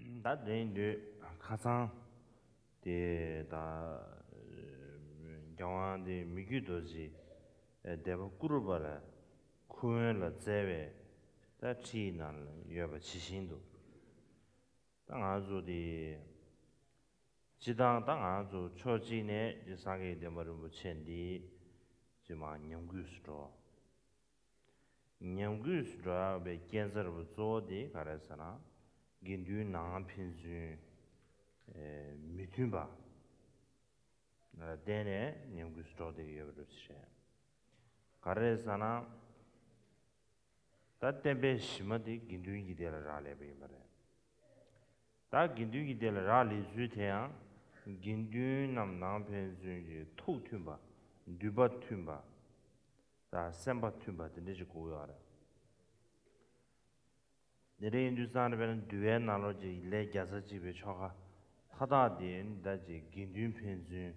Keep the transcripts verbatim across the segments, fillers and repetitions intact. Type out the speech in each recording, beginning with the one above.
ད་དེ་ཡིན་དུས་ཁ་སང་དེ་ད་རྒྱལ་དབང་དེ་མི་བསྐྱོད་རྡོ་རྗེ་སྡེ་པ་བཀུར་པ་ལ་ཁུ་དབོན་ལ་བསྩལ་བའི་ད་ཁྲིད་ནང་ལ་ཡོད་པ་ཇི་བཞིན་དུ། ད་ང་ཚོ་དེ་སྤྱི་བཏང་ད་ང་ཚོ་ཕྱོགས་གཅིག་ནས་དེ་སངས་རྒྱས་བསྟན་པ་རིན་པོ་ཆེ་འདི་ཅི་མ་ཉམས་རྒུད་སུ་འགྲོ། ཉམས་རྒུད་སུ་འགྲོ་བའི་རྐྱེན་རྩ་རུ་གཙོ་བོ་དེ་ག་རེ་ཟེར་ན། དགེ་འདུན་ནང་ཕན་ཚུན་མི་མཐུན་པ་བརྟེན་ནས་ཉམས་རྒུད་སུ་འགྲོ་བསྡད་ཀྱི་ཡོད་པ་རེད། ག་རེ་ཟེར་ན། ད་བསྟན་པའི་གཞི་མ་དེ་དགེ་འདུན་གྱི་སྡེ་ལ་རག་ལས་པ་ཡིན་པ་རེད། ད་དགེ་འདུན་གྱི་སྡེ་ལ་རག་ལས་ཚུལ་དེ་ཡང་དགེ་འདུན་རྣམས་ནང་ཕན་ཚུན་གྱི་ཐུགས་མཐུན་པ། འདུན་པ་མཐུན་པ། ད་སེམས་པ་མཐུན་པ་དེ་འདྲ་ཞིག་དགོས་ཡོད་རེད། དེ་འདྲ་ཡིན་དུས་ཙང་ནས་དཔེར་ན་འདུལ་བའི་ནང་ལོགས་ཀྱི་ལས་བརྒྱ་རྩ་གཅིག་པའི་ཆོ་ག་མཐའ་དག་དེ་ད་ཅིག་དགེ་འདུན་ཕན་ཚུན་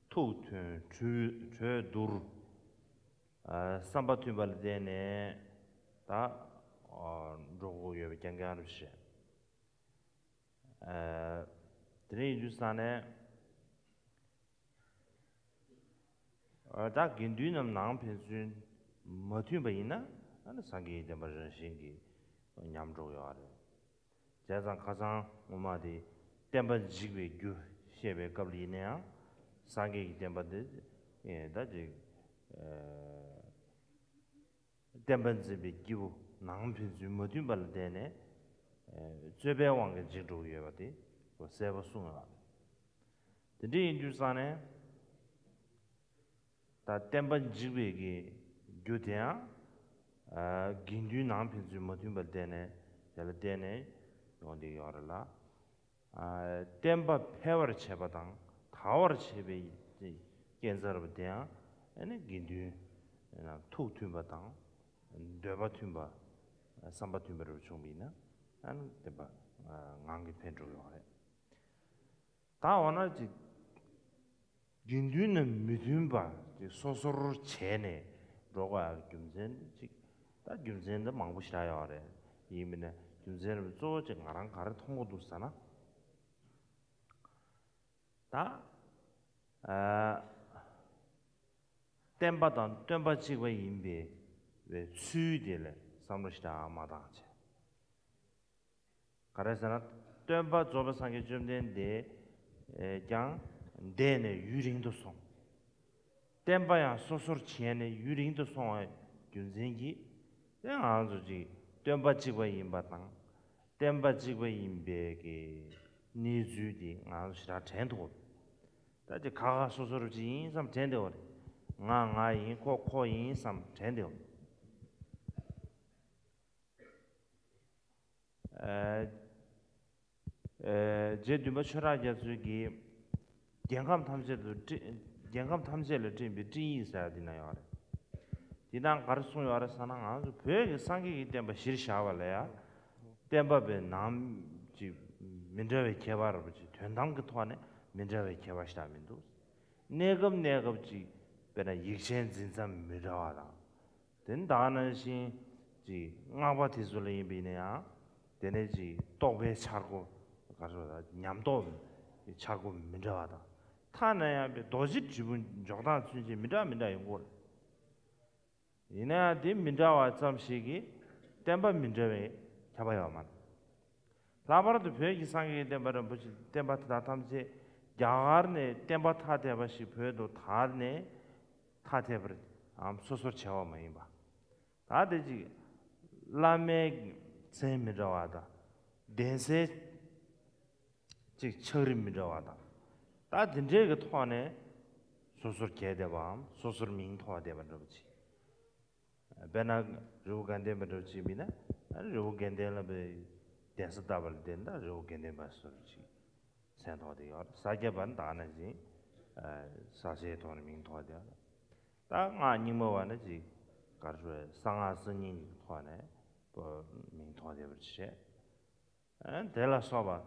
ཐུགས་མཐུན་གྲོས་གྲོས་བསྡུར། བསམ་པ་མཐུན་པ་ལ་བརྟེན་ནས་ད་འགྲོ་དགོས་ཡོད་པའི་རྐྱང་རྐྱང་རེད་ཤག་དེ་འདྲ་ཡིན་དུས་ཙང་ནས། ད་དགེ་འདུན་རྣམས་ནང་ཕན་ཚུན་མ་མཐུན་པ་ཡིན་ན་ཨ་ནི་སངས་རྒྱས་ཀྱི་བསྟན་པ་རང་བཞིན་གྱིས་ཉམས་འགྲོ་ཡོད་རེད། བྱས་ཙང་ཁ་སང་སྔོན་མ་དེ་བསྟན་པ་འཇིག་པའི་རྒྱུ་བཤད་པའི་སྐབས་ལ་ཡིན་ན་ཡང་སངས་རྒྱས་ཀྱི་བསྟན་པ་འདི་ད་ཅིག་བསྟན་པ་འཛིན་པའི་སྐྱེས་བུ་ནང་ཕན་ཚུན་མ་མཐུན་པ་ལ་བརྟེན་ནས་རྩོད་པའི་དབང་གིས་འཇིག་འགྲོ་གི་ཡོད་པ་དེ་གསལ་པོ་གསུངས་ཡོད་པ་རེད། དེ་འདྲ་ཡིན་དུས་ཙང་ནས། ད་བསྟན་པ་འཇིག་པའི་གི་རྒྱུ་དེ་ཡང་། དགེ་འདུན་ནང་ཕན་ཚུན་མ་མཐུན་པར་བརྟེན་ནས་དེ་ལ་བརྟེན་ནས་ཡོང་བསྡད་ཡོད་རེད་ལ། བསྟན་པ་འཕེལ་བར་བྱེད་པ་དང་དར་བར་བྱེད་པའི་རྐྱེན་རྩ་རུ་དེ་ཡང་ཨ་ནི་དགེ་འདུན་ཐུགས་མཐུན་པ་དང་འདོད་པ་མཐུན་པ། བསམ་པ་མཐུན་པ་རུ་བྱུང་བ་ཡིན་ན་ཨ་ནི་བསྟན་པ་ངང་གིས་འཕེལ་འགྲོ་གི་ཡོད་རེད། ད་འོ་ན་ཅིག་དགེ་འདུན་ནི་མི་མཐུན་པ་ཅིག་སོ་སོར་བྱས་ནས་འགྲོ་དགོས་ཡག་རྒྱུ་མཚན་ཅིག་ད་རྒྱུ་མཚན་འདི་མང་པོ་ཞིག་ཡོད་རེད། ཡིན་མིན་ན་རྒྱུ་མཚན་རེད་གཙོ་བོ་ཅིག་ང་རང་ག་རེ་མཐོང་གི་འདུག་ཟེར་ན། ད་ཨ་བསྟན་པ་དང་སྟོན་པ་གཅིག་པ་ཡིན་པའི་བའི་ཚུལ་དེ་ལ་བསམ་བློ་ཞིག་མ་བཏང་བྱས། ག་རེ་ཟེར་ན། སྟོན་པ་རྫོགས་པའི་སངས་རྒྱས་བཅོམ་ལྡན་འདས་ཀྱང་འདས་ནས་ཡུན་རིང་དུ་སོང་། བསྟན་པ་ཡང་སོ་སོར་བྱས་ནས་ཡུན་རིང་དུ་སོང་བའི་རྒྱུ་མཚན་གྱིས་དེ་ང་ཚོ་ཅིག་སྟོན་པ་གཅིག་པ་ཡིན་པ་དང་། བསྟན་པ་གཅིག་པ་ཡིན་པའི་གི་གནས་ཚུལ་དེ་ང་ཚོ་ཞེ་དྲག་དྲན་ཐུབ། ད་ཅིག་ཁ་ཁ་སོ་སོར་ཅིག་ཡིན་བསམ་དྲན་བསྡད་པ་རེད། ང་ང་ཡིན་ཁོ་ཁོ་ཡིན་བསམ་དྲན་བསྡད་པ། རྗེ་བདུན་པ་ཆོས་གྲགས་རྒྱ་མཚོས་ཀྱིས་རྒྱལ་ཁམས་ཐམས་ཅད་དུ་སྤྲིན་རྒྱལ་ཁམས་ཐམས་ཅད་ལ་སྤྲིན་པའི་སྤྲིན་ཡིག་ཟེར་ཡ་འདི་ན་ཡོད་རེད། འདི་ནང་ག་རེ་གསུངས་ཡོད་རེད་ཟེར་ན། ང་ཚོ་བོད་ཀྱི་སངས་རྒྱས་ཀྱི་བསྟན་པ་གཞིར་བཞག་པ་ལ་ཡ། བསྟན་པ་པའི་ནང་ཅིག་མི་འདྲ་བའི་ཁྱད་པར་རེད་པ་ཅིག་དོན་དམ་གྱི་ཐོག་ནས་མི་འདྲ་བའི་ཁྱད་པར་ཞིག་མི་འདུག་གནས་སྐབས་གནས་སྐབས་ཅིག་དཔེར་ན་ཡིག་ཆའི་འཛིན་མཚམས་མི་འདྲ་བ་དང་། དེ་ད་ག་ནང་བཞིན་ཅིག་སྔགས་པ་དེ་ཚོ་ལ་ཡིན་པ་ཡིན་ན་ཡང་། དེ་ནས་ཅིག་རྟོགས་པའི་འཆར་སྒོ་ག་རེ་ཟེར་ཉམས་རྟོགས་ཀྱི་འཆར་སྒོ་མི་འདྲ་བ་དང་། ཐ་ན་ཡང་པའི་རྡོ་རྗེ་དྲིལ་བུ་འཇོག་སྟངས་ཚུན་ཆད་མི་འདྲ་མི་འདྲ་ཡོང་གི་ཡོད་རེད། ཡིན་ན་ཡང་དེ་མི་འདྲ་བ་ཙམ་ཞིག་གིས་བསྟན་པ་མི་འདྲ་བའི་ཁྱབ་པ་ཡོད་མ་རེད། ལྷག་པར་དུ་བོད་ཀྱི་སངས་རྒྱས་ཀྱི་བསྟན་པ་རིན་པོ་ཆེ་བསྟན་པ་དེ་དག་ཐམས་ཅད་རྒྱ་གར་ནས་བསྟན་པ་ཐ་དད་པ་ཞིག་བོད་དུ་དར་ནས་ཐ་དད་པར་སོ་སོར་བྱས་པ་མ་ཡིན་པ། ད་དེ་ཅིག་བླ་མའི་མཚན་མི་འདྲ་བ་དང་། གདན་སའི་ཅིག་ཕྱག་རིས་མི་འདྲ་བ་དང་། ད་དེ་འདྲའི་གི་ཐོག་ནས་སོ་སོར་གྱེས་བསྡད་པའམ་སོ་སོར་མིང་ཐོགས་བསྡད་པ་འདྲ་པོ་ཅིག་དཔེར་ན་རི་བོ་དགའ་ལྡན་པ་འདྲ་པོ་ཅིག་མིན་ན། རི་བོ་དགེ་ལྡན་ལ་བའི་གདན་ས་བཏབ་པ་ལ་བརྟེན་ད་རི་བོ་དགེ་ལྡན་པ་སོ་སོར་ཅིག་མཚན་ཐོགས་བསྡད་ཡོད་རེད། ས་སྐྱ་པ་ནི་ད་ག་ནང་བཞིན་ས་ཆའི་ཐོག་ནས་མིང་ཐོགས་བསྡད་ཡོད་རེད། ད་སྔགས་རྙིང་མ་བ་ནི་ཅིག་ག་རེ་ཟེར། གསང་སྔགས་གསར་རྙིང་གི་ཐོག་ནས་མིང་ཐོགས་བསྡད་པ་རེད། ཨ་དེ་ལ་སོགས་པ།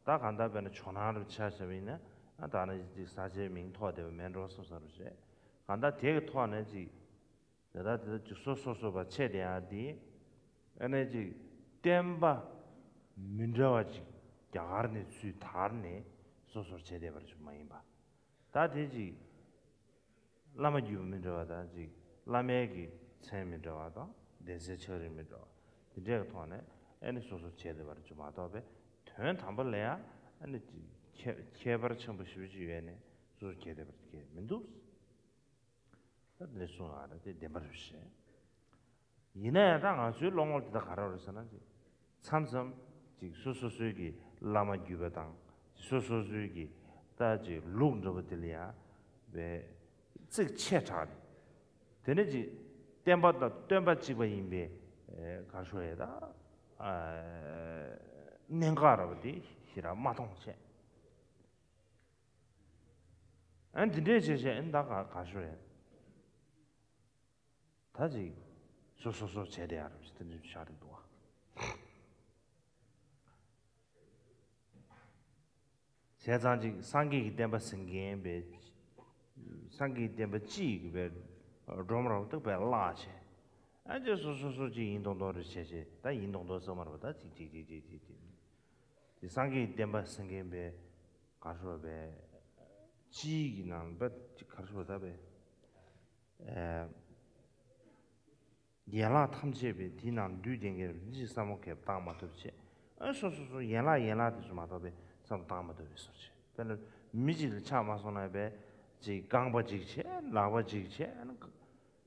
ད་གང་ལྟར་དཔེར་ན་ཇོ་ནང་རུ་ཆ་བཞག་པ་ཡིན་ན། ཨ་ད་ནི་ཅིག་ས་ཆའི་མིང་ཐོགས་བསྡད་པ་མེད་འགྲོ་བསམ་བསམ་རུ་བྱས། གང་ལྟར་དེ་གི་ཐོག་ནས་ཅིག་དེ་ལྟར་དེ་ལྟར་ཅིག་སོ་སོ་སོ་བ་ཆད་དེ་ཡང་དེ། ཨ་ནི་ཅིག་བསྟན་པ་མི་འདྲ་བ་ཅིག་ རྒྱ་གར་ནས་ཚུར་དར་ནས་སོ་སོར་བྱས་བསྡད་པ་རེད་ཅིག་མ་ཡིན་པ། ད་དེ་ཅིག་བླ་མ་བརྒྱུད་པ་མི་འདྲ་བ་དང་ཅིག་བླ་མའི་གི་མཚན་མི་འདྲ་བ་དང་གདན་སའི་ཕྱག་རིས་མི་འདྲ་བ་དེ་འདྲའི་གི་ཐོག་ནས་ཨ་ནི་སོ་སོར་བྱས་བསྡད་པ་རེད་ཅིག་མ་གཏོགས་པའི་དོན་དམ་པ་ལ་ཡང་ཨ་ནི་ཅིག་ཁྱད་ཁྱད་པར་ཆེན་པོ་ཞེ་པོ་ཅིག་ཡོད་ནས་སོ་སོར་བྱས་བསྡད་པ་རེད་མི་འདུག་ད་འདི་གསུངས་ཡོད་རེད་དེ་བདེན་པ་རེད་ཤེས། ཡིན་ན་ཡང་ད་ང་ཚོའི་བློ་ངོར་དེ་ད་ག་རེ་རེད་ཟེར་ན་ཅིག་མཚམས་མཚམས་ཅིག་སོ་སོ་སོའི་གི་བླ་མ་བརྒྱུད་པ་དང་སོ་སོ་སོའི་གི་ད་ཅིག་ལུགས་འདྲ་པོ་དེ་ལ་ཡང་བའི་རྩིག་ཆེ་དྲགས་ནས་དེ་ནས་ཅིག་བསྟན་པ་དང་སྟོན་པ་གཅིག་པ་ཡིན་པའི་ག་རེ་ཞུ་ཡས་ད་གནད་འགག་འདྲ་པོ་དེ་ཞེ་དྲག་མ་མཐོང་བྱས། ཨ་འདི་འདྲས་བྱས་བྱས་ཨ་ད་ག་ག་ཞུ་རེད། ད་ཅིག་སོ་སོ་སོ་བྱས་དེ་ཡ་རེད་ཅེས་དེ་འདྲས་ཤར་རེད་འདུག་བ། བྱས་ཙང་ཅིག་སངས་རྒྱས་ཀྱི་བསྟན་པ་ཟིན་མཁན་པའི་སངས་རྒྱས་ཀྱི་བསྟན་པ་སྤྱི་ཡི་གི་པའི་སྒྲོམ་ར་བ་ཏུ་པའི་བརླག་བྱས། ཨ་ཅེ་སོ་སོ་སོ་ཅིག་ཡིན་མདོག་མདོག་རེ་བྱས་བྱས་ད་ཡིན་མདོག་མདོག་ཟེར་མ་རེད་པ་ད་ཅིག་ཅིག་དེ་སངས་རྒྱས་ཀྱི་བསྟན་པ་ཟིན་མཁན་པའི་ག་རེ་ཞུ་བའི་སྤྱིའི་གི་ནང་པ་ག་རེ་ཞུ་བ་ད་པའི་ཡན་ལག་ཐམས་ཅད་པའི་དེའི་ནང་འདུས་ལྡན་གྱི་རིགས་ཀྱི་བསམ་བློ་ཁེབས་བཏང་མ་ཐུབ་བྱས། ཨ་སོ་སོ་སོ་ཡན་ལག་ཡན་ལག་དེ་ཚོ་མ་གཏོགས་པའི་བསམ་བློ་བཏང་མ་ཐུབ་པའི་བཟོ་བྱས། དཔེར་ན་མི་གཅིག་ལ་ཆགས་མ་སོང་ན་པའི་ཅིག་རྐང་པ་གཅིག་བྱས་ལག་པ་གཅིག་བྱས།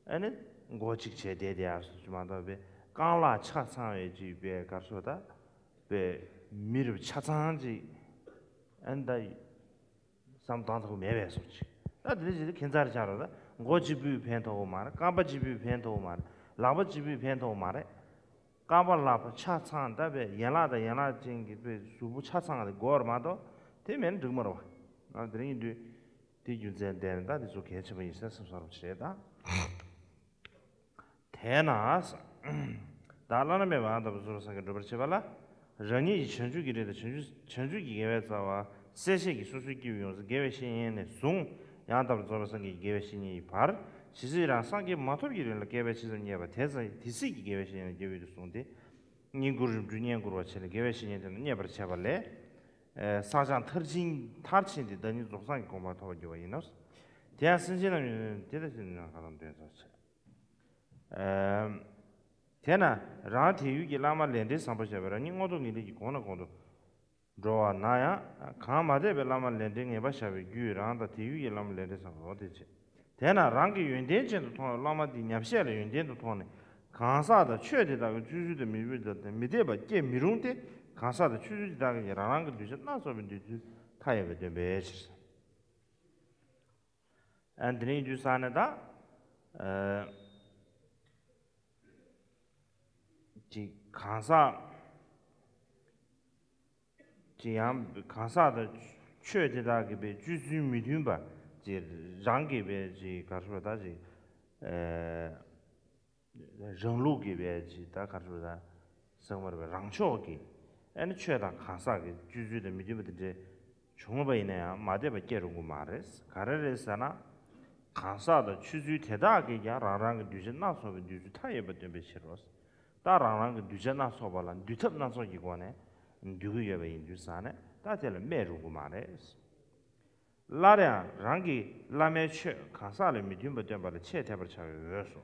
ཨ་ནི་མགོ་གཅིག་བྱས་བསྡད་དེ་ཡར་སོ་ཅིག་མ་གཏོགས་པའི་རྐང་ལག་ཆ་ཚང་བའི་ཅིག་པའི་ག་རེ་ཞུ་ད་པའི་མི་རབས་ཆ་ཚང་ཅིག་ཨ་ནི་ད་བསམ་བཏང་ཐུབ་མེད་པའི་བཟོ་ཅིག་ད་དེ་འདྲ་ཅིག་ད་ཁྱད་མཚར་ཆགས་རོགས་ད་མགོ་གཅིག་པུས་ཕན་ཐོགས་མ་རེད། རྐང་པ་གཅིག་པུས་ཕན་ཐོགས་མ་རེད། ལག་པ་གཅིག་པུས་ཕན་ཐོགས་མ་རེད། རྐང་པ་ལག་པ་ཆ་ཚང་ད་པའི་ཡན་ལག་དང་ཡན་ལག་ཅན་གྱི་པའི་གཟུགས་པོ་ཆ་ཚང་དེ་དགོས་རེད་མ་གཏོགས་དེ་མེད་ན་འགྲིག་མ་རེད་བ། ང་དེ་རིང་ཡིན་དུས་དེ་རྒྱུ་མཚན་བསྟན་ནས་ད་དེ་ཚོ་གལ་ཆེན་པོ་ཡིན་ས་སེམས་གསོ་རོགས་བྱེད་ད། དེས་ན། ད་བླ་ན་མེད་པ་ཡང་དག་པར་རྫོགས་པའི་སངས་རྒྱས་འགྲུབ་པར་བྱེད་པ་ལ། རང་ཉིད་ཀྱི་བྱང་ཆུབ་ཀྱི་རིགས་དང་བྱང་ཆུབ་བྱང་ཆུབ་ཀྱི་དགེ་བའི་རྩ་བ་སེལ་བྱེད་ཀྱི་སོ་སོའི་སྐྱེ་བོའི་ཡོངས་སུ་དགེ་བའི་བཤེས་གཉེན་ནས་བཟུང་། ཡང་དག་པར་རྫོགས་པའི་སངས་རྒྱས་ཀྱི་དགེ་བའི་བཤེས་གཉེན་ཡི་བར། ཇི་སྲིད་རང་སངས་རྒྱས་མ་ཐོབ་ཀྱི་རིང་ལ་བསྐལ་པའི་ཕྱི་མཚམས་བསྙེན་པ་དེ་ཙམ་དེ་སྲིད་ཀྱི་དགེ་བའི་བཤེས་གཉེན་ལ་སྐྱེ་བོས་དུ་བཟུང་སྟེ། བསྙེན་བཀུར་རིམ་གྲོ་བསྙེན་བཀུར་བ་བྱས་ནས་དགེ་བའི་བཤེས་གཉེན་དེ་ལ་མཉེས་པར་བྱས་པ་ལས། བསགས་སྦྱང་མཐར་ཕྱིན་མཐར་ཕྱིན་ཏེ་བདག་ཉིད་རྫོགས་སངས་ཀྱི་གོ་འཕང་ཐོབ་པར་འགྱུར་བ་ཡིན་ནོ། དེ་ཡང་སེམས་ཅན་རྣམས་ཡོད་དེ་ལ་ཕྱིན་ནས་ཁ་དང་དོན་ཚོགས་བྱེད། དེས་ན་རང་དེ་ཡུལ་གྱི་བླ་མ་ལས་འབྲེལ་བཟང་པོ་བྱས་པས་རང་ཉིད་མངོན་རྟོགས་ངེས་ལེགས་ཀྱི་གོང་ནས་གོང་དུ་འགྲོ་བ་ན་ཡང་། གང་མ་དད་པའི་བླ་མ་ལས་འབྲེལ་ངེས་པར་བཞག་པའི་རྒྱུས་རང་དང་དེ་ཡུལ་གྱི་བླ་མ་ལས་འབྲེལ་བཟང་པོ་རོ་དེ་བྱེད། དེས་ན་རང་གིས་ཡོན་ཏན་ཅན་དུ་མཐོང་བའི་བླ་མ་དེའི་ཉམས་བཞེས་ལ་ཡོན་ཏན་དུ་མཐོང་ནས་གང་ཟག་དང་ཆོས་དེ་དག་གི་སྤྱོད་ཚུལ་དང་མི་སྤྱོད་དང་མི་འཐད་པ་སྐྱེ་མི་རུང་སྟེ། གང་ཟག་དང་ཆོས་ཚུལ་དེ་དག་གིས་རང་རང་གི་གདུལ་བྱ་སྣ་ཚོགས་པའི་འདོད་ཚུལ་མཐའ་ཡས་པ་སྟོན་པའི་ཕྱིར། ཨ་འདི་ནས་རྒྱུ་ས་ནས་ད། ཨ་ཅིག་གང་ཟག་ཅིག་ཡང་གང་ཟག་དང་ཆོས་དེ་དག་གི་པའི་སྤྱོད་ཚུལ་མི་མཐུན་པ་ཅིག་རང་གི་པའི་ཅིག་ག་རེ་ཞུ་བ་ད་ཅིག་ཨ་རང་ལུགས་ཀྱི་པའི་ཅིག་ད་ག་རེ་ཞུ་བ་ད་ཟེར་མ་རེད་པའི་རང་ཕྱོགས་ཀྱི་ཨ་ནི་ཆོས་དང་གང་ཟག་གི་སྤྱོད་ཚུལ་དང་མི་མཐུན་པ་དེ་འདྲའི་བྱུང་བ་ཡིན་ན་ཡང་མ་དད་པ་སྐྱེ་རུང་གི་མ་རེད། ག་རེ་རེད་ཟེར་ན། གང་ཟག་དང་ཆོས་ཚུལ་དེ་དག་གིས་ཀྱང་རང་རང་གི་གདུལ་བྱ་སྣ་ཚོགས་པའི་འདོད་ཚུལ་མཐའ་ཡས་པ་སྟོན་པའི་ཕྱིར་རོ། ད་རང་རང་གི་གདུལ་བྱ་སྣ་ཚོགས་པ་ལ་འདུལ་ཐབས་སྣ་ཚོགས་ཀྱི་སྒོ་ནས་འདུལ་གྱི་ཡོད་པ་ཡིན་དུས་ཙང་ནས་ད་དེ་ལ་སྨད་རུང་གི་མ་རེད། སླར་ཡང་རང་གི་བླ་མའི་ཆོས་གང་ཟག་ལ་མི་མཐུན་པ་སྟོན་པ་ལ་ཆེས་འཐད་པར་བྱ་བའི་འོས་སོ།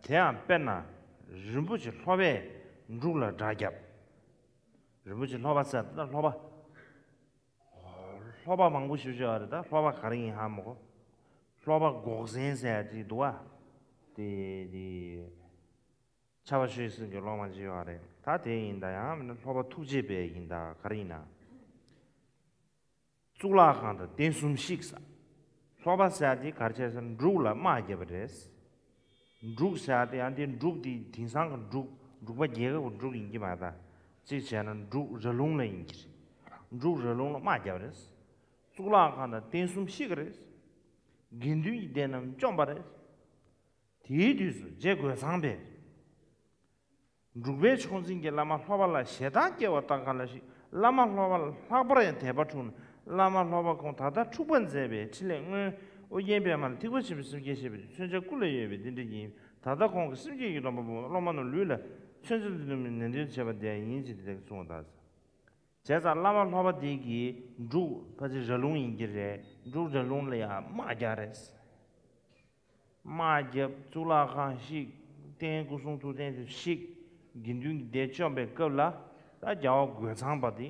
དེ་ཡང་དཔེར་ན་རིན་པོ་ཆེ་ལྷོ་པས་འབྲུག་ལ་དགྲ་བརྒྱབ། རིན་པོ་ཆེ་ལྷོ་པ་ཟེར་ད་ལྷོ་པ། ལྷོ་པ་མང་པོ་ཞིག་ཡོད་རེད། ད་ལྷོ་པ་ག་རེ་ཡིན་ཧ་མ་གོ། ལྷོ་པ་འགོག་བཟན་ཟེར་ཡ་ཅིག་འདུག་བ། དེ་དེ། ཕྱྭ་པ་ཆོས་སེང་གི་སློབ་མ་ཅིག་ཡོད་རེད། ད་དེ་ཡིན་ད་ཡང་མིན་ན་ལྷོ་པ་ཐུགས་རྗེ་དཔལ་ཡིན་ད་ག་རེ་ཡིན་ན། གཙུག་ལག་ཁང་དང་རྟེན་གསུམ་བཤིག་ས། ལྷོ་པ་ཟེར་ཡ་དེ་ག་རེ་བྱས་ཟེར་ན་འབྲུག་ལ་དམག་བརྒྱབ་པ་རེད། འབྲུག་ཟེར་ཡ་དེ་ཡང་དེ་འབྲུག་དེ་དེང་སང་གི་འབྲུག་འབྲུག་པ་རྒྱལ་ཁབ་ཀྱི་འབྲུག་ཡིན་གྱི་མ་རེད་ད། གཅིག་བྱས་ན་འབྲུག་ར་ལུང་ལ་ཡིན་གྱི་རེད། འབྲུག་ར་ལུང་ལ་དམག་བརྒྱབ་པ་རེད། གཙུག་ལག་ཁང་དང་རྟེན་གསུམ་བཤིག་གི་རེད། དགེ་འདུན་གྱི་སྡེ་རྣམས་བཅོམ་པ་རེད། དེའི་དུས་སུ་རྗེ་རྒོད་ཚང་པས། འབྲུག་པའི་ཕྱོགས་འཛིན་གྱི་བླ་མ་ལྷོ་པ་ལ་ཞེ་སྡང་སྐྱེ་བ་ལྟ་ག་ལ་ཞིག་བླ་མ་ལྷོ་པ་ལ་ལྷག་པར་ཡང་དད་པ་འཁྲུགས་ནས་བླ་མ་ལྷོ་པ་ཁོང་ད་ལྟ་འཁྲུགས་པ་མཛད་པའི་འཕྲིན་ལས་སྔོན་ ཨོ་རྒྱན་པདྨ་ལ་ཐེག་པ་ཆེན་པོའི་སེམས་བསྐྱེད་བཤད་པའི་མཚོན་བྱ་སྐུ་ལ་ཡོད་པའི་རྟེན་འབྲེལ་ཡིན། ད་ལྟ་ཁོང་གིས་སེམས་བསྐྱེད་ཀྱི་སྡོམ་པ་སྦོམ་སློབ་མ་རྣམས་ལུས་ལ་མཚོན་བྱ་འདི་ནི་ནན་ཏན་བྱེད་པ་དེ་ཡིན་ཞེས་དེ་ལྟར་གསུངས་པ་དང་། བྱས་ཙང་བླ་མ་ལྷོ་པ་དེ་གིས་འབྲུག་ཕལ་ཆེར་ར་ལུང་ཡིན་གྱི་རེད། འབྲུག་ར་ལུང་ལ་ཡང་དམག་རྒྱག་རེད། དམག་རྒྱབ། གཙུག་ལག་ཁང་བཤིག། རྟེན་སྐུ་གསུང་ཐུགས་རྟེན་དེ་བཤིག། དགེ་འདུན་གྱི་སྡེ་བཅོམ་པའི་སྐབས་ལ་ད་རྒྱལ་བ་རྒོད་ཚང་པ་དེ།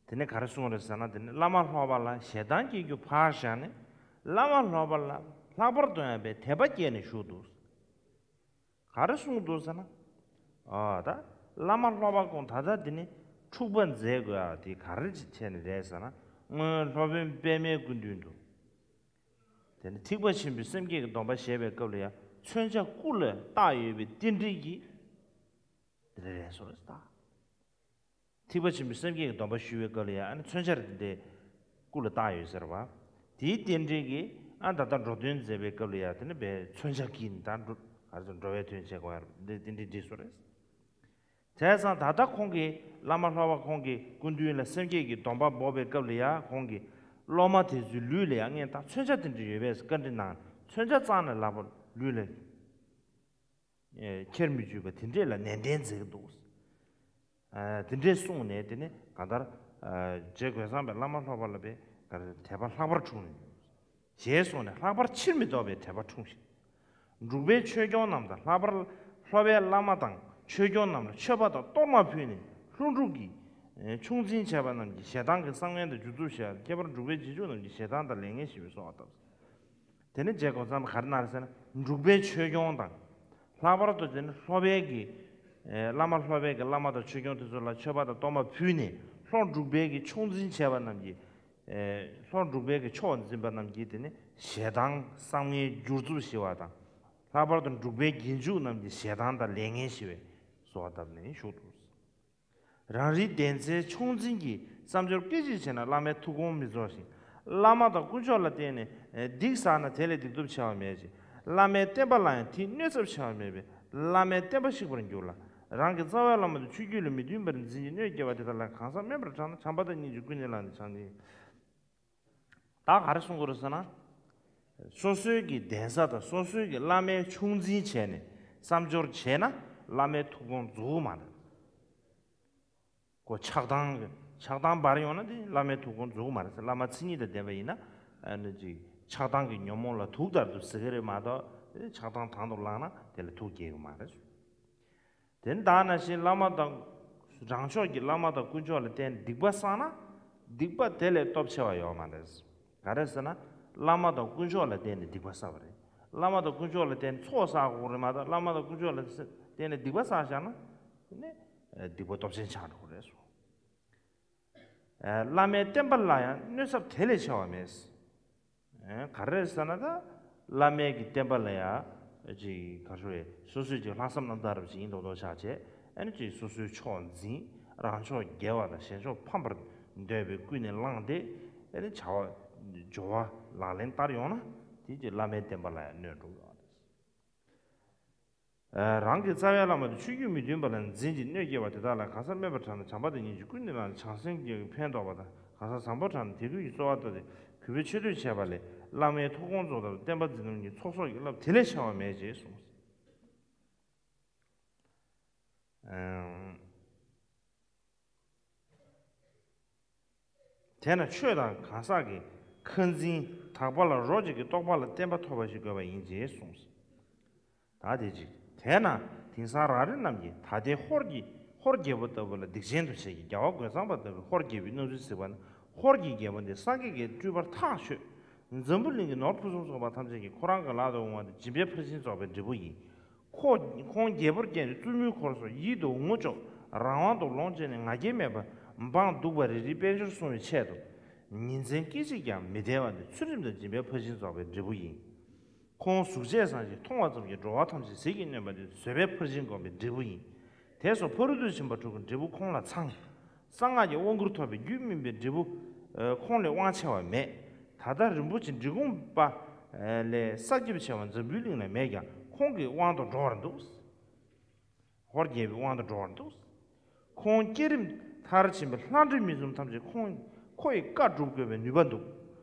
དེ་ནས་ག་རེ་གསུངས་རེད་ཟེར་ན། དེ་ནས་བླ་མ་ལྷོ་པ་ལ་ཞེ་སྡང་སྐྱེ་རྒྱུ་ཕར་བཞག་ནས། བླ་མ་ལྷོ་པ་ལ་ལྷག་པར་དུ་ཡང་པའི་དད་པ་སྐྱེས་ནས་བཞུགས་འདུག། ག་རེ་གསུངས་འདུག་ཟེར་ན། ཨ་ད་བླ་མ་ལྷོ་པ་ཁོང་ད་ལྟ་འདི་ནི་འཁྲུག་པ་མཛད་དགོས་ཡ་དེ་ག་རེ་བྱས་ནས་རེད་ཟེར་ན། སྔོན་སློབ་དཔོན་པདྨའི་སྐུ་མདུན་དུ། དེ་ནི་ཐེག་པ་ཆེན་པོའི་སེམས་བསྐྱེད་ཀྱི་སྡོམ་པ་བཞེས་པའི་སྐབས་ལ་ཡང་མཚོན་བྱ་སྐུ་ལ་བཏགས་ཡོད་པའི་རྟེན་འབྲེལ་གྱིས་དེ་རེད་སོ་རེད་ད། ཐེག་པ་ཆེན་པོའི་སེམས་བསྐྱེད་ཀྱི་སྡོམ་པ་ཞུ་བའི་སྐབས་ལ་ཡང་ཨ་ནི་མཚོན་བྱ་རེད་དེ་འདྲའི་སྐུ་ལ་བཏགས་ཡོད་ཟེར་བ། དེའི་རྟེན་འབྲེལ་གྱིས་ཨ་ད་ལྟ་འགྲོ་དོན་མཛད་པའི་སྐབས་ལ་ཡང་དེ་ནི་བའི་མཚོན་བྱ་གིས་ནི་ད་འགྲོ་ག་རེ་ཟེར་འགྲོ་བའི་དོན་བྱེད་དགོས་ཡ་རེད་དེ་རྟེན་འབྲེལ་འགྲིག་སོ་རེད། བྱས་ཙང་ད་ལྟ་ཁོང་གིས་བླ་མ་ལྷོ་པ་ཁོང་གི་སྐུ་མདུན་ལ་སེམས་བསྐྱེད་ཀྱི་སྡོམ་པ་འབོགས་པའི་སྐབས་ལ་ཡང་ཁོང་གིས་སློབ་མ་དེ་ཚོའི་ལུས་ལ་ཡང་ངས་ད་མཚོན་བྱ་དེ་འདྲ་ཡོད་པས་བཀའ་འདྲི་གནང་། མཚོན་བྱ་གཙང་ནས་ལྷག་པར་ལུས་ལ། ཨེ་ཁྱེར་མི་བཅུག་པ་དེ་འདྲས་ལ་ནན་ཏན་མཛད་ཀྱི་འདུག། ཨ་དེ་འདྲས་གསུངས་ནས་དེ་ནས་གང་ལྟར་ཨ་རྗེ་རྒོད་ཚང་པས་བླ་མ་ལྷོ་པ་ལ་པའི་ག་རེ་དད་པ་ལྷག་པར་འཁྲུངས་ནས། ཞེས་གསུངས་ནས་ལྷག་པར་ཕྱིར་མི་ལྡོག་པའི་དད་པ་འཁྲུངས་ཤིང་། འབྲུག་པའི་ཆོས་སྐྱོང་རྣམས་དང་ལྷག་པར་ལྷོ་པའི་བླ་མ་དང་ཆོས་སྐྱོང་རྣམས་ལ་མཆོད་པ་དང་གཏོར་མ་ཕུལ་ནས་ལྷོ་འབྲུག་གི་ཨེ་ཆུང་འཛིན་བྱས་པ་རྣམས་ཀྱི་ཞེ་སྡང་གི་བསམ་ངན་དང་སྒྱུ་རྩུབ་ཞི་བ། ཁྱད་པར་འབྲུག་པའི་རྗེས་འཇུག་རྣམས་ཀྱི་ཞེ་སྡང་དང་ལས་ངན་ཞི་བའི་གསོལ་བ་བཏབ། དེ་ནས་རྗེ་རྒོད་ཚང་པས་ག་རེ་གནང་རེད་ཟེར་ན། འབྲུག་པའི་ཆོས་སྐྱོང་དང་། ལྷག་པར་དུ་དེ་ནི་ལྷོ་པའི་གི་ཨེ་བླ་མ་ལྷོ་པའི་གི་བླ་མ་དང་ཆོས་སྐྱོང་དེ་ཚོ་ལ་མཆོད་པ་དང་གཏོར་མ་ཕུལ་ནས་ལྷོ་འབྲུག་པའི་གི་ཆུང་འཛིན་བྱས་པ་རྣམས་ཀྱི་ཨེ་ལྷོ་འབྲུག་པའི་གི་ཕྱོགས་འཛིན་པ་རྣམས་ཀྱི་དེ་ནི་ཞེ་སྡང་བསམ་ངན་སྒྱུ་རྩུབ་ཞི་བ་དང་། ལྷག་པར་དུ་འབྲུག་པའི་རྗེས་འཇུག་རྣམས་ཀྱི་ཞེ་སྡང་དང་ལས་ངན་ཞི་བའི་གསོལ་བ་བཏབ་ནས་བཞུགས་འདུག། རང་རིག་ལྡན་ཚེ་ཆུང་འཛིན་གྱིས། བསམ་སྦྱོར་སྐད་ཅིག་བྱས་ན་བླ་མའི་ཐུགས་དགོངས་མི་རྫོགས་ཤིང་། བླ་མ་དང་དཀོན་མཆོག་ལ་བརྟེན་ནས་སྡིག་བསགས་ན་དེ་ལས་སྡིག་སྟོབས་ཆེ་བ་མེད་ཅིང་། བླ་མའི་བསྟན་པ་ལ་ཡང་དེའི་གནོད་ཚབས་ཆེ་བ་མེད་པས་བླ་མའི་བསྟན་པ་བཤིག་པར་འགྱུར་ལ། རང་གི་རྩ་བའི་བླ་མ་དང་ཆོས་བརྒྱུད་ལ་མི་མཐུན་པར་འཛིན་ཅིང་གནོད་སྐྱེལ་བ་དེ་དག་ལ་གང་ཟག་དམན་པར་གྲགས་ན་བྱམས་པ་དང་སྙིང་རྗེས་ཀུན་ནས་བསླངས་ཏེ་བྱང་ནས། ད་ག་རེ་གསུང་གི་རེད་ཟེར་ན། སོ་སོའི་གི་གདན་ས་དང་སོ་སོའི་གི་བླ་མའི་ཆུང་འཛིན་བྱས་ནས་བསམ་སྦྱོར་བྱས་ན་བླ་མའི་ཐུགས་དགོངས་རྫོགས་མ་རེད། ཁོ་ཆགས་སྡང་གི་ཆགས་སྡང་འབར་ཡོང་ན་དེ་བླ་མའི་ཐུགས་དགོངས་རྫོགས་མ་རེད་ཟེར། བླ་མ་མཚན་ཉིད་དང་ལྡན་པ་ཡིན་ན་ཨ་ནི་ཅིག་ཆགས་སྡང་གི་ཉོན་མོངས་ལ་དུག་ལྟར་དུ་ཟེར་གི་རེད་མ་གཏོགས་དེ་ཆགས་སྡང་དང་དུ་བླངས་ན་དེ་ལ་དུག་སྐྱེ་གི་མ་རེད། དེ་ནི་ད་ནང་བཞིན་བླ་མ་དང་། རང་ཕྱོགས་ཀྱི་བླ་མ་དང་དཀོན་མཆོག་ལ་བརྟེན་སྡིག་པ་བསགས་ན། སྡིག་པ་དེ་ལས་སྟོབས་ཆེ་བ་ཡོད་མ་རེད། ག་རེ་ཟེར་ན། བླ་མ་དང་དཀོན་མཆོག་ལ་བརྟེན་ནས་སྡིག་པ་བསགས་པ་རེད། བླ་མ་དང་དཀོན་མཆོག་ལ་བརྟེན་ནས་ཚོགས་བསགས་དགོས་རེད་མ་གཏོགས་བླ་མ་དང་དཀོན་མཆོག་ལ་བརྟེན་ནས་སྡིག་པ་བསགས་བཞག་ན། དེ་ནི་སྡིག་པ་སྟོབས་ཆེན་ཆགས་འགྲོ་གི་རེད་གསུངས། བླ་མའི་བསྟན་པ་ལ་ཡང་གནོད་ཚབས་དེ་ལས་ཆེ་བ་མེད། ག་རེ་ཟེར་ན་ད། བླ་མའི་གི་བསྟན་པ་ལ་ཡང་ཅིག་ག་རེ་ཟེར་སོ་སོས་ཅིག་ལྷག་བསམ་རྣམ་དག་རབ་ཅིག་ཡིན་མདོག་མདོག་ཆགས་བྱས་ཨ་ནི་ཅིག་སོ་སོའི་ཕྱོགས་འཛིན། རང་ཕྱོགས་རྒྱལ་བ་དང་གཞན་ཕྱོགས་ཕམ་པར་འདོད་པའི་ཀུན་ནས་བསླངས་ཏེ་ཨ་ནི་བྱ་བ་སྦྱོར་བ་ལག་ལེན་བསྟར་ཡོང་ན་དེ་ཅིག་བླ་མའི་བསྟན་པ་ལ་ཡང་གནོད་འགྲོ་གི་ཡོད་རེད། རང་གི་རྩ་བའི་བླ་མ་དང་ཆོས་བརྒྱུད་མི་མཐུན་པ་ལ་འཛིན་ཅིང་གནོད་སྐྱེལ་བ་དེ་དག་ལ་གང་ཟག་དམན་པར་གྲགས་ན་བྱམས་པ་དང་སྙིང་རྗེ་ཀུན་ནས་བསླངས་ཏེ་བྱང་སེམས་ཀྱིས་ཕན་འདོགས་པ་དང་། གང་ཟག་བཟང་པོར་གྲགས་ན་དད་གུས་ཀྱིས་གསོལ་བ་བཏབ་སྟེ་གུས་པས་མཆོད་བསྟོད་བྱས་པ་ལས་བླ་མའི་ཐུགས་དགོངས་རྫོགས་དང་བསྟན་པ་འཛིན་རྣམས་ཀྱི་ཚོགས་གསོག་གི་རླབས་དེ་ལས་ཆེ་བ་མེད་ཅེས་གསུངས། དེས་ན་ཆོས་དང་གང་ཟག་གི་ཁ་འཛིན་དག་པ་ལ་རོ་གཅིག་གི་རྟོགས་པ་ལ་བརྟན་པ་ཐོབ་པ་ཞིག་དགོས་པ་ཡིན་ཅེས་གསུངས། ད་དེ་གཅིག། དེས་ན་དེང་སང་རང་རེ་རྣམས་ཀྱིས་ད་ལྟའི་ཧོར་གྱི་ཧོར་རྒྱལ་པོ་ལྟ་བུ་ལ་སྡིག་ཅན་དུ་བྱེད་ཀྱི་རྒྱལ་བ་རྒོད་ཚང་པ་ལྟ་བུའི་ཧོར་རྒྱལ་པོའི་རྣམ་ཚུལ་གཟིགས་པ་ན་ཧོར་གྱི་རྒྱལ་པོ་འདི་སངས་རྒྱས་ཀྱི་སྤྲུལ་པར་ཐག་ཆོད། འཛམ་བུ་གླིང་གི་ནོར་ཕུན་སུམ་ཚོགས་པ་ཐམས་ཅད་ཀྱིས་ཁོ་རང་གི་ལག་ཏུ་འོང་བ་དེ་སྦྱིན་པའི་ཕར་ཕྱིན་རྫོགས་པའི་འབྲས་བུ་ཡིན། ཁོ་ཁོང་རྒྱལ་པོར་བསྐྱངས་ཏེ་བཙུན་མོའི་འཁོར་སོགས་ཡིད་དུ་འོང་ངོ་ཅོག་རང་དབང་དུ་ལོངས་སྤྱད་ནས་ང་རྒྱལ་མེད་པར་འབངས་སྡུག་པ་རེ་རེའི་དཔལ་འབྱོར་སྲུང་བའི་ཆེད་དུ། ཉིན་མཚན་སྐད་ཅིག་ཀྱང་མི་བདེ་བ་ནི་ཚུལ་ཁྲིམས་དང་སྦྱིན་པའི་ཕར་ཕྱིན་རྫོགས་པའི་འབྲས་བུ་ཡིན། ཁོང་གཟུགས་བྱད་བཟང་ཞིང་མཐོང་བ་ཙམ་གྱིས་འགྲོ་བ་ཐམས་ཅད་ཟིལ་གྱིས་གནོན་པ་ནི་བཟོད་པའི་ཕར་ཕྱིན་བསྒོམ་པའི་འབྲས་བུ་ཡིན། དེ་སོགས་ཕ་རོལ་ཏུ་ཕྱིན་པ་དྲུག་གི་འབྲས་བུ་ཁོང་ལ་ཚང་། གསང་སྔགས་ཀྱི་དབང་བསྐུར་ཐོབ་པའི་རྒྱུད་སྨིན་པའི་འབྲས་བུ་ཁོང་ལས་དབང་ཆེ་བ་མེད། ད་ལྟ་རིན་པོ་ཆེ་འབྲི་གུང་པ་ལས་ས་སྐྱིབས་ཆེ་བ་འཛམ་བུའི་གླིང་ན་མེད་ཀྱང་ཁོང་གི་དབང་དུ་འགྲོ་བར་འདུག། ཧོར་རྒྱལ་པོའི་དབང་དུ་འགྲོ་བར་འདུག། ཁོང་བསྐྱེད་རིམ་མཐར་ཕྱིན་པའི་ལྷ་འདྲེ་མི་འཛོམས་ཐམས་ཅད་ཁོང་ ཁོ་ཡི་བཀའ་སྒྲུབ་དགོས་པའི་ནུས་པ་འདུག་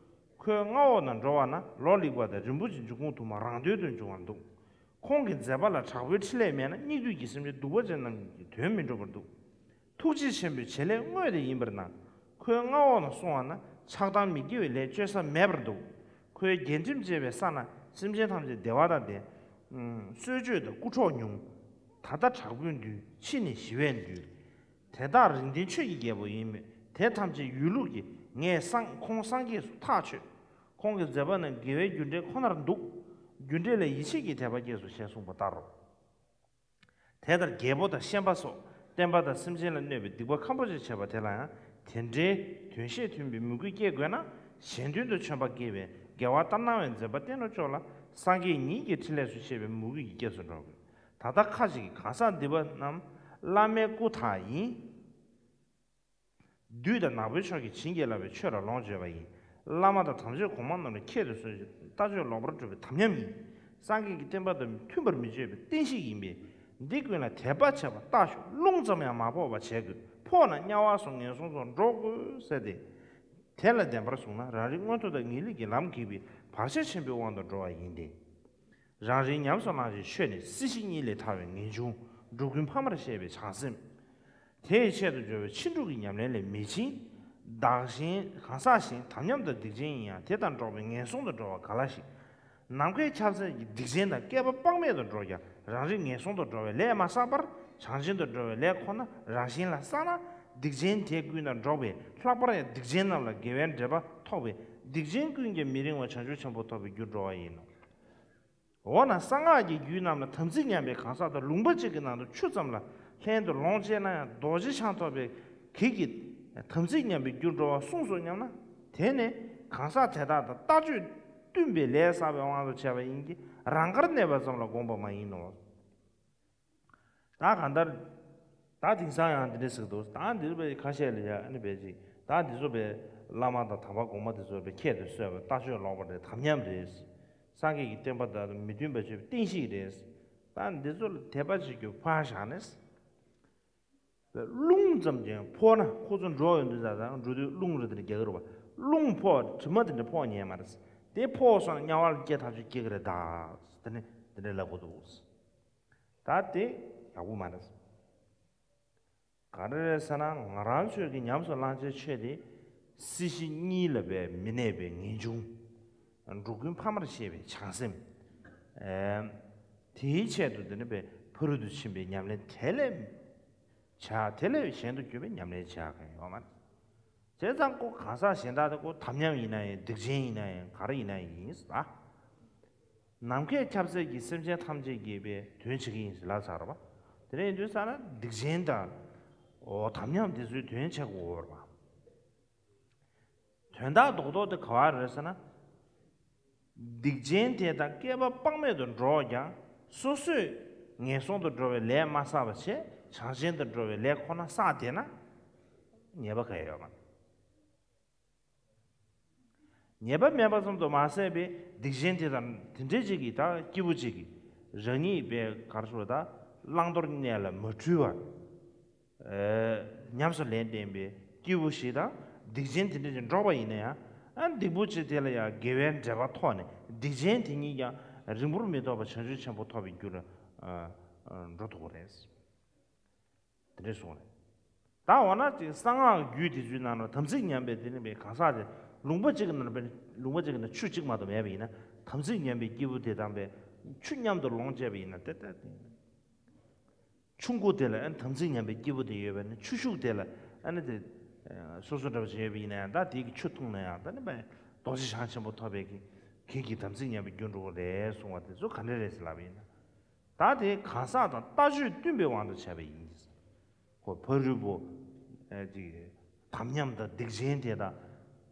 ཁོའི་མངའ་འོག་ན་འགྲོ་བ་ན་ལོ་ལེགས་པ་དང་རིན་པོ་ཆེ་འབྱུང་ཁུངས་དུ་མ་རང་དོན་དུ་འབྱུང་བར་འདུག་ཁོང་གི་མཛད་པ་ལ་དྲག་པོའི་འཕྲིན་ལས་མེད་ན་སྙིགས་དུས་ཀྱི་སེམས་ཅན་གདུག་པ་ཅན་རྣམས་ཀྱི་དོན་མི་འགྲུབ་པར་འདུག་ཐུགས་རྗེ་ཆེན་པོའི་བྱེད་ལས་དངོས་དེ་ཡིན་པར་སྣང་། ཁོའི་མངའ་འོག་ན་སོང་བ་ན་ཆགས་སྡང་མི་དགེ་བའི་ལས་བཅོ་ས་མེད་པར་འདུག་ཁོའི་རྒྱལ་ཁྲིམས་བཅས་པའི་ས་ན་སེམས་ཅན་ཐམས་ཅད་བདེ་བ་དང་ལྡན། གསོལ་མཆོད་དང་སྐུ་འཕྲོག་ཉུང་། ད་ལྟ་དྲག་པོས་འདུལ། ཕྱི་ནས་ཞི་བས་འདུལ། དེ་དག་རིགས་ལྡན་ཆོས་ཀྱི་རྒྱལ་པོ་ཡིན་མོད། དེ་ཐམས་ཅད་ཡོད་ལུགས་ཀྱིས་ངས་སངས་ཁོང་སངས་རྒྱས་སུ་ཐག་ཆོད། ཁོང་གི་མཛད་པ་ནི་དགེ་བའི་རྒྱུ་འབྲས་ཁོ་ནར་འདུག་རྒྱུ་འབྲས་ལ་ཡིད་ཆེས་ཀྱི་དད་པ་སྐྱེས་སོ་ཞེས་གསུངས་པ་ལྟར་རོ། དེ་ལྟར་རྒྱལ་པོ་དང་ཤན་པ་སོགས་བསྟན་པ་དང་སེམས་ཅན་ལ་གནོད་པའི་སྡིག་པ་ཁམ་པོ་ཞིག་བྱས་པ་དེ་ལ་ཡང་དེ་འདྲའི་དོན་ཤེས་མཐུན་པའི་མོས་གུས་སྐྱེ་དགོས་ན། གཞན་དོན་དུ་བྱོན་པ་དགེ་བའི་དགེ་བ་ལྟར་སྣང་བའི་མཛད་པ་བསྟན་འགྲོ་ཅོག་ལ་སངས་རྒྱས་ཉིད་ཀྱི་ཕྲིན་ལས་སུ་ཤེས་པའི་མོས་གུས་ཀྱིས་སྐྱེས་སུ་འགྲོ་དགོས། ད་ལྟ་ཁ་ཅིག་གིས་གང་ཟག་འདི་པ་རྣམས་བླ་མའི་སྐུ་དག་ཡིན། བདུད་དང་ནག་པོའི་ཕྱོགས་ཀྱི་བྱིན་གྱིས་བརླབས་པའི་ཆོས་ལ་ལོངས་སྤྱོད་པ་ཡིན། བླ་མ་དང་དམ་ཆོས་གོང་མ་རྣམས་ལ་ཁྱད་དུ་གསོད་ཅིང་ལྟ་སྤྱོད་ལོག་པར་སྒྲུབ་པའི་དམ་ཉམས་ཡིན། སངས་རྒྱས་ཀྱི་བསྟན་པ་དང་མཐུན་པར་མི་སྤྱོད་པའི་བསྟན་བཤིག་ཡིན་པས། འདི་ཀུན་ལ་དད་པ་བྱེད་པ་ལྟ་ཞོག་རླུང་ཙམ་ཡང་མ་ཕོག་པར་བྱེད་དགོས། ཕོག་ན་དམྱལ་བ་སོགས་ངན་སོང་དུ་འགྲོ་དགོས་ཟེར་ཏེ། དེ་ལ་བདེན་པར་བཟུང་ན་རང་རིག་མངོན་མཐོ་དང་ངེས་ལེགས་ཀྱི་ལམ་གྱིས་པའི་བར་ཆད་ཆེན་པོའི་དབང་དུ་འགྲོ་བ་ཡིན་ཏེ། རང་རིག་ཉམས་སུ་བླང་ཞིང་ཆོས་ནི་སྲིད་ཞི་གཉིས་ལས་ཐར་བའི་ངེས་འབྱུང་འགྲོ་ཀུན་ཕ་མར་བཤད་པའི་བྱང་སེམས། དེ་ཡི་ཆེད་དུ་སྦྱོར་བའི་ཕྱིན་དྲུག་གི་ཉམས་ལེན་ལས་མི་འབྱིན། བདག་གཞན་གང་ཟག་གཞན་དམ་ཉམས་དང་སྡིག་ཅན་ཡིན་ཡང་དེ་དང་འགྲོགས་པའི་ངན་སོང་དུ་འགྲོ་བ་ག་ལ་ཞིག་ནམ་མཁའི་ཁྱབ་ཚད་ཀྱིས་སྡིག་ཅན་དང་བསྐལ་པ་དཔག་མེད་དུ་འགྲོ་ཀྱང་རང་རིག་ངན་སོང་དུ་འགྲོ་བའི་ལས་མ་བསགས་པར་བྱང་ཆེན་དུ་འགྲོ་བའི་ལས་ཁོ་ན་རང་བཞིན་ལ་བསགས་ན་སྡིག་ཅན་དེ་ཀུན་དང་འགྲོགས་པས་ལྷག་པར་ཡང་སྡིག་ཅན་རྣམས་ལ་དགེ་བའི་འབྲེལ་པ་ཐོགས་པས་སྡིག་ཅན་ཀུན་ཀྱང་མི་རིང་བར་བྱང་ཆུབ་ཆེན་པོ་ཐོབ་པའི་རྒྱུར་འགྲོ་བ་ཡིན་ནོ། འོ་ན་གསང་སྔགས་ཀྱི་རྒྱུད་རྣམས་ལ་དམ་ཚིག་ཉམས་པའི་གང་ཟག་དང་ལུང་པ་གཅིག་གི་ནང་དུ་ཆུ་ཙམ་ལ་ལྷན་དུ་ལོངས་སྤྱད་ན་ཡང་རྡོ་རྗེ་འཆང་ཐོབ་པའི་གེགས་ཀྱིས་དམ་ཚིག་ཉམས་པའི་རྒྱུར་འགྲོ་བ་གསུངས་སོ་སྙམ་ན། དེ་ནི་གང་ཟག་དེ་དག་དང་ལྟ་སྤྱོད་བསྟུན་པའི་ལས་བསགས་པའི་དབང་དུ་བྱས་པ་ཡིན་གྱི་རང་དགར་གནས་པ་ཙམ་ལ་དགོངས་པ་མ་ཡིན་ནོ། ད་གང་ལྟར། ད་དེང་སང་ཡང་འདི་འདྲ་ཟེར་འདུག་ད་འདིར་བས་ཁ་ཤས་ལ་ཡ་ཨ་ནི་བས་ཅིག་ད་འདི་ཚོ་བས་བླ་མ་དང་དམ་པ་གོང་མ་འདི་ཚོ་བས་ཁྱད་དུ་གསོད་པ་ལྟ་སྤྱོད་ལོག་པ་རེད། དམ་ཉམས་རེད། སངས་རྒྱས་ཀྱི་བསྟན་པ་དང་མི་མཐུན་པ་བྱེད་པའི་བསྟན་བཤིག་རེད། ད་འདི་ཚོ་ལ་དད་པ་བྱེད་རྒྱུ་ཕར་བཞག་ནས། རླུང་ཙམ་ཀྱང་ཕོག་ན་ཁོ་ཚོ་འགྲོ་ཡོང་དུས་ཙང་འགྲོ་དུས་རླུང་རེ་དེ་འདྲ་རྒྱག་གི་རེད་པ། རླུང་ཕོག་དྲི་མ་དེ་འདྲ་ཕོག་ཉན་མ་རེད། དེ་ཕོག་སོང་ན་དམྱལ་བ་ལ་སྐྱེ་ཐག་ཆོད་སྐྱེ་གི་རེད་ད། དེ་ནི་དེ་འདྲ་ལབ་དགོས་འདུག་ད་དེ་ཡག་པོ་མ་རེད། ག་རེ་རེད་ཟེར་ན་ང་རང་ཚོས་ཀྱི་ཉམས་སུ་བླང་བྱའི་ཆོས་དེ་སྲིད་ཞི་གཉིས་ལ་བས་མི་གནས་པའི་ངེས་འབྱུང་། འགྲོ་ཀུན་ཕ་མར་བཤད་པའི་བྱང་སེམས། དེའི་ཆེད་དུ་དེ་ནི་བས་ཕ་རོལ་ཏུ་ཕྱིན་པའི་ཉམས་ལེན་དེ་ལས། བྱ་དེ་ལས་གཞན་དུ་གྱུར་པའི་ཉམས་ལེན་བྱ་མཁན་ཡོད་མ་རེད། བྱས་ཙང་ཁོ་གང་ཟག་གཞན་དག་དེ་ཁོ་དམ་ཉམས་ཡིན་ན་ཡང་སྡིག་ཅན་ཡིན་ན་ཡང་ག་རེ་ཡིན་ན་ཡིན་ཟེར། ནམ་མཁའི་ཁྱབ་ཚད་ཀྱིས་སེམས་ཅན་ཐམས་ཅད་ཀྱི་པའི་དོན་བྱེད་ཀྱི་ཡིན་ཟེར་ལབ་ཚར་བ། དེ་ནས་ཡིན་དུས་ཙ་ན་སྡིག་ཅན་དང་། འོ་དམ་ཉམས་དེ་ཚོའི་དོན་བྱེད་དགོས་པ། དོན་དག་རྡོག་རྡོག་དེ་ག་བ་རེད་ཟེར་ན། སྡིག་ཅན་དེ་དང་བསྐལ་པ་དཔག་མེད་དུ་འགྲོགས་ཀྱང་སོ་སོས་ངན་སོང་དུ་འགྲོ་བའི་ལས་མ་བསགས་པ་བྱས་བྱང་ཆེན་དུ་འགྲོ་བའི་ལས་ཁོ་ན་བསགས་བསྡད་ན། ཉེས་པ་ག་ཡང་ཡོད་མ་རེད། ཉེས་པ་མེད་པ་ཙམ་དུ་མ་ཟད་པའི་སྡིག་ཅན་དེ་དང་དེ་འདྲའི་ཅིག་གིས་ད་སྐྱེས་བུ་ཅིག་གིས་རང་ཉིད་པའི་གར་སོང་ད་བླང་དོར་གནས་ལ་མ་འཁྲུལ་བར། ཉམས་སུ་ལེན་བསྟན་པའི་སྐྱེས་བུ་ཞིག་དང་སྡིག་ཅན་དེ་འདྲ་ཅིག་འགྲོགས་པ་ཡིན་ན་ཡང་། ཨ་སྡིག་པོ་ཅིག་དེ་ལ་ཡང་དགེ་བའི་འབྲེལ་བ་ཐོགས་ནས་སྡིག་ཅན་དེ་ཉིད་ཀྱང་རིང་པོར་མི་ཐོགས་པར་བྱང་ཆུབ་ཆེན་པོ་ཐོབ་པའི་རྒྱུ་ལ་འགྲོ་ཐུབ་ཀྱི་རེད། དེ་འདྲ་གསུངས་རེད། ད་འོ་ན་ཅིག་གསང་སྔགས་རྒྱུད་དེ་ཚོའི་ནང་ལ་དམ་ཚིག་ཉམས་པའི་དེ་ནི་པའི་གང་ཟག་དེ་ལུང་པ་གཅིག་གི་ནང་ལ་པའི་ལུང་པ་གཅིག་གི་ནང་ཆུ་གཅིག་མ་གཏོགས་མེད་པ་ཡིན་ན་དམ་ཚིག་ཉམས་པའི་སྐྱེས་བུ་དེ་དང་པའི་ཆུ་མཉམ་དུ་ལོངས་སྤྱད་པ་ཡིན་ན་ཏེ་ཏེ་ཏེ། ཆུ་མགོ་དེ་ལ་ཨ་ནི་དམ་ཚིག་ཉམས་པའི་སྐྱེས་བུ་དེ་ཡོད་པ་ནི་ཆུ་ཤུགས་དེ་ལ་ཨ་ནི་དེ་སོ་སོ་འདྲ་བ་ཞིག་ཡོད་པ་ཡིན་ན་ཡང་ད་དེ་གི་ཆུ་འཐུང་ན་ཡང་ད་ནི་པའི་རྡོ་རྗེ་འཆང་ཆེན་པོ་ཐོབ་པའི་གི་གེགས་ཀྱི་དམ་ཚིག་ཉམས་པའི་རྒྱུ་འགྲོ་གི་རེད་གསུང་བ་དེ་ཚོ་ག་འདྲ་རེད་ཟེར་ལབ་པ་ཡིན་ན། ད་དེ་གང་ཟག་དང་ལྟ་སྤྱོད་བསྟུན་པའི་དབང་དུ་བྱས་པ་ཡིན། ཁོ་ཕ་རོལ་པོ། ཨེ་ཅིག་དམ་ཉམས་དང་སྡིག་ཅན་དེ་དག་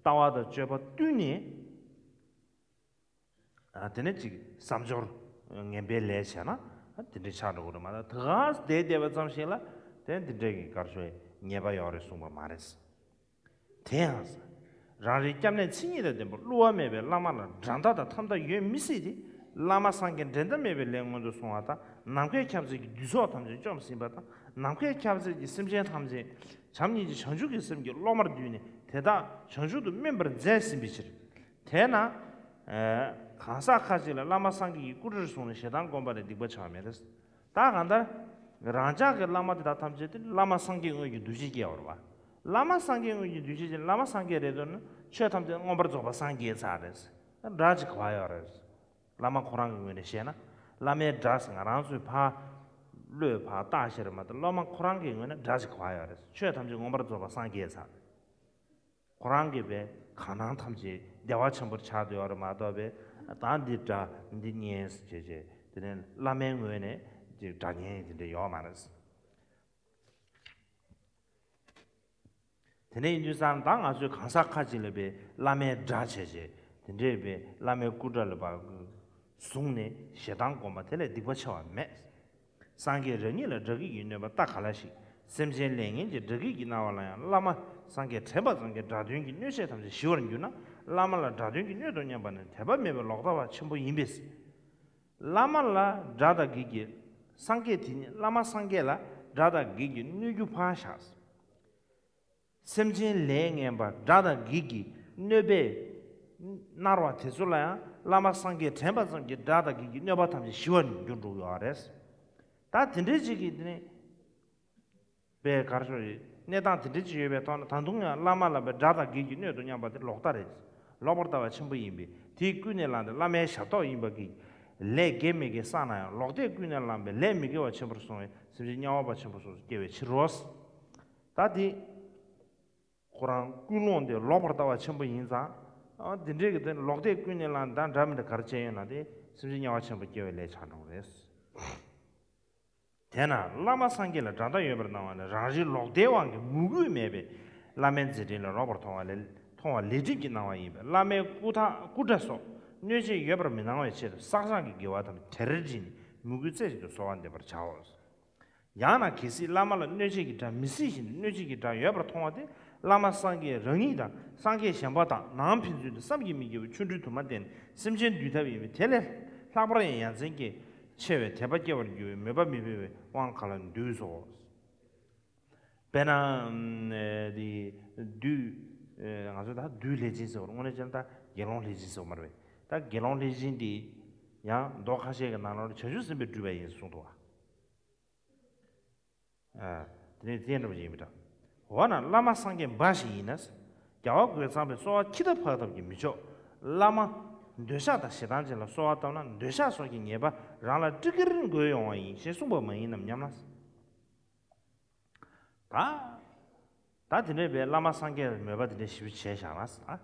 ལྟ་བ་དང་སྤྱོད་པ་བསྟུན་ནས། ཨ་དེ་ནས་ཅིག་བསམ་སྦྱོར་ངན་པའི་ལས་བྱས་ན་དེ་འདྲའི་ཆགས་འགྲོ་གི་རེད་མ་གཏོགས་ད་ག་བསྡད་བསྡད་པ་ཙམ་ཞིག་ལ་དེ་འདི་འདྲའི་གི་གར་ཤོར་ཉེས་པ་ཡོད་རེད་གསུངས་པ་མ་རེད། དེ་ཡང་། རང་རེའི་སྐྱབས་གནས་མཚན་ཉིད་དང་ལྡན་པ་བསླུ་བ་མེད་པའི་བླ་མ་ལ་དགྲ་ཟླ་དང་ཐབས་མཐའ་ཡོད་མི་སྲིད་དེ། བླ་མ་སངས་རྒྱས་འགྲན་ཟླ་མེད་པའི་ལས་མངོན་དུ་སོང་བ་དང་ནམ་མཁའི་ཁྱབ་ཚད་ཀྱིས་བདུད་ཚོགས་ཐམས་ཅད་བཅོམ་ཟིན་པ་དང་ནམ་མཁའི་ཁྱབ་ཚད་ཀྱིས་སེམས་ཅན་ཐམས་ཅད་བྱམས་སྙིང་རྗེ་བྱང་ཆུབ་ཀྱི་སེམས་ཀྱི་སློབ་མར་བསྡུས་ནས་ དེ་དག་བྱང་ཆུབ་ཏུ་སྨིན་པར་མཛད་ཟིན་པའི་ཕྱིར། དེས་ན། ཨེ། གང་ཟག་ཁ་ཅིག་ལ་བླ་མ་སངས་རྒྱས་ཀྱི་སྐུ་འདྲར་བཟུང་ནས་ཞེ་སྡང་བསྒོམས་པ་ལས་སྡིག་པ་ཆེ་བ་མེད་དེ། ད་གང་ལྟར། རང་ཅག་གི་བླ་མ་དེ་དག་ཐམས་ཅད་དེ་བླ་མ་སངས་རྒྱས་དངོས་ཀྱི་འདུ་ཤེས་སྐྱེ་བ་རེད་བ། བླ་མ་སངས་རྒྱས་དངོས་ཀྱི་འདུ་ཤེས་ཅན་བླ་མ་སངས་རྒྱས་རེད་འདུག་ན་ཆོས་ཐམས་ཅད་མངོན་པར་རྫོགས་པ་སངས་རྒྱས་ཚར་རེད། འདྲ་ཅིག་ག་བ་ཡོད་རེད། བླ་མ་ཁོ་རང་གི་ངོས་ནས་བཤད་ན། བླ་མའི་སྒྲ་ཟེར་ང་རང་ཚོས་ཕར། བློས་ཕར་བཏགས་ཤེས་རེད་མ་གཏོགས་བླ་མ་ཁོ་རང་གི་ངོས་ནས་སྒྲ་ཅིག་ག་བ་ཡོད་རེད། ཆོས་ཐམས་ཅད་མངོན་པར་རྫོགས་པ་སངས་རྒྱས་ཚར། ཁོ་རང་གིས་པའི་གང་སྣང་ཐམས་ཅད་བདེ་བ་ཆེན་པོར་ཆགས་བསྡད་ཡོད་རེད་མ་གཏོགས་པའི་ད་འདི་འདྲ་འདི་ཉན་ཟེར་བྱས་བྱས་དེ་ནས་བླ་མའི་ངོས་ནས་ཅིག་སྒྲ་ཉན་དེ་འདྲ་ཡོད་མ་རེད། དེ་ནས་ཡིན་དུས་ཙང་ད་ང་ཚོས་གང་ཟག་ཁ་ཅིག་ལ་པའི་བླ་མའི་སྒྲ་བྱས་བྱས་དེ་འདྲའི་པའི་བླ་མའི་སྐུ་འདྲ་ལ་པ། བཟུང་ནས་ཞེ་སྡང་བསྒོམ་པ་དེ་ལས་སྡིག་པ་ཆེ་བ་མེད། སངས་རྒྱས་རང་ཉིད་ལ་དགྲ་བགེགས་ཀྱིས་གནོད་པ་ལྟ་ག་ལ་ཞིག་སེམས་ཅན་ལས་ངན་གྱི་དགྲ་བགེགས་ཀྱིས་མནར་བ་ལ་ཡང་བླ་མ་སངས་རྒྱས་དྲན་པ་ཙམ་གྱིས་དགྲ་གདོན་གྱི་གནོད་བྱེད་ཐམས་ཅད་ཞི་བར་འགྱུར་ན། བླ་མ་ལ་དགྲ་གདོན་གྱི་གནོད་དོ་སྙམ་པ་ནི་དད་པ་མེད་པའི་ལོག་ལྟ་བ་ཆེན་པོ་ཡིན་པས། བླ་མ་ལ་དགྲ་དང་བགེགས་ཀྱིས། སངས་རྒྱས་དེ་ཉིད་བླ་མ་སངས་རྒྱས་ལ་དགྲ་དང་བགེགས་ཀྱིས་གནོད་རྒྱུ་ཕར་བཞག་སེམས་ཅན་ལས་ངན་པ་དགྲ་དང་བགེགས་ཀྱིས་གནོད་པས་མནར་བ་དེ་ཚོ་ལ་ཡང་བླ་མ་སངས་རྒྱས་དྲན་པ་ཙམ་གྱིས་དགྲ་དང་བགེགས་ཀྱི་གནོད་པ་ཐམས་ཅད་ཞི་བར་འགྱུར་འགྲོ་གི་ཡོད་རེད། ད་དེ་འདྲའི་ཅིག་གིས་དེ་ནི་པའི་གར་ཤོར་རེད། གནས་སྟངས་དེ་འདྲའི་ཅིག་ཡོད་པའི་ཐོག་ནས་ད་དུང་ཡང་བླ་མ་ལ་པའི་དགྲ་དང་བགེགས་ཀྱི་གནོད་དོ་སྙམ་པ་དེ་ལོག་ལྟ་རེད། ལོག་པར་ལྟ་བ་ཆེན་པོ་ཡིན་པས་དེས་ཀུན་ནས་བསླངས་ཏེ་བླ་མའི་ཞབས་ཏོག་ཡིན་པ་གི་ལས་དགེ་མི་དགེ་བསགས་ན་ཡང་ལོག་ལྟས་ཀུན་ནས་བསླངས་པའི་ལས་མི་དགེ་བ་ཆེན་པོར་སོང་བས་སེམས་ཅན་དམྱལ་བ་པ་ཆེན་པོ་སོགས་སུ་སྐྱེ་བའི་ཕྱིར་རོ། ད་དེ། ཁོ་རང་ཀུན་སློང་དེ་ལོག་པར་ལྟ་བ་ཆེན་པོ་ཡིན་ཙང་། ཨ། འདི་འདྲའི་གི་དེ་ལོག་ལྟས་ཀུན་ནས་བསླངས་ད་འདྲ་མི་འདྲ་ག་རེ་བྱས་ཡོད་ན་དེ་སེམས་ཅན་དམྱལ་བ་ཆེན་པོ་སྐྱེ་བའི་ལས་ཆགས་འགྲོ་གི་རེད། དེས་ན་བླ་མ་སངས་རྒྱས་ལ་དགྲ་ཟླ་ཡོད་པར་སྣང་བ་ནི་རང་རིག་ལོག་ལྟའི་དབང་གིས་མོས་གུས་མེད་པས་བླ་མའི་མཛད་འཕྲིན་ལ་ལོག་པར་མཐོང་བ་ལས་མཐོང་བ་ལས་སྒྲིབ་ཀྱི་སྣང་བ་ཡིན་པས་བླ་མའི་སྐུ་ཐ་སྐུ་འདྲ་སོགས་གནོད་བྱེད་ཡོད་པར་མི་སྣང་བའི་ཆེད་དུ་བསགས་སྦྱང་གི་དགེ་བ་དང་གྲལ་སྒྲིག་ནས་མོས་གུས་རྩེ་གཅིག་ཏུ་གསོལ་བ་འདེབས་པར་བྱའོ། ཡང་ན་གལ་སྲིད་བླ་མ་ལ་གནོད་བྱེད་ཀྱི་དགྲ་མི་སྲིད་བཞིན་དུ་གནོད་བྱེད་ཀྱི་དགྲ་ཡོད་པར་མཐོང་བ་དེ་བླ་མ་སངས་རྒྱས་རང་ཉིད་དང་སངས་རྒྱས་གཞན་པ་དག་ནང་ཕན་ཚུན་དུ་བསམ་གྱིས་མི་ཁྱབ་པའི་ཆོ་འཕྲུལ་དུ་མ་བསྟན་ནས་སེམས་ཅན་འདུལ་ཐབས་ཡིན་པས་དེ་ལས་ལྷག་པར་ཡང་ཡ་མཚན་སྐྱེ་ཆེ་བའི་དད་པ་སྐྱེ་བར་འགྱུར་བའི་མོས་པ་མི་འཕེལ་བའི་དབང་ག་ལ་འདུས་སོ། དཔེར་ན། འདི། བདུད། ང་ཚོས་ད་བདུད་ལྷས་བྱིན་ཟེར་བ་དངོས་གནས་བྱས་ན་ད་དགེ་སློང་ལྷས་བྱིན་ཟེར་བ་མ་རེད་པས། ད་དགེ་སློང་ལྷས་བྱིན་འདི། ཡང་མདོ་ཁ་ཤས་ཀྱི་ནང་ལོགས་ལ་བྱང་ཆུབ་སེམས་དཔས་སྤྲུལ་པ་ཡིན་གསུངས་འདུག་བ། ཨ། དེ་ནས་བསྟན་འགྲོ་བ་ཡིན་མི་འདྲ། འོ་ན་བླ་མ་སངས་རྒྱས་འབའ་ཞིག་ཡིན་ན། རྒྱལ་བ་རྒོད་ཚང་པས་གསོལ་བ་ཁྱི་ལྟར་འཕགས་བཏབ་ཀྱིས་མི་ཆོག་བླ་མ། འདོད་ཆགས་དང་ཞེ་སྡང་ཅན་ལ་གསོལ་བ་བཏབ་ན་འདོད་ཆགས་སོགས་ཀྱི་ཉེས་པ་རང་ལ་ཀྲིག་ཀིར་འགོས་ཡོང་བ་ཡིན་ཞེས་གསུངས་པ་མ་ཡིན་ནམ་སྙམ་ན། ད། ད་དེ་འདྲའི་བའི་བླ་མ་སངས་རྒྱས་མོས་པ་དེ་འདྲ་ཞིབ་བྱས་བཞག་ན། ཨ།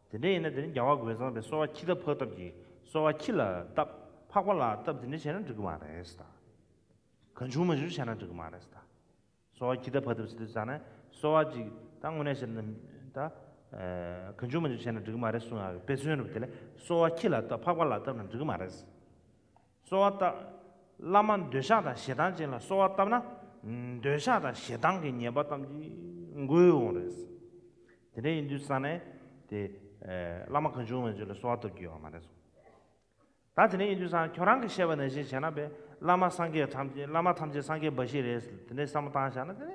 དེ་འདྲ་ཡིན་ན་དེ་ནི་རྒྱལ་བ་རྒོད་ཚང་པས་གསོལ་བ་ཁྱི་ལྟར་འཕགས་བཏབ་ཀྱིས་གསོལ་བ་ཁྱི་ལ་བཏབ་འཕགས་པ་ལ་བཏབ་དེ་འདྲ་བྱས་ན་འགྲིག་གི་མ་རེད་ད། གང་བྱུང་མང་བྱུང་བྱས་ན་འགྲིག་གི་མ་རེད་ད། གསོལ་བ་ཁྱི་ལྟར་འཕགས་བཏབ་ཟེར་དུས་ཙང་ནས་གསོལ་བ་ཅིག་ད་དངོས་གནས་བཤད་ན་ད། གང་བྱུང་མང་བྱུང་བྱས་ན་འགྲིག་གི་མ་རེད་གསུང་ཡག་གི་དཔེ་མཚོན་རེད་པ། དེ་ལས་གསོལ་བ་ཁྱི་ལ་བཏབ་འཕགས་པ་ལ་བཏབ་ན་འགྲིག་གི་མ་རེད། གསོལ་བ་བཏབ། བླ་མ་འདོད་ཆགས་དང་ཞེ་སྡང་ཅན་ལ་གསོལ་བ་བཏབ་ན། འདོད་ཆགས་དང་ཞེ་སྡང་གི་ཉེས་པ་ཐམས་ཅད་འགོས་ཡོང་རེད། དེ་འདྲ་ཡིན་དུས་ཙང་ནས་དེ། བླ་མ་གང་བྱུང་མང་བྱུང་ལ་གསོལ་བ་བཏབ་རྒྱུ་ཡོད་མ་རེད་གསུངས། ད་དེ་འདྲ་ཡིན་དུས་ཙང་ཁྱོད་རང་གིས་བཤད་པ་ནང་བཞིན་བྱས་ན་པས་བླ་མ་སངས་རྒྱས་ཐམས་ཅད་བླ་མ་ཐམས་ཅད་སངས་རྒྱས་འབའ་ཞིག་རེད་ཟེར་དེ་འདྲ་བསམ་བློ་བཏང་བཞག་ན་དེ་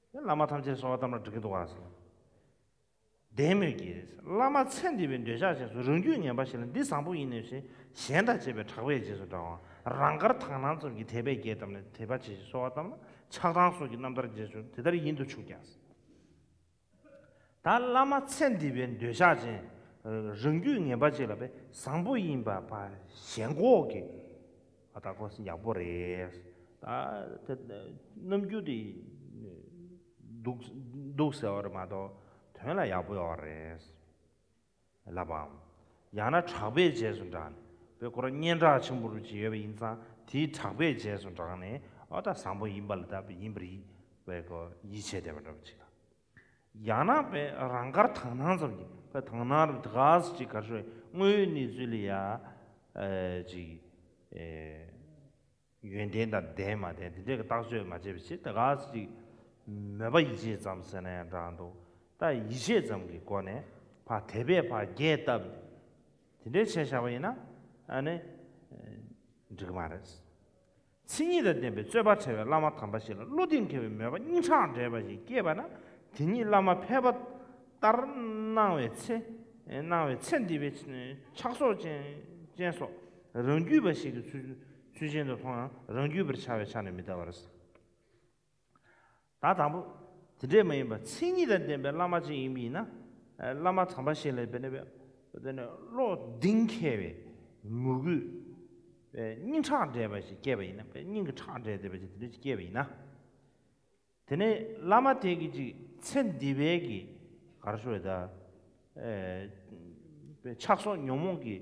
ནས། བླ་མ་ཐམས་ཅད་གསོལ་བ་བཏབ་ན་འགྲིག་གི་འདུག་ག་ཟེར། བདེན་མོད་ཀྱི། བླ་མ་ཚེ་འདས་པའི་འདོད་ཆགས་ཅན་སོགས་རང་རྒྱུད་ངན་པ་ཞིག་ལ་འདི་བཟང་པོ་ཡིན་ནོ་ཞེས་གཞན་དང་བཅས་པའི་གྲགས་པའི་རྗེས་སུ་འབྲང་བ། རང་དགར་དག་སྣང་ཙམ་གྱིས་དད་པས་རྒྱས་བཏབ་ནས་དད་པ་ཆེ་ཞིང་གསོལ་བ་བཏབ་ན་ཆགས་སྡང་སོགས་ཀྱི་རྣམ་ཐར་རྗེས་སུ་དེ་ལྟར་ཡིན་དུ་ཆུག་ཀྱང་། ད་བླ་མ་ཚེ་འདས་པའི་འདོད་ཆགས་ཅན། རང་རྒྱུད་ངན་པ་ཅིག་ལ་བས་བཟང་པོ་ཡིན་པ་ཕར་ཞེན་ཁོག་གི། ཨ། ད་ཁོ་ཡག་པོ་རེད། ད་དེ་རྣམ་འགྱུར་དེ་སྡུག་སྡུག་ཟེར་བ་རེད་མ་གཏོགས་དོན་ལ་ཡག་པོ་ཡོད་རེད། ལབ་པའམ། ཡང་ན་གྲགས་པའི་རྗེས་སུ་འབྲངས་ནས་བས་ཁོ་རང་སྙན་གྲགས་ཆེན་པོ་རུ་ཅིག་ཡོད་པ་ཡིན་ཙང་དེའི་གྲགས་པའི་རྗེས་སུ་འབྲངས་ནས་ཨོ་ད་བཟང་པོ་ཡིན་པ་ལ་ད་ཡིན་པར་ཡིད་བས་ཁོ་ཡིད་ཆེས་བསྡད་པ་འདྲ་པོ་ཅིག་དང་། ཡང་ན་པས་རང་དགར་དག་སྣང་ཙམ་གྱིས་པས་དག་སྣང་རུ་དེ་ག་ཙམ་ཅིག་ག་ཤོད་དངོས་ཡོད་གནས་ཚུལ་ལ་ཡ། ཨེ། ཅིག་ཨེ། ཡོན་ཏན་དང་ལྡན་མ་ལྡན་དེ་འདྲའི་གི་བརྟག་དཔྱད་མ་བྱས་པ་ཞིག་དེ་ག་ཙམ་ཅིག་མོས་པ་ཡིད་ཆེས་ཙམ་ཟེར་ན་ཡང་འདྲ་འདུག་ད་ཡིད་ཆེས་ཙམ་གྱི་སྒོ་ནས་ཕར་དད་པས་ཕར་རྒྱས་བཏབ་དེ་འདྲའི་བྱས་བཞག་པ་ཡིན་ན་ཨ་ནི་འགྲིག་གི་མ་རེད། མཚན་ཉིད་དང་ལྡན་པའི་རྩོད་པ་བྲལ་བའི་བླ་མ་དམ་པ་ཞིག་ལ་བློ་གཏིང་འཁེལ་བའི་མོས་པ་སྙིང་ཁྲག་འདྲེས་པ་ཞིག་སྐྱེས་པ་ན་ དེ་ཉིད་བླ་མ་ཕལ་པ་ལྟར་སྣང་བའི་ཚེ། སྣང་བའི་ཚེ་འདི་པའི་ཕྱག་སོགས་ཅན་ཅན་སོགས་རང་རྒྱུད་པ་ཞིག་གི་ཚུལ་ཚུལ་ཅན་དུ་མཐོང་ཡང་རང་རྒྱུད་པར་འཆར་བའི་ཆ་ནས་མི་ལྟ་བར། ད་དང་པོ། དེ་འདྲས་མ་ཡིན་པར་མཚན་ཉིད་དང་ལྡན་པའི་བླ་མ་ཅིག་ཡིན་པ་ཡིན་ན། བླ་མ་དམ་པ་ཞིག་ལ་དཔེར་ན་དཔེ་དེ་ནས་བློ་གདེང་འཁེལ་བའི་མོས་གུས། སྙིང་ཁྲག་འདྲེས་པ་ཞིག་སྐྱེས་པ་ཡིན་ན། སྙིང་གི་ཁྲག་འདྲེས་བསྡད་པ་ཞིག་དེ་འདྲས་ཞིག་སྐྱེས་པ་ཡིན་ན། དེ་ནས་བླ་མ་དེ་གིས་ཅིག་ཚེ་འདི་པའི་གི་ག་རེ་ཞུ་དགོས་རེད་ད། ཕྱག་སོགས་ཉོན་མོངས་ཀྱི་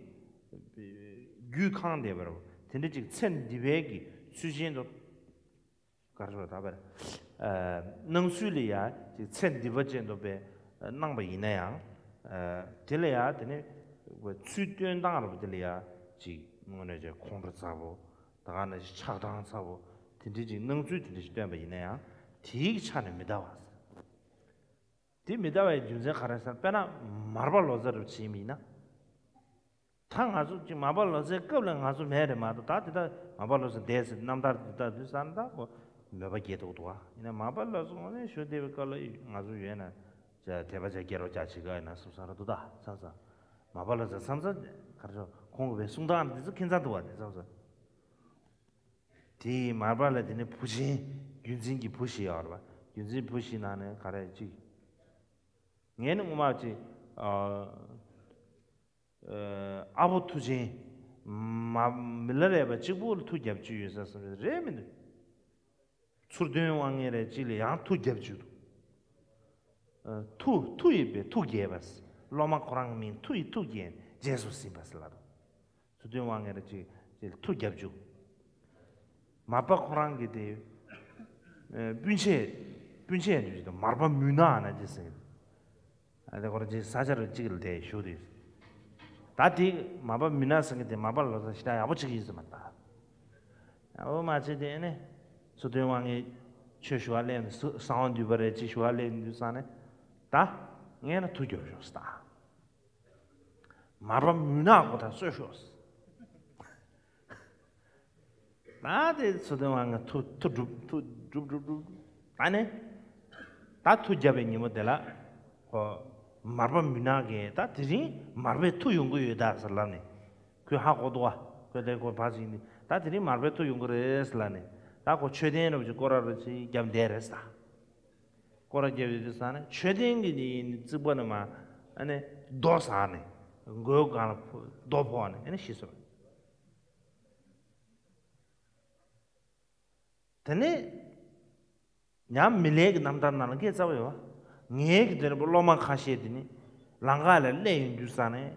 རྒྱུད་གང་བསྡད་པ་རེད། དེ་འདྲ་ཅིག་ཚེ་འདི་པའི་གི་ཚུལ་ཅན་དུ། ག་རེ་ཞུ་དགོས་རེད་ད། སྣང་ཚུལ་ལ་ཡ་ཅིག་ཚེ་འདི་པ་ཅན་དུ་དཔེ་སྣང་བ་ཡིན་ན་ཡང་། དེ་ལ་ཡ་དེ་ནས་ཚུལ་སྟོན་སྟངས་རེད་པ། དེ་ལ་ཡ་ཅིག་དངོས་གནས་ཅིག་ཁོང་ཁྲོ་ཚ་པོ། ད་ག་ནང་བཞིན་ཆགས་སྡང་ཚ་པོ། དེ་འདྲའི་ཅིག་སྣང་ཚུལ་དེ་འདྲ་ཞིག་སྟོན་པ་ཡིན་ན་ཡང་དེའི་ཆ་ནས་མི་ལྟ་བ་ཟེར། དེ་མི་ལྟ་བའི་རྒྱུ་མཚན་ག་རེ་ཟེར། དཔེར་ན་མར་པ་ལོ་ཙཱ་རུ་བྱེད་མིན་ན། ད་ང་ཚོ་ཅིག་མར་པ་ལོ་ཙཱའི་སྐབས་ལ་ང་ཚོ་མེད་རེད་མ་གཏོགས། ད་དེ་ད་མར་པ་ལོ་ཙཱ་འདས་ཟེར་རྣམ་ཐར་དེ་ད་དུས་ཙམ་ད་ཁོ་མོས་པ་སྐྱེ་ཐུབ་འདུག་ཨ། ཡིན་ན་མར་པ་ལོ་ཙཱ་དངོས་གནས་བཞུགས་བསྡད་པའི་སྐབས་ལ་ང་ཚོ་ཡོད་ན་ཅིག་དད་པ་ཅིག་སྐྱེ་རོགས་ཅིག་བྱེད་ཀ་ཡིན་ན་བསམ་བསམ་རེད་འདུག་ད་མཚམས་མཚམས། མར་པ་ལོ་ཙཱ་མཚམས་མཚམས་ག་རེ་ཞུ། ཁོང་གི་བའི་གསུང་སྟངས་འདི་ཚོ་ཁྱད་མཚར་འདུག་བ། དེ་མཚམས་མཚམས། དེའི་མར་པ་ལ་དེ་ནས་བུ་ཆེན་བརྒྱུད་འཛིན་གྱི་བུ་ཞིག་ཡོད་རེད་པ། བརྒྱུད་འཛིན་བུ་ཞིག་ནང་ནས་ག་རེ་ཅིག་ངས་ནི་སྔོན་མ་ཅིག་ཨ་ཨ་ཨ་བོ་མཐུ་ཆེན་མ་མི་ལ་རས་པ་གཅིག་པུ་ལ་མཐུ་རྒྱབ་བཅུག་ཡོད་ས་བསམ་རེད་མི་འདུག་མཚུར་སྟོན་དབང་ངེ་རེ་གཅིག་ལ་ཡང་མཐུ་རྒྱབ་བཅུག་འདུག་མཐུ་མཐུ་ཡིས་པའི་མཐུ་རྒྱས་པ། སློབ་མ་ཁོ་རང་གི་མིང་མཐུ་ཡིས་མཐུ་རྒྱས་རྗེས་སུ་ཟིན་པ་ཟེར་ལབ་འདུག་མཚུར་སྟོན་དབང་ངེ་རེ་གཅིག་ཅིག་མཐུ་རྒྱབ་བཅུག་མར་པ་ཁོ་རང་གི་དེ་ཨ་སྤུན་མཆེད། སྤུན་མཆེད་འདྲ་ཞིག་དང་། མར་པ་མུན་ནག་ན་ཅི་ཟེར། ཨ་དེ་ཁོ་རང་ཅིག་ས་ཆ་རུ་གཅིག་ལ་དེ་བཞུགས་དུས། ད་དེ་མར་པ་མུན་ནག་ཟེར་མཁན་དེ་མར་པ་ལོ་ཙཱ་ཞེ་དྲག་ཡག་པོ་ཅིག་ཡིན་ཟེར་མ་ད། ཡག་པོ་མ་བྱས་དེ་ནས་མཚུར་སྟོན་དབང་ངེ་ཆོས་ཞུ་བ་སླེབས་ནས་གསང་བ་འདུས་པ་རེད་ཅིག་ཞུ་བ་སླེབས་ནས་དུས་ཙམ་ནས། ད་ངས་ན་མཐུ་རྒྱོབ་ཤོག་ཟེར་ད། མར་པ་མུན་ནག་ཁོ་ད་གསོད་ཤོག་ད་དེ་མཚུར་སྟོན་དབང་ངེ་མཐུ་མཐུ་སྒྲུབ། མཐུ་སྒྲུབ་སྒྲུབ་སྒྲུབ། ད་ནི་ད་མཐུ་རྒྱབ་པའི་ཉིན་མོ་དེ་ལ་ཁོ་མར་པ་མུན་ནག་གིས་ད་དེ་རིང་མར་པའི་མཐུ་ཡོང་གི་ཡོད་ད་ཟེར་ལབ་ནས། ཁོས་ཧ་གོ་འདུག་བ། ཁོས་དེ་ཁོ་ཕར་ཕྱིན་ནས་ད་དེ་རིང་མར་པའི་མཐུ་ཡོང་གི་རེད་ཟེར་ལབ་ནས། ད་ཁོ་མཆོད་རྟེན་རུ་ཅིག་སྐོར་ར་རུ་ཅིག་རྒྱབ་བསྡད་རེད་ཟེར། སྐོར་ར་རྒྱབ་ཡོད་དུས་ཙམ་ནས་མཆོད་རྟེན་གྱི་ནི་རྩིག་པ་ནས་མར་ཨ་ནི་རྡོ་ཟགས་ནས་མགོའི་སྒང་ལ་ཕོ་རྡོ་ཕོག་ནས་ཨ་ནི་ཤི་སོང་། དེ་ནས་ཡང་མི་ལའི་གི་རྣམ་ཐར་ནང་ལ་སྐད་རྩ་བ་ཡོད་བ། ངའི་གི་དེ་ནས་སློབ་མ་ཁ་ཤས་དེ་ནི་ལམ་ཁ་ལ་སླེབས་ཡོང་དུས་ཙམ་ནས།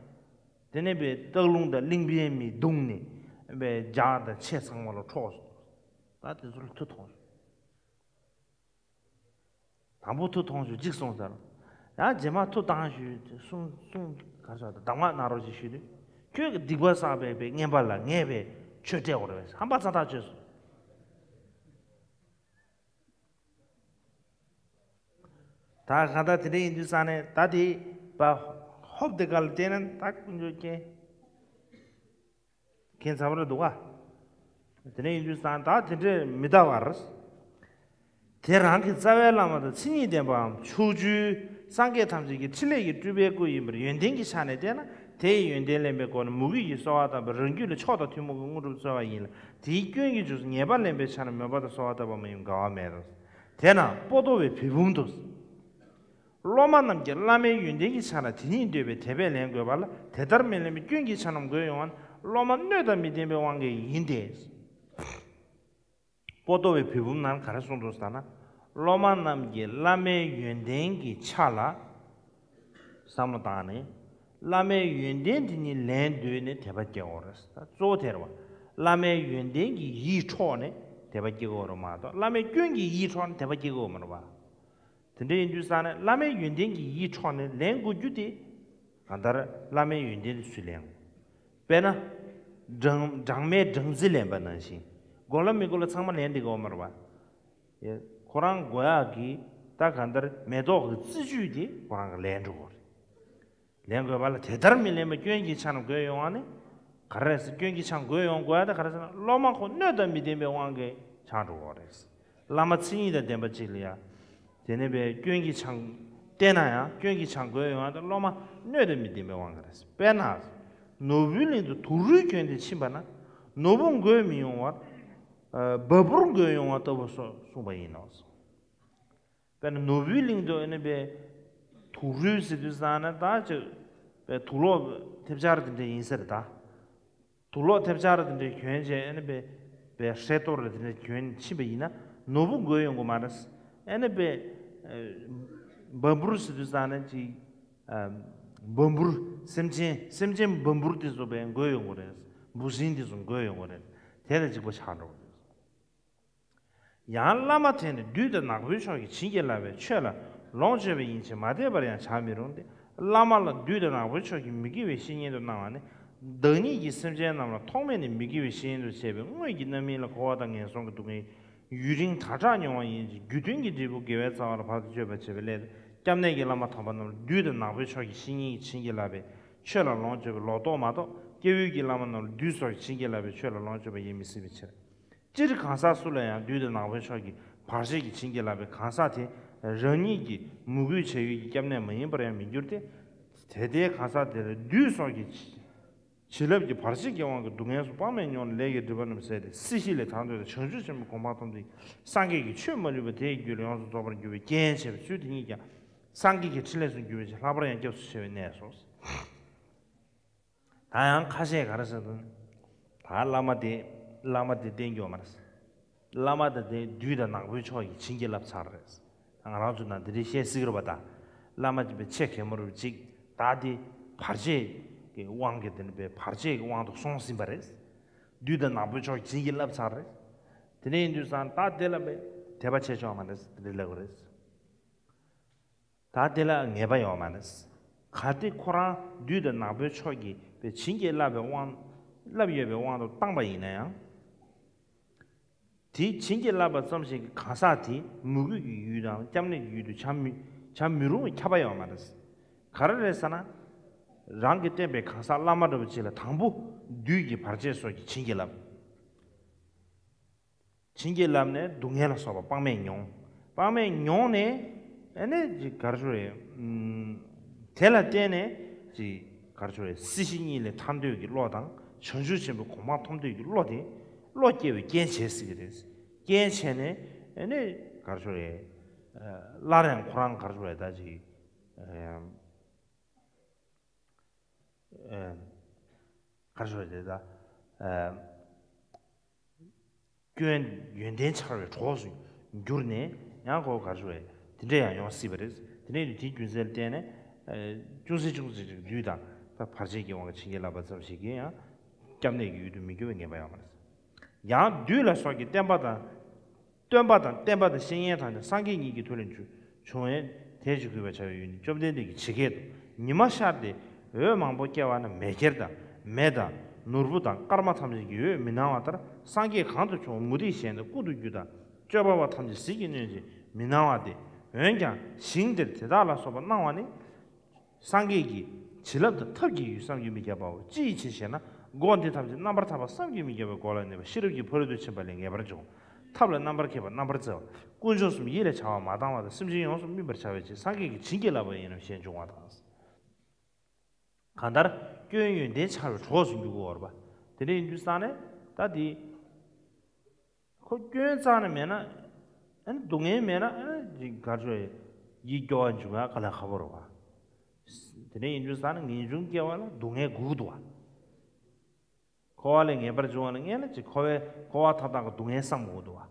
དེ་ནས་པའི་སྟག་ལུང་དང་གླིང་པའི་མི་བརྡུངས་ནས་པའི་ལྗགས་དང་ཆས་ཚང་མ་ལ་འཕྲོག་སོང་། ད་དེ་ཚོ་ལ་མཐུ་ཐོངས་སོང་། དང་པོ་མཐུ་ཐོངས་ཞུ་གཅིག་སོང་ཟེར། ཡང་རྗེས་མ་མཐུ་བཏང་ཞུ་གསུང་གསུང་ག་རེ་ཟེར། གདམས་ངག་གནང་རོགས་ཞེས་ཞུས་དུས། ཁྱོད་ཀྱི་སྡིག་པ་བསགས་པའི་པའི་རྔན་པ་ལ་ངས་པའི་ཆོས་སྤྲད་དགོས་རེད་པས། ཧམ་པ་ཚ་ཐག་ཆོད་སོང་། ད་གང་ལྟར་དེ་འདྲ་ཡིན་དུས་ཙང་ནས་ད་དེ་པ་ཧོབ་དེ་ག་ལ་བལྟས་ན་ད་དཀོན་མཆོག་མཁྱེན། མཁྱེན་ཚར་བ་རེད་འདུག་ག་དེ་འདྲ་ཡིན་དུས་ཙང་ད་དེ་འདྲས་མི་ལྟ་བར། དེ་རང་གི་རྩ་བའི་བླ་མ་དང་མཚན་ཉིད་ལྡན་པའམ་ཕྱོགས་བཅུའི་སངས་རྒྱས་ཐམས་ཅད་ཀྱི་ཕྲིན་ལས་ཀྱི་སྤྲུལ་པའི་སྐུ་ཡིན་པར་ཡོན་ཏན་གྱི་ཆ་ནས་བལྟས་ན། དེའི་ཡོན་ཏན་ལེན་པའི་སྒོ་ནས་མོས་གུས་ཀྱིས་གསོལ་བ་བཏབ་པ་རང་རྒྱུད་ལ་མཆོག་དང་ཐུན་མོང་གི་དངོས་གྲུབ་སྩོལ་བ་ཡིན་ལ། དེའི་སྐྱོན་གྱི་རྗེས་སུ་ཉེས་པ་ལེན་པའི་ཆ་ནས་མོས་པ་དང་གསོལ་བ་བཏབ་པ་མ་ཡིན་པར་འགལ་བ་མེད་དོ། དེས་ན་པོ་ཏོ་བའི་བུས་འབུམ་དུ། སློབ་མ་རྣམས་ཀྱིས་བླ་མའི་ཡོན་ཏན་གྱི་ཆ་ལ་དེ་ཉིད་འདོད་པའི་དད་པས་ལེན་དགོས་པ་ལ། དེ་ལྟར་མི་ལེན་པའི་སྐྱོན་གྱི་ཆ་རྣམས་འགོས་ཡོང་བ་ནི་སློབ་མ་སྣོད་དང་མི་ལྡན་པའི་དབང་གིས་ཡིན་ཏེ། པོ་ཏོ་བའི་བུས་འབུམ་ནང་ག་རེ་གསུངས་འདུག་ཟེར་ན། སློབ་མ་རྣམས་ཀྱིས་བླ་མའི་ཡོན་ཏན་གྱི་ཆ་ལ་བསམ་བློ་བཏང་ནས། བླ་མའི་ཡོན་ཏན་དེ་ཉིད་ལེན་འདོད་ནས་དད་པ་སྐྱེ་དགོས་རེད། ད་གཙོ་བོ་དེ་རེད་བ། བླ་མའི་ཡོན་ཏན་གྱི་ཡིད་འཕྲོག་ནས་དད་པ་སྐྱེ་དགོས་རེད་མ་གཏོགས། བླ་མའི་སྐྱོན་གྱི་ཡིད་འཕྲོག་ནས་དད་པ་སྐྱེ་དགོས་མ་རེད་བ། དེ་འདྲ་ཡིན་དུས་ཙང་ནས་བླ་མའི་ཡོན་ཏན་གྱི་ཡིད་འཕྲོག་ནས་ལེན་དགོས་རྒྱུ་དེ། གང་ལྟར་བླ་མའི་ཡོན་ཏན་དེ་སུས་ལེན་དགོས། དཔེར་ན། སྦྲང་སྦྲང་མས་སྦྲང་རྩི་ལེན་པ་ནང་བཞིན། དགོས་ལ་མི་དགོས་ལ་ཚང་མ་ལེན་བསྡད་དགོས་མ་རེད་པ། ཡ། ཁོ་རང་དགོས་ཡག་གི་ད་གང་ལྟར་མེ་ཏོག་གི་རྩི་བཅུད་དེ་ཁོ་རང་གིས་ལེན་འགྲོ་དགོས་རེད། ལེན་དགོས་པ་ལ་དེ་ལྟར་མི་ལེན་པ་སྐྱོན་གྱི་ཆ་རྣམས་འགོས་ཡོང་བ་ནི། ག་རེ་རེད་ཟེར། སྐྱོན་གྱི་ཆ་འགོས་ཡོང་དགོས་ཡ་དེ་ག་རེ་ཟེར་ན། སློབ་མ་ཁོ་སྣོད་དང་མི་ལྡན་པའི་དབང་གིས་ཆགས་འགྲོ་གི་རེད། བླ་མ་མཚན་ཉིད་དང་ལྡན་པ་ཅིག་ལ་ཡ། དེ་ནས་པའི་སྐྱོན་གྱི་ཆང་བལྟས་ན་ཡང་སྐྱོན་གྱི་ཆང་དགོས་ཡོང་བ་དང་སློབ་མ་སྣོད་དུ་མི་ལྡན་པའི་དབང་གིས་རེད། དཔེར་ན། ནོར་བུའི་གླིང་དུ་དུག་རུལ་གྱོན་ཏེ་ཕྱིན་པ་ན། ནོར་བུ་འགོས་མི་ཡོང་བར། ཨ། བ་སྤུར་འགོས་ཡོང་བ་ལྟ་བུ་སོགས་གསུངས་པ་ཡིན་ནོ། དཔེར་ན་ནོར་བུའི་གླིང་དུ་ཨ་ནི་པའི་དུག་རུལ་ཟེར་དུས་ཙང་ན་ད་ཅིག་པའི་དུག་ལོག་ཐེབས་ཆག་དེ་འདྲ་ཡིན་ས་རེད་ད། དུག་ལོག་ཐེབས་ཆག་དེ་འདྲ་གྱོན་བྱས་ཨ་ནི་པའི་པའི་ཧྲེ་ཏོག་རེ་དེ་འདྲ་གྱོན་ཕྱིན་པ་ཡིན་ན་ནོར་བུ་འགོས་ཡོང་གི་མ་རེད། ཨ་ནི་པའི་བ་སྤུར་ཟེར་དུས་ཙང་ན་ཅིག་བ་སྤུར་སེམས་ཅན་སེམས་ཅན་བ་སྤུར་དེ་ཚོ་པའི་འགོས་ཡོང་གི་རེད། འབུ་སྲིན་དེ་ཚོ་འགོས་ཡོང་གི་རེད། དེ་ལ་འཇིགས་པ་ཆགས་འགྲོ་གི་རེད། ཡང་བླ་མ་དེ་ནི་བདུད་དང་ནག་པོའི་ཕྱོགས་ཀྱིས་བྱིན་གྱིས་བརླབས་པའི་ཆོས་ལ་ལོངས་སྤྱོད་པ་ཡིན་ཕྱིར་མ་དད་པར་ཡང་བྱར་མི་རུང་སྟེ། བླ་མ་ལ་བདུད་དང་ནག་པོའི་ཕྱོགས་ཀྱིས་མི་དགེ་བའི་བཤེས་གཉེན་དུ་སྣང་བ་ནི། བདག་ཉིད་ཀྱིས་སེམས་ཅན་རྣམས་ལ་ཐོག་མེད་ནས་མི་དགེ་བའི་བཤེས་གཉེན་དུ་བྱས་པའི་སྔོན་གྱི་རྣམ་སྨིན་ལ་འཁོར་བ་དང་ངན་སོང་གི་སྡུག་བསྔལ་ཡུན་རིང་ཟླ་ཕྲག་མྱོང་བ་ཡིན་ཅིང་རྒྱུ་མཐུན་གྱི་འབྲས་བུ་དགེ་བའི་རྩ་བ་ལ་བར་དུ་གཅོད་པར་བྱེད་པའི་སླད་དུ་སྐྱབས་གནས་ཀྱི་བླ་མ་དམ་པ་རྣམས་ལ་བདུད་དང་ནག་པོའི་ཕྱོགས་ཀྱི་བཤེས་གཉེན་གྱིས་བྱིན་གྱིས་བརླབས་པའི་ཆོས་ལ་ལོངས་སྤྱོད་པའི་ལོག་རྟོག་མ་གཏོགས་སྐྱེ་བོའི་གི་བླ་མ་རྣམས་ལ་བདུད་སོགས་ཀྱིས་བྱིན་གྱིས་བརླབས་པའི་ཆོས་ལ་ལོངས་སྤྱོད་པ་ཡིན་མི་སྲིད་པའི་ཕྱིར། སྤྱིར་གང་ཟག་སུ་ལ་ཡང་བདུད་དང་ནག་པོའི་ཕྱོགས་ཀྱི་བར་ཆད་ཀྱིས་བྱིན་གྱིས་བརླབས་པའི་གང་ཟག་དེ་རང་ཉིད་ཀྱི་མོས་གུས་བྱ་ཡུལ་གྱི་སྐྱབས་གནས་མ་ཡིན་པར་ཡང་མི་འགྱུར་ཏེ། དེ་ལྟའི་གང་ཟག་དེ་ལ་བདུད་སོགས་ཀྱི་བྱིན་རླབས་ཀྱི་བར་ཆད་ཀྱི་དབང་གིས་སྡུག་བསྔལ་སོགས་དཔག་མེད་མྱོང་ནས་ལས་ཀྱི་སྒྲིབ་པ་རྣམས་ཟད་དེ་སྲིད་ཞི་ལས་ཐར་འདོད་དང་བྱང་ཆུབ་ཆེན་པོའི་གོ་འཕང་ཐོབ་སྟེ་སངས་རྒྱས་ཀྱི་ཆོས་མ་ལུས་པ་དེའི་རྒྱུད་ལ་ཡོངས་སུ་རྫོགས་པར་འགྱུར་བའི་རྐྱེན་བྱེད་པའི་ཚུལ་དེ་ཉིད་ཀྱང་སངས་རྒྱས་ཀྱི་ཕྲིན་ལས་སུ་འགྱུར་བའི་ཕྱིར་ལྷག་པར་ཡང་སྐྱབས་སུ་མཆི་བའི་གནས་སོ། ད་ཡང་ཁ་ཤས་ག་རེ་ཟེར་དུས། ད་བླ་མ་དེ་བླ་མ་དེ་བསྟེན་རྒྱུ་ཡོད་མ་རེད། བླ་མ་དེ་དེ་བདུད་དང་ནག་པོའི་ཕྱོགས་ཀྱིས་བྱིན་གྱིས་བརླབས་ཚར་རེད། ང་རང་ཚོ་ནང་དེ་འདྲའི་བཤད་སྲིད་ཀྱི་རེད་པ། ད་བླ་མ་དེ་པའི་ཆེ་གེ་མོ་རུ་གཅིག་ད་དེ་བར་ཆད་ཀྱི་དབང་གིས་དེ་ནི་པའི་བར་ཆད་ཀྱི་དབང་དུ་སོང་ཟིན་པ་རེད། བདུད་དང་ནག་པོའི་ཕྱོགས་ཀྱིས་བྱིན་གྱིས་བརླབས་ཚར་རེད། དེ་འདྲ་ཡིན་དུས་ཙང་ད་དེ་ལ་པའི་དད་པ་བྱས་ཆོག་མ་རེད་དེ་འདྲ་ལབ་ཀྱི་རེད། ད་དེ་ལ་ངེས་པ་ཡོད་མ་རེད། གལ་ཏེ་ཁོ་རང་བདུད་དང་ནག་པོའི་ཕྱོགས་ཀྱིས་པའི་བྱིན་གྱིས་བརླབས་པའི་དབང་བརླབས་ཡོད་པའི་དབང་དུ་བཏང་པ་ཡིན་ན་ཡང་། དེ་བྱིན་གྱིས་བརླབས་པ་ཙམ་ཞིག་གིས་གང་ཟག་དེ་མོས་གུས་ཀྱི་ཡུལ་དང་སྐྱབས་གནས་ཀྱི་ཡུལ་དུ་བྱ་མི་བྱ་མི་རུང་བའི་ཁྱབ་པ་ཡོད་མ་རེད། ག་རེ་རེད་ཟེར་ན། རང་གིས་བསྟེན་པའི་གང་ཟག་བླ་མ་འདྲ་བོ་ཅིག་ལ་དང་པོ་བདུད་ཀྱི་བར་ཆད་སོགས་ཀྱིས་བྱིན་གྱིས་བརླབས། བྱིན་གྱིས་བརླབས་ནས་སྡུག་བསྔལ་ལ་སོགས་པ་དཔག་མེད་མྱོང་། དཔག་མེད་མྱོང་ནས་ཨ་ནི་ཅིག་ག་རེ་ཞུ་རེད། ཨུམ། དེ་ལ་བརྟེན་ནས་ཅིག་ག་རེ་ཞུ་རེད། སྲིད་ཞི་གཉིས་ལས་ཐར་འདོད་ཀྱི་བློ་དང་བྱང་ཆུབ་ཆེན་པོའི་གོ་འཕང་ཐོབ་འདོད་ཀྱི་བློ་དེ་བློ་སྐྱེ་བའི་རྐྱེན་བྱེད་སྲིད་ཀྱི་རེད། རྐྱེན་བྱས་ནས་ཨ་ནི་ག་རེ་ཞུ་རེད། ཨ། སླར་ཡང་ཁོ་རང་ག་རེ་ཞུ་རེད་ད་ཅིག་ཨ། ཨ། ག་རེ་ཞུ་རེད་ད། ཨ། སྐྱོན་ཡོན་ཏན་འཆར་བའི་གྲོགས་སུ་གྱུར་ནས་ཡང་ཁོ་ག་རེ་ཞུ་རེད། དེ་འདྲ་ཡང་ཡོང་སྲིད་པ་རེད། དེ་ནས་དེའི་རྒྱུ་མཚན་ལ་བརྟེན་ནས། ཨ། ཅུང་ཟད་ཅུང་ཟད་ཅིག་བདུད་དང་བར་ཆད་ཀྱི་དབང་གིས་བྱིན་གྱིས་བརླབས་པ་ཙམ་ཞིག་གིས་ཡང་སྐྱབས་གནས་ཀྱི་ཡུལ་དུ་མི་འགྱུར་བའི་ངེས་པ་ཡོད་མ་རེད། ཡང་བདུད་ལ་སོགས་ཀྱི་བསྟན་པ་དང་། སྟོན་པ་དང་བསྟན་པ་དང་བཤེས་གཉེན་དང་ནི་སངས་རྒྱས་ཉིད་ཀྱི་མཐུ་ལས་བྱུང་བྱུང་བས་དེ་ཅིག་གུས་པར་བྱ་བའི་ཡུལ་ནི་བཅོམ་ལྡན་འདས་ཀྱིས་ཇི་སྐད་དུ། ཉི་མ་ཤར་ཏེ་འོད་མང་པོ་སྐྱེ་བ་ན་མེ་ཁྱེར་དང་མེ་དང་ནོར་བུ་དང་སྐར་མ་ཐམས་ཅད་ཀྱི་འོད་མི་སྣང་བ་ལྟར་སངས་རྒྱས་གང་དུ་བྱུང་བ་མུ་སྟེགས་གཞན་དང་ཀུན་ཏུ་རྒྱུ་དང་སྤྱོད་པ་པ་ཐམས་ཅད་ཟིལ་གྱིས་གནོན་ཅིང་མི་སྣང་བ་སྟེ། འོན་ཀྱང་ཞིང་འདིར་དེ་དག་ལ་སོགས་པ་སྣང་བ་ནི། སངས་རྒྱས་ཀྱི་བྱིན་རླབས་དང་ཐབས་ཀྱི་ཡུལ་བསམ་གྱིས་མི་ཁྱབ་པའོ། ཅི་ཡི་ཕྱིར་ཞེ་ན། སྒོ་འདི་ཐམས་ཅད་རྣམ་པར་ཐར་པ་བསམ་གྱིས་མི་ཁྱབ་པའི་སྒོ་ལ་གནས་པ་ཤེས་རབ་ཀྱི་ཕ་རོལ་ཏུ་ཕྱིན་པ་ལས་ངེས་པར་འབྱུང་། ཐབས་ལ་རྣམ་པར་མཁས་པ་རྣམ་པར་རྩེ་བ། དཀོན་མཆོག་གསུམ་ཡིད་ལ་བྱ་བ་མ་བཏང་བ་དང་སེམས་ཅན་ཡོངས་སུ་སྨིན་པར་བྱ་བའི་ཕྱིར་སངས་རྒྱས་ཀྱིས་བྱིན་གྱིས་བརླབས་པ་ཡིན་ནོ་ཞེས་འབྱུང་བ་དང་། གང་ལྟར་སྐྱོན་ཡོན་ཏན་འཆར་བའི་གྲོགས་སུ་འགྱུར་དགོས་པ་རེད་པ། དེ་འདྲ་ཡིན་དུས་ཙང་ནས་ད་དེ། ཁོ་སྐྱོན་རྩ་ནས་མེད་ན། ཨ་ནི་སྡུག་བསྔལ་མེད་ན་ཨ་ནི་ག་རེ་ཞུ་རེད། ཡིད་སྐྱོ་བ་འབྱུང་ཡ་དཀའ་ལས་ཁག་པོ་རེད་བ། དེ་འདྲ་ཡིན་དུས་ཙང་ནས་ངེས་འབྱུང་སྐྱེ་བ་ལ་སྡུག་བསྔལ་དགོས་ཀྱི་འདུག་བ། འཁོར་བ་ལས་ངེས་པར་འབྱུང་བ་ལ་སྔོན་ལ་ཅིག་འཁོར་བའི་འཁོར་བ་མཐའ་དག་གི་སྡུག་བསྔལ་བསམ་དགོས་ཀྱི་འདུག་བ།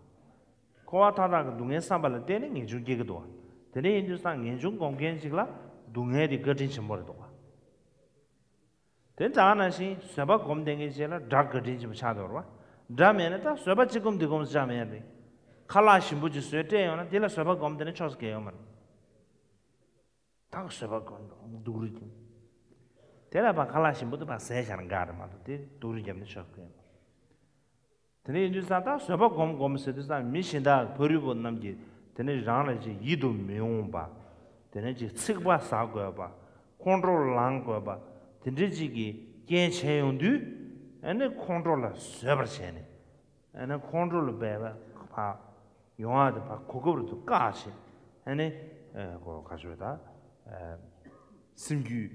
འཁོར་བ་མཐའ་དག་གི་སྡུག་བསྔལ་བསམ་པ་ལ་བརྟེན་ནས་ངེས་འབྱུང་སྐྱེ་གི་འདུག་བ། དེ་འདྲ་ཡིན་དུས་ཙང་ངེས་འབྱུང་སྒོམ་མཁན་ཅིག་ལ་སྡུག་བསྔལ་དེ་བཀའ་དྲིན་ཆེན་པོ་རེད་འདུག་བ། དེ་ཙང་ནང་བཞིན་བཟོད་པ་སྒོམ་བསྡད་མཁན་ཅིག་ལ་དགྲ་བཀའ་དྲིན་ཆེན་པོ་ཆགས་འདུག་བ། དགྲ་མེད་ན་ད་བཟོད་པ་གཅིག་སྒོམ་འདི་སྒོམ་ཟེར་ཆགས་མེད་རེད། ཁ་ལག་ཞིམ་པོ་ཅིག་བཟོས་སྤྲད་ཡོང་ན་དེ་ལ་བཟོད་པ་སྒོམ་བསྡད་ན་ཆོག་ས་གང་ཡོད་མ་རེད། ད་བཟོད་པ་སྒོམ་སྡུག་རུས་ཀྱིས། དེ་ལ་ཕར་ཁ་ལག་ཞིམ་པོ་དེ་ཕར་ཟས་བཞག་ན་དགའ་རེད་མ་གཏོགས་དེ་སྡུག་རུས་བརྒྱབ་ན་ཆོག་ས་གང་ཡོད་མ་རེད། དེ་ནས་ཡིན་དུས་ཙང་ད་བཟོད་པ་སྒོམ་སྒོམ་ཟེར་དུས་ཙང་མི་གཞན་དག་ཕ་རོལ་པོ་རྣམས་ཀྱིས་དེ་ནས་རང་ལ་ཅིག་ཡིད་དུ་མི་འོང་བ། དེ་ནས་ཅིག་ཚིག་པ་ཟ་དགོས་པ། ཁོང་ཁྲོ་ལངས་དགོས་པ། དེ་འདྲ་ཅིག་གི་རྐྱེན་བྱས་ཡོང་དུས། ཨ་ནི་ཁོང་ཁྲོ་ལ་བཟོད་པར་བྱས་ནས། ཨ་ནི་ཁོང་ཁྲོ་ལ་འབད་པ་ཕར་ཡོང་བ་དེ་ཕར་གོ་སྐབས་རུ་དུ་བཀག་བྱས། ཨ་ནི་ཨ་གོ་ག་ཞུ་ད་ཨ་སེམས་རྒྱུད།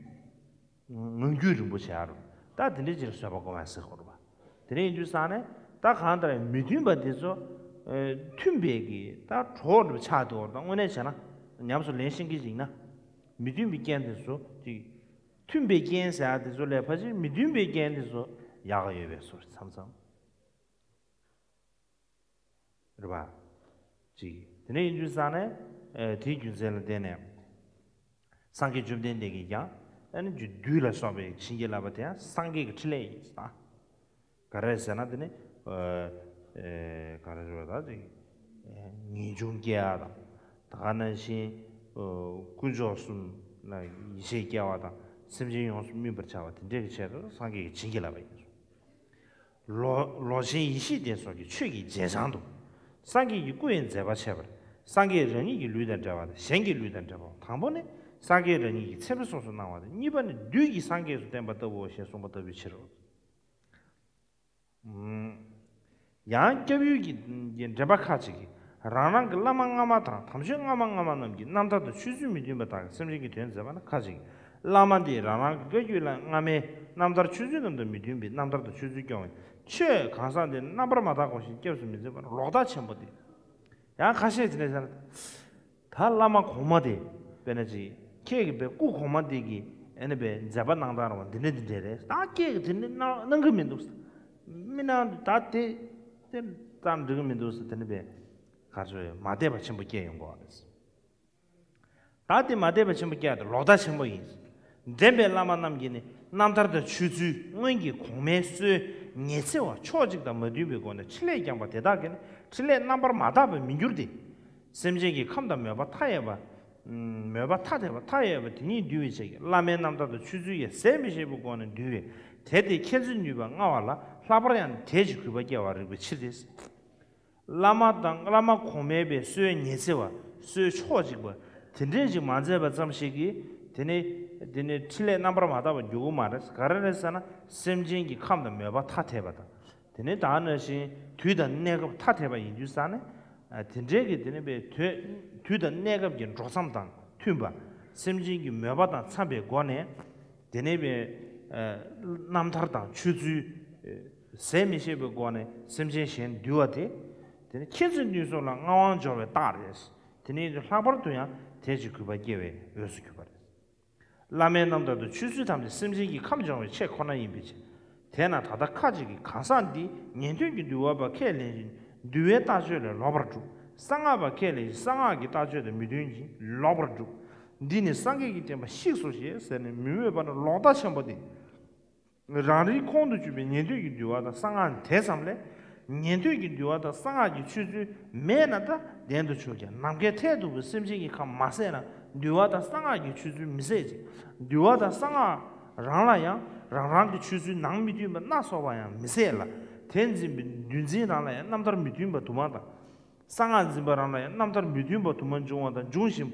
ངང་རྒྱུད་རིན་པོ་ཆེ་ཨ་རུ། ད་དེ་འདྲའི་ཅིག་ལ་བཟོད་པ་སྒོམ་ཡ་ཟེར་གོ་རུ་བ། དེ་འདྲ་ཡིན་དུས་ཙང་ནས་ད་གང་ལྟར་མི་མཐུན་པ་དེ་ཚོ་ཨ་མཐུན་པའི་གི་ད་གྲོགས་རུ་ཆགས་འདུག་ད་དངོས་གནས་བྱས་ན་ཉམས་སུ་ལེན་ཤེས་ཀྱི་ཡིན་ན། མི་མཐུན་པའི་རྐྱེན་དེ་ཚོ་ཅིག་མཐུན་པའི་རྐྱེན་ཟེར་ཡ་དེ་ཚོ་ལས་ཕལ་ཆེར་མི་མཐུན་པའི་རྐྱེན་དེ་ཚོ་ཡག་ག་ཡོད་པའི་བཟོ་མཚམས་མཚམས། རེད་པ། ཅིག་དེ་ནས་ཡིན་དུས་ཙང་ནས་ཨ་དེའི་རྒྱུ་མཚན་ལ་བརྟེན་ནས། སངས་རྒྱས་བཅོམ་ལྡན་འདས་ཀྱིས་ཀྱང་ཨ་ནི་རྒྱུ་བདུད་ལ་སོགས་པའི་བྱིན་གྱིས་བརླབས་པ་དེ་ཡང་སངས་རྒྱས་ཀྱི་ཕྲིན་ལས་ཡིན་ཟེར། ག་རེ་ཟེར་ན་དེ་ནི་ཨ་ཨ་ག་རེ་ཟེར་བ་ད་ཅིག་ངེས་འབྱུང་སྐྱེ་བ་དང་། ད་ག་ནང་བཞིན་ཨ་དཀོན་མཆོག་གསུམ་ལ་ཡིད་ཆེས་སྐྱེ་བ་དང་། སེམས་ཅན་ཡོངས་སུ་སྨིན་པར་བྱ་བ་དེ་འདྲའི་གི་ཆེད་དུ་སངས་རྒྱས་ཀྱིས་བྱིན་གྱིས་བརླབས་པ་ཡིན། ལོ་ལོ་ཆེན་ཡེ་ཤེས་དེ་སོགས་ཀྱི་ཆོས་ཀྱི་རྗེས་འབྲང་དུ། སངས་རྒྱས་ཀྱི་སྐུ་ཡི་མཛད་པ་འཆད་པར་སངས་རྒྱས་རང་ཉིད་ཀྱི་ལུས་དང་འབྲེལ་བ་དང་གཞན་གྱི་ལུས་དང་འབྲེལ་བའོ། དང་པོ་ནི་སངས་རྒྱས་རང་ཉིད་ཀྱི་མཚན་དཔེ་སོགས་སུ་སྣང་བ་དང་། གཉིས་པ་ནི་བདུད་ཀྱིས་སངས་རྒྱས་སུ་བསྟན་པ་ལྟ་བུའོ་ཞེས་གསུངས་པ་ལྟ་བུའི་ཕྱིར་རོ། ཡང་སྐྱབས་ཡུལ་གྱི་འདྲེན་པ་ཁ་ཅིག་གིས་རང་རང་གི་བླ་མ་སྔ་མ་དང་དམ་ཆོས་སྔ་མ་སྔ་མ་རྣམས་ཀྱི་རྣམ་ཐར་དང་ཆོས་ཚུལ་མི་མཐུན་པ་དག་གིས་སེམས་ཅན་གྱི་དོན་མཛད་པ་ན་ཁ་ཅིག་གིས་བླ་མ་འདིས་རང་རང་གི་བཀའ་བརྒྱུད་ལ་སྔ་མའི་རྣམ་ཐར་ཆོས་ཚུལ་རྣམས་དང་མི་མཐུན་པའི་རྣམ་ཐར་དང་ཆོས་ཚུལ་སྐྱོང་བའི་ཆོས་གང་ཟག་འདི་རྣམ་པར་མ་དག་གོ་ཞིང་སྐྱབས་སུ་མི་འཛིན་པ་ལོག་ལྟ་ཆེན་པོ་སྟེ། ཡང་ཁ་ཤས་ཅིག་ནས་ཟེར་ན། ད་བླ་མ་གོང་མ་དེ་དཔེར་ན་ཅིག་ཁྱེད་ཀྱི་པའི་སྐུ་གོང་མ་དེ་གིས་ཨ་ནི་པའི་མཛད་པ་གནང་སྟངས་རང་འདི་འདྲ་འདི་འདྲ་རེད། ད་ཁྱེད་ཀྱིས་དེ་འདྲ་གནང་གནང་གི་མི་འདུག་མི་གནང་འདུག་ད་དེ་དེ་ཙམ་འགྲིག་གི་མི་འདུག་ཟེར་དེ་འདྲ་པའི་ག་ཚོད་མ་དད་པ་ཆེན་པོ་སྐྱེ་ཡོང་གི་རེད། ད་དེ་མ་དད་པ་ཆེན་པོ་སྐྱེ་ཡ་དེ་ལོག་ལྟ་ཆེན་པོ་ཡིན། འདྲེན་པའི་བླ་མ་རྣམས་ཀྱིས་ནི་རྣམ་ཐར་དང་ཆོས་ཚུལ་སྔོན་གྱི་གོང་མའི་སྲོལ་ཉི་ཚེ་བ་ཕྱོགས་གཅིག་དང་མ་མཐུན་པའི་སྒོ་ནས་ཕྲིན་ལས་བསྐྱངས་པ་དེ་དག་གིས་ནི་ཕྲིན་ལས་རྣམ་པར་མ་དག་པར་མི་འགྱུར་ཏེ། སེམས་ཅན་གྱི་ཁམས་དང་མོས་པ་མཐའ་ཡས་པ། མོས་པ་ཐ་དད་པ་མཐའ་ཡས་པ་དེ་ཉིད་འདུལ་བའི་ཕྱིར་བླ་མའི་རྣམ་ཐར་དང་ཆོས་ཚུལ་ཡང་ཟད་མི་ཤེས་པའི་སྒོ་ནས་འདུལ་བས། དེ་སྟེ་མཁྱེན་བརྩེ་ནུས་པ་མངའ་བ་ལ་ལྷག་པར་ཡང་དད་ཅིང་གུས་པ་སྐྱེ་བར་རིགས་པའི་ཕྱིར་ཏེ། བླ་མ་དང་བླ་མ་གོང་མའི་པའི་སྲོལ་ཉི་ཚེ་བ། སྲོལ་ཕྱོགས་གཅིག་པ། དེ་འདྲའི་ཞིག་མ་མཛད་པ་ཙམ་ཞིག་གིས་དེ་ནི་དེ་ནི་ཕྲིན་ལས་རྣམ་པར་མ་དག་པར་འགྱུར་གྱི་མ་རེད། ག་རེ་རེད་ཟེར་ན་སེམས་ཅན་གྱི་ཁམས་དང་མོས་པ་ཐ་དད་པ་དང་། དེ་ནི་ད་ནང་བཞིན་དུས་དང་གནས་སྐབས་ཐ་དད་པ་ཡིན་དུས་ཙང་ནས་དེ་འདྲའི་གི་དེ་ནི་པའི་དུས་དུས་དང་གནས་སྐབས་ཀྱི་འགྲོ་མཚམས་དང་མཐུན་པ། སེམས་ཅན་གྱི་མོས་པ་དང་འཚམ་པའི་སྒོ་ནས། དེ་ནས་པའི་རྣམ་ཐར་དང་ཆོས་ཚུལ་ཟད་མི་ཤེས་པའི་སྒོ་ནས་སེམས་ཅན་གཞན་འདུལ་བ་དེ། དེ་ནི་མཁྱེན་བརྩེ་ནུས་གསུམ་ལ་མངའ་དབང་འབྱོར་བའི་རྟགས་རེད། དེ་ནི་ལྷག་པར་དུ་ཡང་དད་ཅིང་གུས་པ་སྐྱེ་བའི་འོས་སུ་གྱུར་པ་རེད། བླ་མའི་རྣམ་ཐར་དང་ཆོས་ཚུལ་ཐམས་ཅད་སེམས་ཅན་གྱི་ཁམས་སྦྱོང་བའི་ཆེད་ཁོ་ན་ཡིན་པའི་ཕྱིར། དེས་ན་ད་ལྟ་ཁ་ཅིག་གིས་གང་ཟག་འདི་ཉན་ཐོས་ཀྱི་འདུལ་བ་པ་ཁས་ལེན་ཞིང་འདུལ་བའི་ལྟ་སྤྱོད་ལས་ལོག་པར་གྲུབ། གསང་སྔགས་པ་ཁས་ལེན་ཞིང་གསང་སྔགས་ཀྱི་ལྟ་སྤྱོད་དང་མི་མཐུན་ཞིང་ལོག་པར་གྲུབ། འདི་ནི་སངས་རྒྱས་ཀྱི་བསྟན་པ་བཤིགས་སོ་ཞེས་ཟེར་ནས་མི་མོས་པ་ནི་ལོག་ལྟ་ཆེན་པོ་སྟེ། རང་རིག་ཁོང་དུ་ཆུད་པའི་ཉན་ཐོས་ཀྱི་འདུལ་བ་དང་གསང་སྔགས་དེ་ཙམ་ལས། ཉན་ཐོས་ཀྱི་འདུལ་བ་དང་གསང་སྔགས་ཀྱི་ཆོས་ཚུལ་མེད་ན་ད་ལྡན་དུ་ཆུག་ཀྱང་ནམ་མཁའི་མཐས་གཏུགས་པའི་སེམས་ཅན་གྱི་ཁམས་མ་ཟད་ན་འདུལ་བ་དང་གསང་སྔགས་ཀྱི་ཆོས་ཚུལ་མི་ཟད་ཅིང་། འདུལ་བ་དང་གསང་སྔགས་རང་ལ་ཡང་རང་རང་གི་ཆོས་ཚུལ་ནང་མི་མཐུན་པ་སྣ་ཚོགས་པ་ཡང་མི་ཟད་ལ། དེ་འཛིན་པའི་འདུལ་འཛིན་རང་ལ་ཡང་རྣམ་ཐར་མི་མཐུན་པ་དུ་མ་དང་། གསང་སྔགས་འཛིན་པ་རང་ལ་ཡང་རྣམ་ཐར་མི་མཐུན་པ་དུ་མ་འབྱུང་བ་དང་འབྱུང་བཞིན།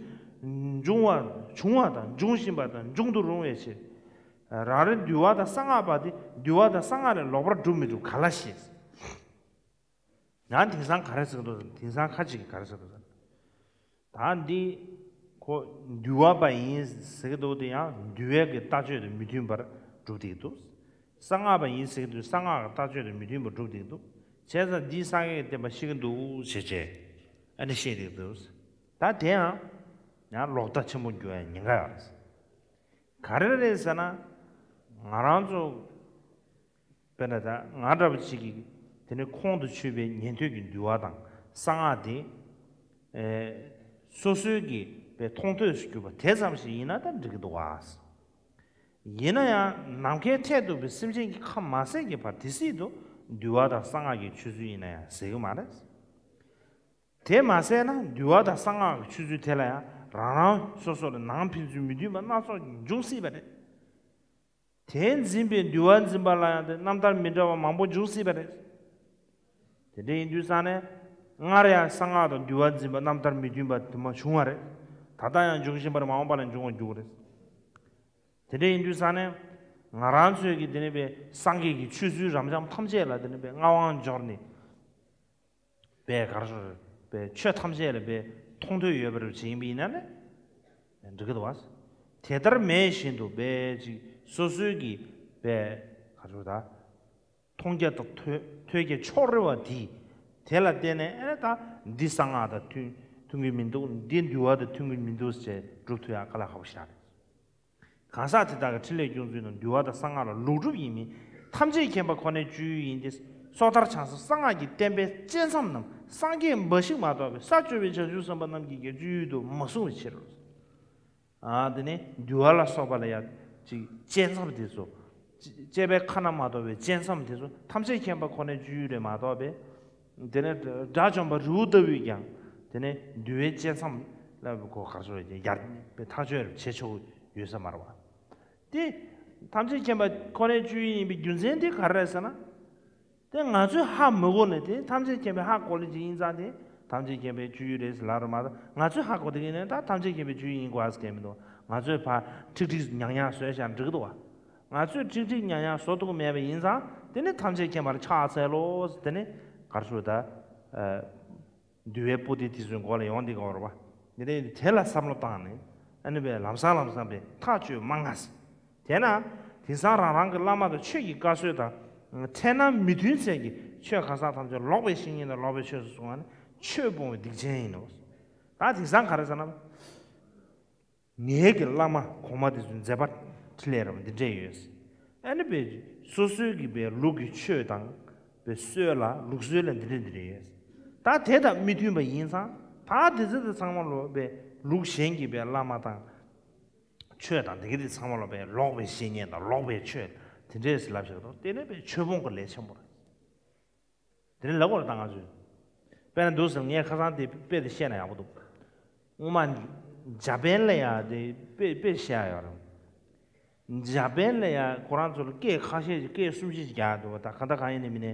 འབྱུང་བ་བྱུང་བ་དང་འབྱུང་བཞིན་པ་དང་འབྱུང་དུ་རུང་བའི་ཕྱིར། རང་རེ་འདུལ་བ་དང་གསང་སྔགས་པ་དེ་འདུལ་བ་དང་གསང་སྔགས་ལས་ལོག་པར་སྒྲུབ་མི་སྒྲུབ་ག་ལ་ཤེས། ཡང་དེང་སང་ག་རེ་ཟེར་གི་འདུག་དེང་སང་ཁ་ཅིག་གིས་ག་རེ་ཟེར་གི་འདུག་ད་འདི་ཁོ་འདུལ་བ་པ་ཡིན་ཟེར་གི་འདུག་དེ་ཡང་འདུལ་བའི་གི་ལྟ་སྤྱོད་དང་མི་མཐུན་པར་སྒྲུབ་བསྡད་ཀྱི་འདུག་གསང་སྔགས་པ་ཡིན་ཟེར་གི་འདུག་གསང་སྔགས་ཀྱི་ལྟ་སྤྱོད་དང་མི་མཐུན་པར་སྒྲུབ་བསྡད་ཀྱི་འདུག་བྱས་ཙང་འདིས་སངས་རྒྱས་ཀྱི་བསྟན་པ་བཤིག་གི་འདུག་ཞེས་བྱས་ཨ་ནི་བཤད་བསྡད་ཀྱི་འདུག་ད་དེ་ཡང་ཡང་ལོག་ལྟ་ཆེན་པོ་འགྱུར་ཡ་ཉེན་ཁ་ཡོད་རེད། ག་རེ་རེད་ཟེར་ན། ང་རང་ཚོ་དཔེར་ན་ད་ང་འདྲ་པོ་ཅིག་གིས་དེ་ནི་ཁོང་དུ་ཆུད་པའི་ཉན་ཐོས་ཀྱི་འདུལ་བ་དང་གསང་སྔགས་དེ་ཨེ་སོ་སོའི་གི་པའི་མཐོང་ཐོས་སུ་གྱུར་པ་དེ་ཙམ་ཞིག་ཡིན་ན་ད་འགྲིག་གི་འདུག་ག་ཡིན་ན་ཡང་ནམ་མཁའི་མཐས་གཏུགས་པའི་སེམས་ཅན་གྱི་ཁམས་མ་ཟད་ཀྱི་བར་དེ་སྲིད་དུ་འདུལ་བ་དང་གསང་སྔགས་ཀྱི་ཆོས་ཚུལ་ཡིན་ན་ཡང་ཟེར་གི་མ་རེད། དེ་མ་ཟད་ན་འདུལ་བ་དང་གསང་སྔགས་ཀྱི་ཆོས་ཚུལ་དེ་ལ་ཡང་རང་རང་སོ་སོར་ནང་ཕན་ཚུན་མི་མཐུན་པ་སྣ་ཚོགས་འབྱུང་སྲིད་པ་རེད། དེ་འཛིན་པའི་འདུལ་བ་འཛིན་པ་ལ་ཡང་དེ་རྣམ་ཐར་མི་འདྲ་བ་མང་པོ་འབྱུང་སྲིད་པ་རེད། དེ་འདྲ་ཡིན་དུས་ཙང་ནས་སྔར་ཡང་གསང་སྔགས་དང་འདུལ་བ་འཛིན་པ་རྣམ་ཐར་མི་མཐུན་པ་དུ་མ་བྱུང་བ་རེད། ད་ལྟ་ཡང་འབྱུང་བཞིན་པ་རེད། མ་འོངས་པ་ལ་འབྱུང་བར་འགྱུར་བ་རེད། དེ་འདྲ་ཡིན་དུས་ཙང་ནས་ང་རང་ཚོས་ཀྱི་དེ་ནི་པའི་སངས་རྒྱས་ཀྱི་ཆོས་ཚུལ་རབ་འབྱམས་ཐམས་ཅད་ལ་དེ་ནི་པའི་མངའ་དབང་འབྱོར་ནས། པའི་གར་སོང་པའི་ཆོས་ཐམས་ཅད་ལ་པའི་ མཐོང་ཐོས་ཡོད་པ་རེད་བྱས་ཡིན་པ་ཡིན་ན་ནི་འགྲིག་གི་འདུག་བ། དེ་ལྟར་མེད་བཞིན་དུ་འབད་ཅིག་སོ་སོའི་གི་འབད་ག་རེ་ཟེར་ད། མཐོང་རྒྱ་དང་ཐོས་ཐོས་རྒྱ་ཕྱོགས་རེ་བ་དེས་དེ་ལ་བརྟེན་ནས་ཨེ་ད་འདི་གསང་སྔགས་དང་མཐུན་མཐུན་གྱི་མི་འདུག་འདི་འདུལ་བ་དང་མཐུན་གྱི་མི་འདུག་ཅེས་སྒྲུབ་ཐུབ་ཡག་དཀའ་ལས་ཁག་པོ་ཞིག་རེད། གང་ཟག་དེ་དག་གི་འཕྲིན་ལས་སྐྱོང་ཚུལ་ནི་འདུལ་བ་དང་གསང་སྔགས་ལ་ལོག་སྒྲུབ་ཡིན་མིན་ཐམས་ཅད་མཁྱེན་པ་ཁོ་ནའི་སྤྱོད་ཡུལ་ཡིན་ཏེ། སོ་ཐར་བྱང་སེམས་གསང་སྔགས་ཀྱི་བསྟན་པའི་བཅད་མཚམས་རྣམས་སངས་རྒྱས་འབའ་ཞིག་མ་གཏོགས་པའི་ས་སྤྱོད་པའི་བྱང་ཆུབ་སེམས་དཔའ་རྣམས་ཀྱིས་ཀྱང་སྤྱོད་ཡུལ་དུ་མ་གསུངས་པའི་ཕྱིར་རོ། ཨ་དེ་ནས་འདུལ་བ་ལ་སོགས་པ་ལ་ཡང་ཅིག་བཅད་མཚམས་དེ་ཚོ། བཅད་པའི་ཁ་ན་མ་ཐོ་བའི་བཅད་མཚམས་དེ་ཚོ་ཐམས་ཅད་མཁྱེན་པ་ཁོ་ནའི་སྤྱོད་ཡུལ་རེད་མ་གཏོགས་པས། དེ་ནས་དགྲ་བཅོམ་པ་རི་བོ་ལྟ་བུས་ཀྱང་དེ་ནས་འདུལ་བའི་བཅད་མཚམས་ལ་གོ་གར་སོ་ཡར་པའི་ཐག་གཅོད་བྱེད་ཆོག་ཡོད་ས་མ་རེད་བ། དེ་ཐམས་ཅད་མཁྱེན་པ་ཁོ་ནའི་སྤྱོད་ཡུལ་ཡིན་པའི་རྒྱུ་མཚན་དེ་ག་རེ་རེད་ཟེར་ན། དེ་ང་ཚོས་ཧ་མི་གོ་ནས་དེ་ཐམས་ཅད་མཁྱེན་པའི་ཧ་གོ་ལེ་ཅིག་ཡིན་ཙང་དེ་ཐམས་ཅད་མཁྱེན་པའི་སྤྱོད་ཡུལ་རེད་ཟེར་ལབ་རེད་མ་གཏོགས་ང་ཚོས་ཧ་གོ་དེ་གི་ནས་ད་ཐམས་ཅད་མཁྱེན་པའི་སྤྱོད་ཡུལ་ཡིན་དགོས་ཟེར་མཁན་མི་འདུག་ང་ཚོས་ཕར་ཁྲིག་ཁྲིག་ཉག་ཉག་བཟོས་བཞག་འགྲིག་གི་འདུག་བ། ང་ཚོས་ཁྲིག་ཁྲིག་ཉག་ཉག་བཟོ་ཐུབ་ཀྱི་མེད་པ་ཡིན་ཙང་དེ་ནི་ཐམས་ཅད་མཁྱེན་པར་ཕྱག་འཚལ་ལོ་ཟེར་དེ་ནི་གར་སོ་ད། འདུལ་བའི་པོ་ཏི་དེ་ཚོའི་མགོ་ལ་ཡོང་དེ་ག་བར་བ། ངས་དེ་དེ་ལ་བསམ་བློ་བཏང་ནས་ཨ་ནི་བས་ལམ་སང་ལམ་སང་བས་ཐག་གཅོད་མ་ང་ཟེར། དེས་ན་དེང་སང་རང་རང་གི་བླ་མ་དང་ཆོས་ཀྱི་བཀའ་སྲོལ་དང་འཁྲིལ་ན་མི་མཐུན་ཚད་ཀྱི་ཆོས་གང་ཟག་ཐམས་ཅད་ལོག་པའི་བཤེས་གཉེན་དང་ལོག་པའི་ཆོས་སུ་གསུངས་པ་ནི་ཆོས་སྤོང་བའི་སྡིག་ཅན་ཡིན་ནོ། ད་དེང་སང་ག་རེ་ཟེར་ན། ངའི་གི་བླ་མ་གོང་མ་དེ་ཚོའི་མཛད་པ་འཕྲིན་ལས་རབ་འདི་འདྲས་ཡོད། ཨ་ནི་བས་སོ་སོའི་གི་བས་ལུགས་ཀྱི་ཆོས་དང་བས་སྲོལ་ལ་ལུགས་སྲོལ་ལ་འདི་འདྲས་འདི་འདྲས་ཡོད། ད་དེ་དང་མི་མཐུན་པ་ཡིན་ཙང་ད་དེ་ཚོ་དེ་ཚང་མ་ལོ་བས་ལུགས་གཞན་གྱི་བས་བླ་མ་དང་ཆོས་དང་དེ་གི་དེ་ཚང་མ་ལོ་བས་ལོག་པའི་བཤེས་གཉེན་དང་ལོག་པའི་ཆོས་དེ་འདྲས་ལབ་བཞག་འདུག་དེ་ནས་བས་ཆོས་སྤོང་གི་ལས་ཆེན་པོ་རེད། དེ་ནི་ལབ་དགོས་རེད་ད་ང་ཚོས། དཔེར་ན་འདུག་ཟེར་ངས་ཁ་སང་དེ་དཔེ་དེ་བཤད་ན་ཡག་པོ་འདུག་སྔོན་མ་འཇར་པན་ལ་ཡ་དེ་དཔེ་དཔེ་བཤད་ཡ་ཡོད་རེད། འཇར་པན་ལ་ཡ་ཁོ་རང་ཚོ་ལ་སྐད་ཁ་ཤས་ཀྱི་སྐད་གསུམ་བཞི་ཅིག་རྒྱག་ཡ་འདུག་ད་གང་ལྟར་གང་ཡིན་ནའི་མིན་ནའི།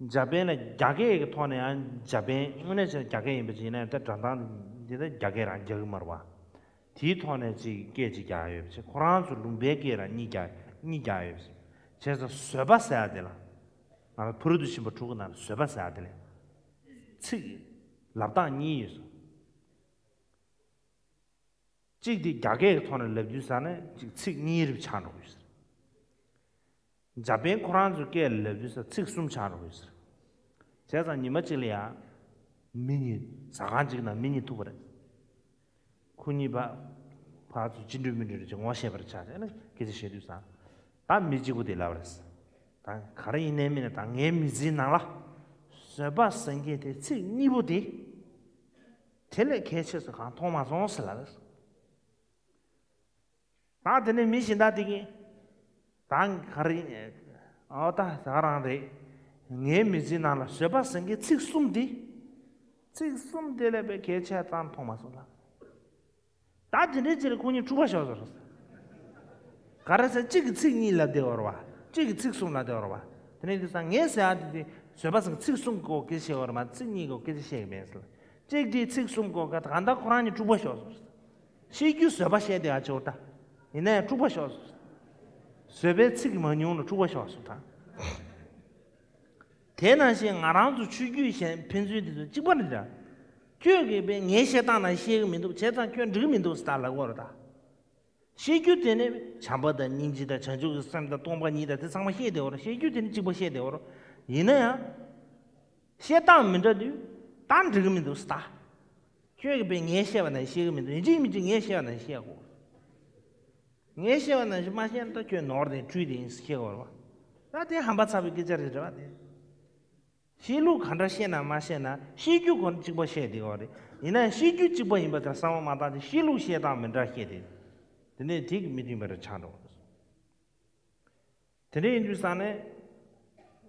འཇར་པན་ལ་རྒྱ་སྐད་ཀྱི་ཐོག་ནས་ཡང་འཇར་པན་དངོས་གནས་བྱས་ན་རྒྱ་སྐད་ཡིན་པ་ཅིག་ཡིན་ན་ད་སྒྲ་གདངས་འདི་ད་རྒྱ་སྐད་རང་རྒྱག་གི་མ་རེད་བ། དེའི་ཐོག་ནས་ཅིག་སྐད་ཅིག་རྒྱག་ཡ་ཡོད་པ་ཅིག་ཁོ་རང་ཚོ་ལུང་པའི་སྐད་རང་གཉིས་རྒྱག་གཉིས་རྒྱག་ཡ་ཡོད་པ་ཅིག་བྱས་ཙང་བཟོད་པ་ཟེར་ཡ་དེ་ལ། ང་ལ་ཕུ་རུ་དུ་ཕྱིན་པ་དྲུག་གི་ནང་ལ་བཟོད་པ་ཟེར་ཡ་དེ་ལས། ཚིག་ལབ་སྟངས་གཉིས་ཡོད་སོང་། གཅིག་དེ་རྒྱ་སྐད་ཀྱི་ཐོག་ནས་ལབ་དུས་ཙ་ནས་གཅིག་ཚིག་གཉིས་རེ་ཆགས་འགྲོ་གི་ཡོད་ཟེར། འཇར་པན་ཁོ་རང་ཚོའི་སྐད་ལབ་དུས་ཙ་ཚིག་གསུམ་ཆགས་འགྲོ་གི་ཡོད་ཟེར། བྱས་ཙང་ཉི་མ་གཅིག་ལ་ཡ། མི་གཉིས་ཟ་ཁང་གཅིག་ནང་མི་གཉིས་ཐུག་པ་རེད། ཁོ་གཉིས་པ། ཕར་ཚུར་ཅི་འདྲ་མི་འདྲ་རེ་ཅིག་ངོ་ཤེས་པར་ཆགས་བྱས་ནས་སྐད་ཆ་བཤད་དུས་ཙང་། ད་མི་གཅིག་པོ་དེ་ལབ་པ་རེད། ད་ག་རེ་ཡིན་ནའི་མིན་ནའི་ད་ངའི་མི་ཚེའི་ནང་ལ། བཟོད་པ་ཟེར་མཁན་དེ་ཚིག་གཉིས་པོ་དེ། དེ་ལས་གལ་ཆེ་ས་གང་མཐོང་མ་སོང་ཟེར་ལབ་པ་རེད། ད་དེ་ནས་མི་གཞན་དག་དེ་གིས། ད་ག་རེ་ཡིན། ཨོ་ད་ད་ག་རང་རེད། ངའི་མི་ཚེའི་ནང་ལ་བཟོད་པ་ཟེར་མཁན་ཚིག་གསུམ་དེ། ཚིག་གསུམ་དེ་ལས་པའི་གལ་ཆེ་ཙམ་མཐོང་མ་སོང་ལ། ད་དེ་འདྲའི་ཅིག་ལ་ཁོ་གཉིས་འཁྲུག་པ་ཤོར་སོང་། ག་རེ་ཟེར་གཅིག་གིས་ཚིག་གཉིས་ལབ་བསྡད་ཡོད་རེད་བ། གཅིག་གིས་ཚིག་གསུམ་ལབ་བསྡད་ཡོད་རེད་བ། དེ་ནས་དེ་སང་ངས་ཟེར་ཡ་དེ་དེ་བཟོད་པ་ཟེར་ཚིག་གསུམ་གོ་སྐད་ཆ་བཤད་ཡོད་རེད་མ་ཚིག་གཉིས་གོ་སྐད་ཆ་བཤད་ཀྱི་མེད་ཟེར། གཅིག་དེས་ཚིག་གསུམ་གོ་ག་ད་གང་ལྟར་ཁོ་རང་གཉིས་འཁྲུག་པ་ཤོར་སོང་། ཤེས་རྒྱུ་བཟོད་པ་བཤད་བསྡད་ཡ་ཆོག་ད། ཡིན་ན་ཡང་འཁྲུག་པ་ཤོར་སོང་། བཟོད་པའི་ཚིག་མང་ཉུང་ལ་འཁྲུག་པ་ཤོར་སོང་ད། དེ་ནང་བཞིན་ང་རང་ཚོ་ཆོས་བརྒྱུད་གཞན་ཕན་ཚུན་དེ་ཚོ་གཅིག་པ་རེད་ད། ཁྱོད་ཀྱིས་པས་ངའི་བཤད་སྟངས་ནང་བཤད་གི་མི་འདུག་བྱས་ཙང་ཁྱོད་འགྲིག་གི་མི་འདུག་ཟེར་ད་ལབ་དགོས་རེད་ད། ཤེས་རྒྱུ་དེ་ནི་བྱམས་པ་དང་སྙིང་རྗེ་དང་བྱང་ཆུབ་ཀྱི་སེམས་དང་སྟོང་པ་ཉིད་དང་དེ་ཚང་མ་བཤད་བསྡད་ཡོད་རེད། ཤེས་རྒྱུ་དེ་ནི་གཅིག་པ་བཤད་བསྡད་ཡོད་རེད། ཡིན་ན་ཡང་། བཤད་སྟངས་མི་འདྲ་དུས་ད་འགྲིག་གི་མི་འདུག་ཟེར་ད། ཁྱོད་ཀྱིས་པས་ངས་བཤད་པ་ནང་བཤད་གི་མི་འདུག་ཡིན་གཅིག་མིན་གཅིག་ངས་བཤད་པ་ནང་བཤད་དགོས། ངས་བཤད་པ་ནང་བཞིན་མ་བཤད་ན་ད་ཁྱོད་ནོར་དེ་འཁྲུལ་དེ་ཡིན་ཟེར་བཤད་དགོས་རེད་བ། ད་དེ་ཧམ་པ་ཚ་བའི་སྐད་ཆ་རེད་རེད་བ་དེ། བཤད་ལུགས་ག་འདྲ་བཤད་ན་མ་བཤད་ན་བཤད་རྒྱུ་ཁོ་ན་གཅིག་པ་བཤད་བསྡད་ཡོད་རེད། ཡིན་ན་བཤད་རྒྱུ་གཅིག་པ་ཡིན་པ་དེ་བསམ་བློ་མ་བཏང་སྟེ་བཤད་ལུགས་བཤད་སྟངས་མི་འདྲ་བཤད་དེ། དེ་ནས་དེ་གི་མི་མཐུན་པ་རེ་ཆགས་འགྲོ་བ་རེད། དེ་འདྲ་ཡིན་དུས་ཙང་ནས།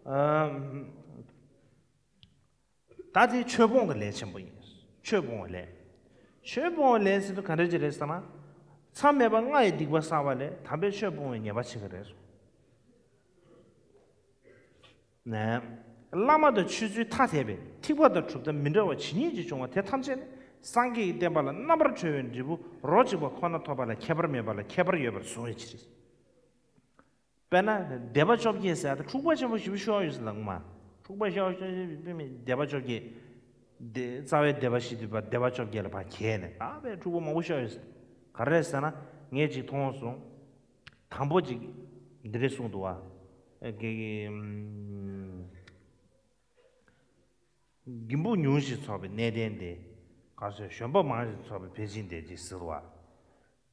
ཨ། ད་དེ་ཆོས་སྤོང་གི་ལས་ཆེན་པོ་ཡིན། ཆོས་སྤོང་བའི་ལས། ཆོས་སྤོང་བའི་ལས་ཟེར་དུས་ག་འདྲ་ཅིག་རེད་ཟེར་ན། མཚམས་མེད་པ་ལྔ་ཡི་སྡིག་པ་བསགས་པ་ལས་དམ་པའི་ཆོས་སྤོང་བའི་ཉེས་པ་ཕྱེ་གི་རེད། ནས། བླ་མ་དང་ཆོས་ཚུལ་ཐ་དད་པའི་ཐེག་པ་དང་གྲུབ་མཐའ་མི་འདྲ་བ་ཇི་སྙེད་ཅིག་བྱུང་བ་དེ་ཐམས་ཅད་ནི་སངས་རྒྱས་ཀྱི་བསྟན་པ་ལ་རྣམ་པར་གྲོལ་བའི་འབྲས་བུ་རོ་གཅིག་པ་ཁོ་ན་ཐོབ་པ་ལ་ཁྱད་པར་མེད་པ་ལ་ཁྱད་པར་ཡོད་པར་གཟུང་བའི་ཕྱིར། དཔེར་ན་སྡེ་པ་བཅོ་བརྒྱད་ཟེར་ཡ་དེ་འཁྲུག་པ་ཆེན་པོ་ཞེ་པོ་ཤོར་ཡོད་ཟེར་ལབ་མ། འཁྲུག་པ་ཤོར་ཤོར་ཤོར་པའི་སྡེ་པ་བཅོ་བརྒྱད། དེ་རྩ་བའི་སྡེ་པ་བཞི་འདུས་པ་སྡེ་པ་བཅོ་བརྒྱད་ལ་ཕར་གྱེས་ནས་ད་བའི་འཁྲུག་པ་མང་པོ་ཤོར་ཡོད་ཟེར། ག་རེ་ཟེར་ན་ངས་ཅིག་མཐོང་སོང་། དང་པོ་ཅིག་འདི་འདྲས་གསུངས་འདུག་བ། ཨེ་གི་གི་ཨམ། རྒན་པོ་ཉུང་ཞིག་ཚོགས་པའི་གནས་བརྟན་ཏེ། ག་ཟེར་གཞོན་པ་མང་ཞིག་ཚོགས་པའི་བེ་ཅིན་ཏེ་ཅིག་ཟེར་བ།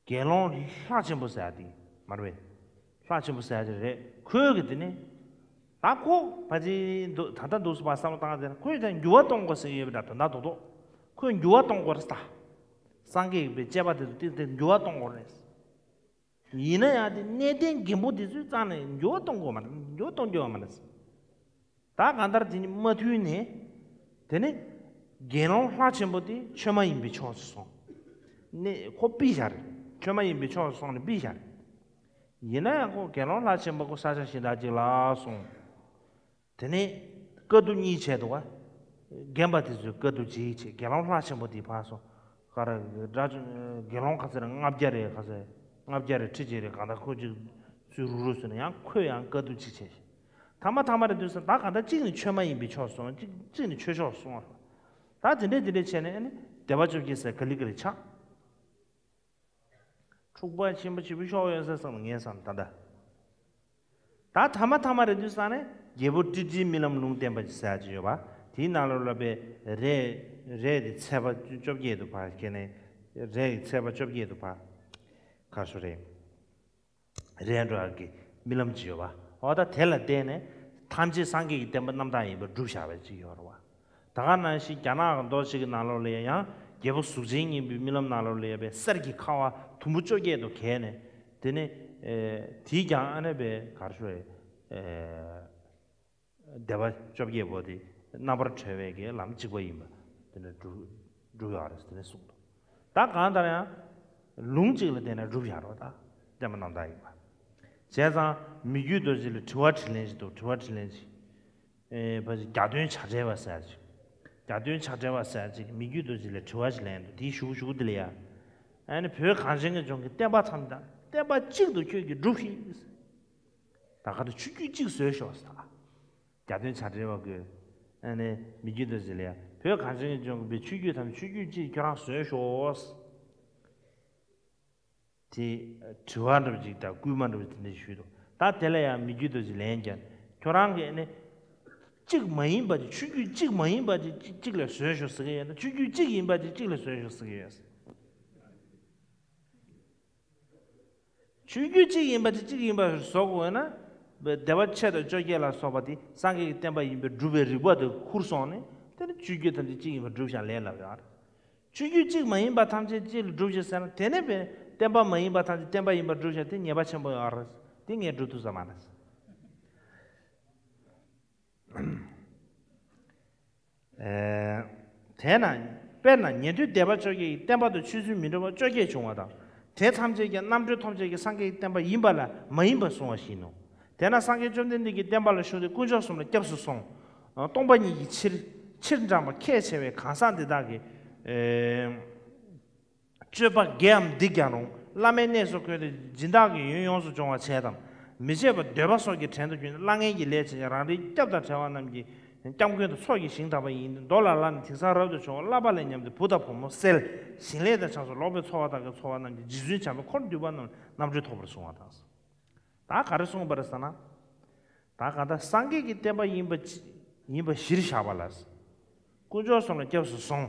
དགེ་སློང་ལྷ་ཆེན་པོ་ཟེར་ཡ་དེ་མ་རེད་པས། ལྷ་ཆེན་པོ་ཟེར་ཡ་དེ་རེད། ཁོས་གི་དེ་ནི། ད་ཁོ་ཕ་ཅི་འདུག་ད་ལྟ་འདུག་སེ་བསམ་བློ་བཏང་ཡ་དེ་ན་ཁོས་ཀྱང་འགྱུར་བ་གཏོང་དགོས་ཟེར་ཡོད་པ་འདྲ་དོན་དག་རྡོག་རྡོག་ཁོས་འགྱུར་བ་གཏོང་དགོས་རེད་ད། སངས་རྒྱས་ཀྱི་བྱེད་པ་དེ་ཚོ་ཏིག་ཏིག་འགྱུར་བ་གཏོང་དགོས་རེད། ཡིན་ན་ཡང་དེ་གནས་བརྟན་རྒན་པོ་དེ་ཚོའི་རྩ་ནས་འགྱུར་བ་གཏོང་དགོས་མ་རེད། འགྱུར་བ་གཏོང་རྒྱུ་ཡོད་མ་རེད། ད་གང་ལྟར་དེ་ནི་མ་ཐུལ་ནས། དེ་ནི་དགེ་སློང་ལྷ་ཆེན་པོ་དེ་ཆོས་མ་ཡིན་པའི་ཕྱོགས་སུ་སོང་། ནི་ཁོ་ཕུད་བཞག་རེད། ཆོས་མ་ཡིན་པའི་ཕྱོགས་སུ་སོང་ནས་ཕུད་བཞག་རེད། ཡིན་ན་ཡང་ཁོ་དགེ་སློང་ལྷ་ཆེན་པོ་ཁོ་ས་ཆ་གཞན་དག་ཅིག་ལ་སོང་། དེ་ནས་དཀའ་སྡུག་གཉིས་བྱས་འདུག་བ། རྒན་པ་དེ་ཚོས་དཀའ་སྡུག་ཅིག་བྱས། དགེ་སློང་ལྷ་ཆེན་པོ་དེ་ཕར་སོང་། ག་རེ་དགྲ་དགེ་སློང་ག་ཚོད་རེད། ལྔ་བརྒྱ་རེད། ག་ཚོད་ལྔ་བརྒྱ་རེད། ཁྲི་གཅིག་རེད། གང་ལྟར་ཁོ་ཅིག་ཚུར་རུག་རུག་བཟོས་ནས་ཡང་ཁོས་ཡང་དཀའ་སྡུག་ཅིག་བྱས། ཐ་མ་ཐ་མ་རེད་དུས་ཙང་ད་གང་ལྟར་གཅིག་ནི་ཆོས་མ་ཡིན་པའི་ཕྱོགས་སོང་། གཅིག་གཅིག་ནི་ཆོས་ཕྱོགས་སོང་བ། ད་དེ་འདྲས་དེ་འདྲས་བྱས་ནས་ཨ་ནི་སྡེ་པ་བཅོ་བརྒྱད་ཟེར་ག་ལེ་ག་ལེ་ཆགས། འཁྲུག་པ་ཆེན་པོ་ཆེ་པོ་ཤོར་ཡོད་ས་བསམ་ངས་བསམ་ད་ལྟ། ད་ཐ་མ་ཐ་མ་རེད་དུས་ཙང་ནས་རྒྱལ་པོ་ཀྲི་ཀྲིའི་རྨི་ལམ་ལུང་བསྟན་པ་ཟེར་ཡ་ཅིག་ཡོད་པ། དེའི་ནང་ལོགས་ལ་པའི་རས་རས་དེ་ཚད་པ་བཅོ་བརྒྱད་དུ་བར་ཁྱེར་ནས་རས་ཀྱི་ཚད་པ་བཅོ་བརྒྱད་དུ་བར་ག་སུ་རེད། རས་འགྲོ་ཡག་གི་རྨི་ལམ་ཅིག་ཡོད་པ། འོ་ད་དེ་ལ་བརྟེན་ནས་ཐམས་ཅད་སངས་རྒྱས་ཀྱི་བསྟན་པ་རྣམ་དག་ཡིན་པར་སྒྲུབ་བཞག་པ་ཅིག་ཡོད་རེད་བ། ད་ག་ནང་བཞིན་རྒྱ་ནག་གི་མདོ་ཅིག་གི་ནང་ལོགས་ལ་ཡང་རྒྱལ་པོ་གཟུགས་ཅན་སྙིང་པོའི་རྨི་ལམ་ནང་ལོགས་ལ་ཡང་པའི་གསེར་གྱི་ཁ་བ་དུམ་བུ་བཅོ་བརྒྱད་དུ་གས་ནས་དེ་ནི་དེས་ཀྱང་ཨ་ནེ་པའི་གར་ཤོ་ཡི་སྡེ་པ་བཅོ་བརྒྱད་པོ་དེ་རྣམ་པར་གྲོལ་བའི་གི་ལམ་གཅིག་པ་ཡིན་པ་དེ་ནི་སྒྲུབ་སྒྲུབ་ཡོད་རེད་དེ་ནི་གསུངས་འདུག་ད་གང་ལྟར་ཡང་ལུང་གཅིག་ལ་བརྟེན་ནས་སྒྲུབ་བཞག་རོགས་ད་བསྟན་པ་རྣམ་དག་ཡིན་པ། བྱས་ཙང་མི་བསྐྱོད་རྡོ་རྗེ་ལ་དྲི་བ་དྲིས་ལན་ཞིག་འདུག་དྲི་བ་དྲིས་ལན་ཞིག་ཨེ་ཕ་གི་གྱ་སྟོན་བྱ་བྲལ་བ་ཟེར་ཅིག་གྱ་སྟོན་བྱ་བྲལ་བ་ཟེར་ཅིག་མི་བསྐྱོད་རྡོ་རྗེ་ལ་དྲི་བ་ཞིག་ལན་འདུག་དེའི་གཞུག་གཞུག་དེ་ལ་ཡ། ཨ་ནི་བོད་གངས་ཅན་གྱི་ལྗོངས་ཀྱི་བསྟན་པ་ཐམས་ཅད་བསྟན་པ་གཅིག་ཏུ་ཁྱོད་ཀྱིས་སྒྲུབས་ཤིག་ད་ག་དུ་ཆོས་བརྒྱུད་གཅིག་བཟོས་ཤོག་ཟེར། གྱ་སྟོན་བྱ་བྲལ་བ་གིས་ཨ་ནི་མི་བསྐྱོད་རྡོ་རྗེ་ལ་ཡ་བོད་གངས་ཅན་གྱི་ལྗོངས་ཀྱི་བོད་ཆོས་བརྒྱུད་ཐམས་ཅད་ཆོས་བརྒྱུད་གཅིག་ཁྱོད་རང་བཟོས་ཤོག་དེ་དྲི་བ་འདྲ་བ་ཅིག་དང་སྐུལ་མ་འདྲ་བ་དེ་འདྲ་ཞུས་འདུག་ད་དེ་ལ་ཡང་མི་བསྐྱོད་རྡོ་རྗེ་ལན་བརྒྱབ་ནས་ཁྱོད་རང་གིས་ཨ་ནི་གཅིག་མ་ཡིན་པ་དེ་ཆོས་བརྒྱུད་གཅིག་མ་ཡིན་པ་དེ་གཅིག་གཅིག་ལ་བཟོས་ཤོག་ཟེར་གྱི་ཡོད་ན་ཆོས་བརྒྱུད་གཅིག་ཡིན་པ་དེ་གཅིག་ལ་བཟོས་ཤོག་ཟེར་གྱི་ཡོད། ཆོས་བརྒྱུད་གཅིག་ཡིན་པ་དེ་གཅིག་ཡིན་པ་བཟོ་དགོས་ན། སྡེ་པ་ཕྱེད་དང་བཅོ་བརྒྱད་ལ་སོགས་པ་དེ་སངས་རྒྱས་ཀྱི་བསྟན་པ་ཡིན་པའི་སྒྲུབ་པའི་རིགས་པ་དེ་ཁུར་སོང་ནས་དེ་ནི་ཆོས་བརྒྱུད་ཐམས་ཅད་གཅིག་ཡིན་པར་སྒྲུབ་བཞག་ལས་སླ་བ་ཡོད་རེད། ཆོས་བརྒྱུད་གཅིག་མ་ཡིན་པ་ཐམས་ཅད་གཅིག་ལ་སྒྲུབ་ཞིག་ཟེར་ན་དེ་ནས་པའི་བསྟན་པ་མ་ཡིན་པ་ཐམས་ཅད་བསྟན་པ་ཡིན་པར་སྒྲུབ་བཞག་དེ་ཉེས་པ་ཆེན་པོ་ཡོད་རེད། དེ་ངས་སྒྲུབ་ཐུབ་ས་མ་རེད། ཨེ། དེས་ན། དཔེར་ན་ཉན་ཐོས་སྡེ་པ་བཅོ་བརྒྱད་ཀྱི་བསྟན་པ་དང་ཆོས་ཚུལ་མི་འདྲ་བ་བཅོ་བརྒྱད་བྱུང་བ་དང་། དེ་ཐམས་ཅད་ཀྱང་རྣམ་གྲོལ་ཐོབ་བྱེད་ཀྱི་སངས་རྒྱས་ཀྱི་བསྟན་པ་ཡིན་པ་ལ་མ་ཡིན་པར་གསུངས་པ་བཞིན་ནོ། དེས་ན་སངས་རྒྱས་བཅོམ་ལྡན་འདས་ཀྱི་བསྟན་པ་ལ་ཞུགས་ཏེ་དཀོན་མཆོག་གསུམ་ལ་སྐྱབས་སུ་སོང་། སྟོང་པ་ཉིད་ཀྱི་ཕྱིར་ཕྱིར་འབྲངས་པ་ཁས་འཆེ་བའི་གང་ཟག་འདི་དག་གིས། ཨེ། སྤྱོད་པ་དགེའམ་སྡིག་ཀྱང་རུང་། བླ་མའི་གནས་སུ་འཁོད་དེ་སྦྱིན་བདག་གི་ཡོན་ཡོངས་སུ་སྦྱོང་བར་བྱེད་དམ། མི་བྱེད་པར་འདོད་པ་སོགས་ཀྱི་བྲན་དུ་གྱུར་ནས་བླ་ངན་གྱི་ལས་བྱེད་ཅིང་རང་རེའི་སྐྱབས་དང་བྲལ་བ་རྣམས་ཀྱི་སྐྱབས་མགོན་དུ་ཚོགས་ཀྱི་ཞིང་དག་པ་ཡིན་ཏེ། མདོ་ལ་ལ་ནི་དེང་སང་རབ་ཏུ་བྱུང་བ་བསླབ་པ་ལ་སྙམ་སྟེ་བུ་དང་བུ་མོ་བསད། ཞིང་ལས་དང་ཆགས་སུ་ལོག་པའི་འཚོ་བ་དག་གི་འཚོ་བ་རྣམས་ཀྱིས་རྗེ་བཙུན་བྱམས་པའི་འཁོར་འདུས་པ་རྣམས་རྣམ་གྲོལ་ཐོབ་པར་གསུངས་པ་དང་། ད་ག་རེ་གསུངས་པ་རེད་ཟེར་ན། ད་གང་ལྟར་སངས་རྒྱས་ཀྱི་བསྟན་པ་ཡིན་པ་ཅི་ཡིན་པ་གཞིར་བཞག་པ་ལ། དཀོན་མཆོག་གསུམ་ལ་སྐྱབས་སུ་སོང་།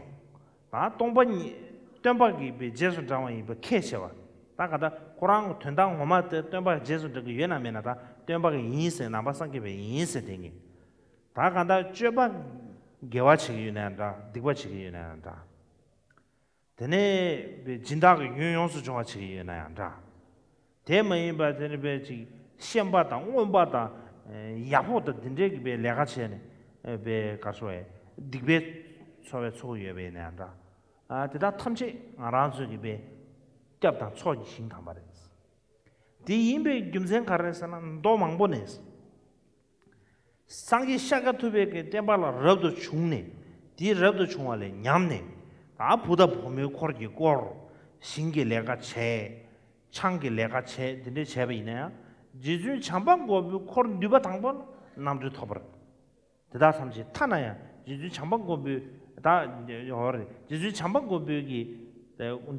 ད་སྟོང་པ་ཉིད་སྟོན་པ་གི་པའི་རྗེས་སུ་འབྲང་བ་ཡིན་པ་ཁས་འཆེ་བ། ད་གང་ལྟར་ཁོ་རང་གི་དོན་དག་ངོ་མ་དེ་སྟོན་པ་རྗེས་སུ་འབྲང་གི་ཡོད་ན་མེད་ན་ད་སྟོན་པ་གི་ཡིན་ཟེར་ནང་པ་སངས་རྒྱས་པའི་ཡིན་ཟེར་དེ་ངེས། ད་གང་ལྟར་སྤྱོད་པ་དགེ་བ་བྱེད་ཀྱི་ཡོད་ན་ཡང་འདྲ་སྡིག་པ་བྱེད་ཀྱི་ཡོད་ན་ཡང་འདྲ། དེ་ནས་སྦྱིན་བདག་གི་ཡོན་ཡོངས་སུ་སྦྱོང་བ་བྱེད་ཀྱི་ཡོད་ན་ཡང་འདྲ། དེ་མ་ཡིན་པར་དེ་ནི་དཔེ་ཅིག་ཤན་པ་དང་རྔོན་པ་དང་ཡག་ཕོགས་དང་འདི་འདྲའི་གི་དཔེ་ལས་ཀ་བྱས་ནས་དཔེ་ག་སོ་བས་སྡིག་པའི་འཚོ་བའི་ཚོགས་ཡོད་པ་ཡིན་ན་ཡང་འདྲ། དེ་དག་ཐམས་ཅད་ང་རང་ཚོའི་གི་དཔེ་སྐྱབས་དང་ཚོགས་ཀྱི་ཞིང་དམ་པ་རེད། དེ་ཡིན་པའི་རྒྱུ་མཚན་ག་རེ་ཟེར་ན་མདོ་མང་པོ་ནས། སངས་རྒྱས་ཤཱཀྱ་ཐུབ་པའི་གི་བསྟན་པ་ལ་རབ་ཏུ་བྱུང་ནས། དེའི་རབ་ཏུ་བྱུང་བ་ལས་ཉམས་ནས། ད་བུ་དང་བུ་མོའི་འཁོར་གྱིས་བསྐོར། ཞིང་གི་ལས་ཀ་བྱས། ཆང་གི་ལས་ཀ་བྱས་འདི་འདྲ་བྱས་པ་ཡིན་ན་ཡང་། རྗེ་བཙུན་བྱམས་པ་མགོན་པོའི་འཁོར་འདུས་པ་དང་པོ་ལ་རྣམ་གྲོལ་ཐོབ་པར། དེ་དག་ཐམས་ཅད་ཐ་ན་ཡང་རྗེ་བཙུན་བྱམས་པ་མགོན་པོའི་ ད་ཡོད་རེད། རྗེ་བཙུན་བྱམས་པ་མགོན་པོའི་གི་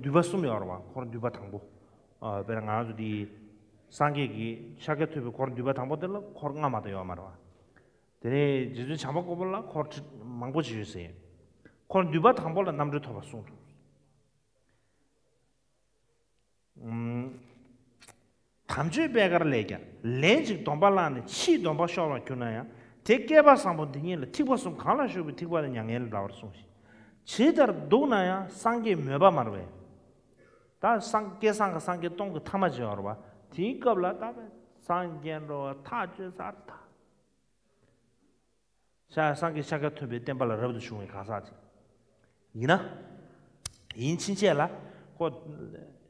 འདུས་པ་གསུམ་ཡོད་རེད་བ། འཁོར་འདུས་པ་དང་པོ། ཨ་དཔེར་ན་ང་ཚོ་འདི་སངས་རྒྱས་ཀྱི་ཤཱཀྱ་ཐུབ་པའི་འཁོར་འདུས་པ་དང་པོ་དེ་ལ་འཁོར་ལྔ་མ་གཏོགས་ཡོད་མ་རེད་བ། དེ་ནས་རྗེ་བཙུན་བྱམས་པ་མགོན་པོ་ལ་འཁོར་ཁྲི་མང་པོ་ཅིག་ཡོད་ཟེར། འཁོར་འདུས་པ་དང་པོ་ལ་རྣམ་གྲོལ་ཐོབ་པ་གསུངས་འདུག་ཨུམ། དམ་ཆོས་པད་དཀར་ལས་ཀྱང་ལན་ཅིག་སྡོམ་པ་བླངས་ནས་ཕྱིས་སྡོམ་པ་ཤོར་བར་གྱུར་ན་ཡང་། དེ་བསྐལ་པ་བཟང་པོ་འདི་ཉིད་ལ་ཐིགས་པ་གསུམ་གང་ལ་ཞུགས་པའི་ཐིགས་པ་དེ་མྱ་ངན་ལས་འདའ་བར་གསུངས་ཤིང་། ཇི་ལྟར་འདུག་ན་ཡང་སངས་རྒྱས་མོས་པ་མ་རེད་པས། ད་སངས་སྐལ་བཟང་གི་སངས་རྒྱས་སྟོང་གི་ཐ་མ་ཅིག་ཡོད་རེད་བ། དེའི་སྐབས་ལ་ད་སངས་རྒྱས་འགྲོ་བ་ཐག་ཆོད་ཚར་ད། ཤ་སངས་རྒྱས་ཤཱཀྱ་ཐུབ་པའི་བསྟན་པ་ལ་རབ་ཏུ་བྱུང་བའི་གང་ཟག་ཅིག་ཡིན་ན། ཡིན་ཕྱིན་ཆད་ལ་ཁོ་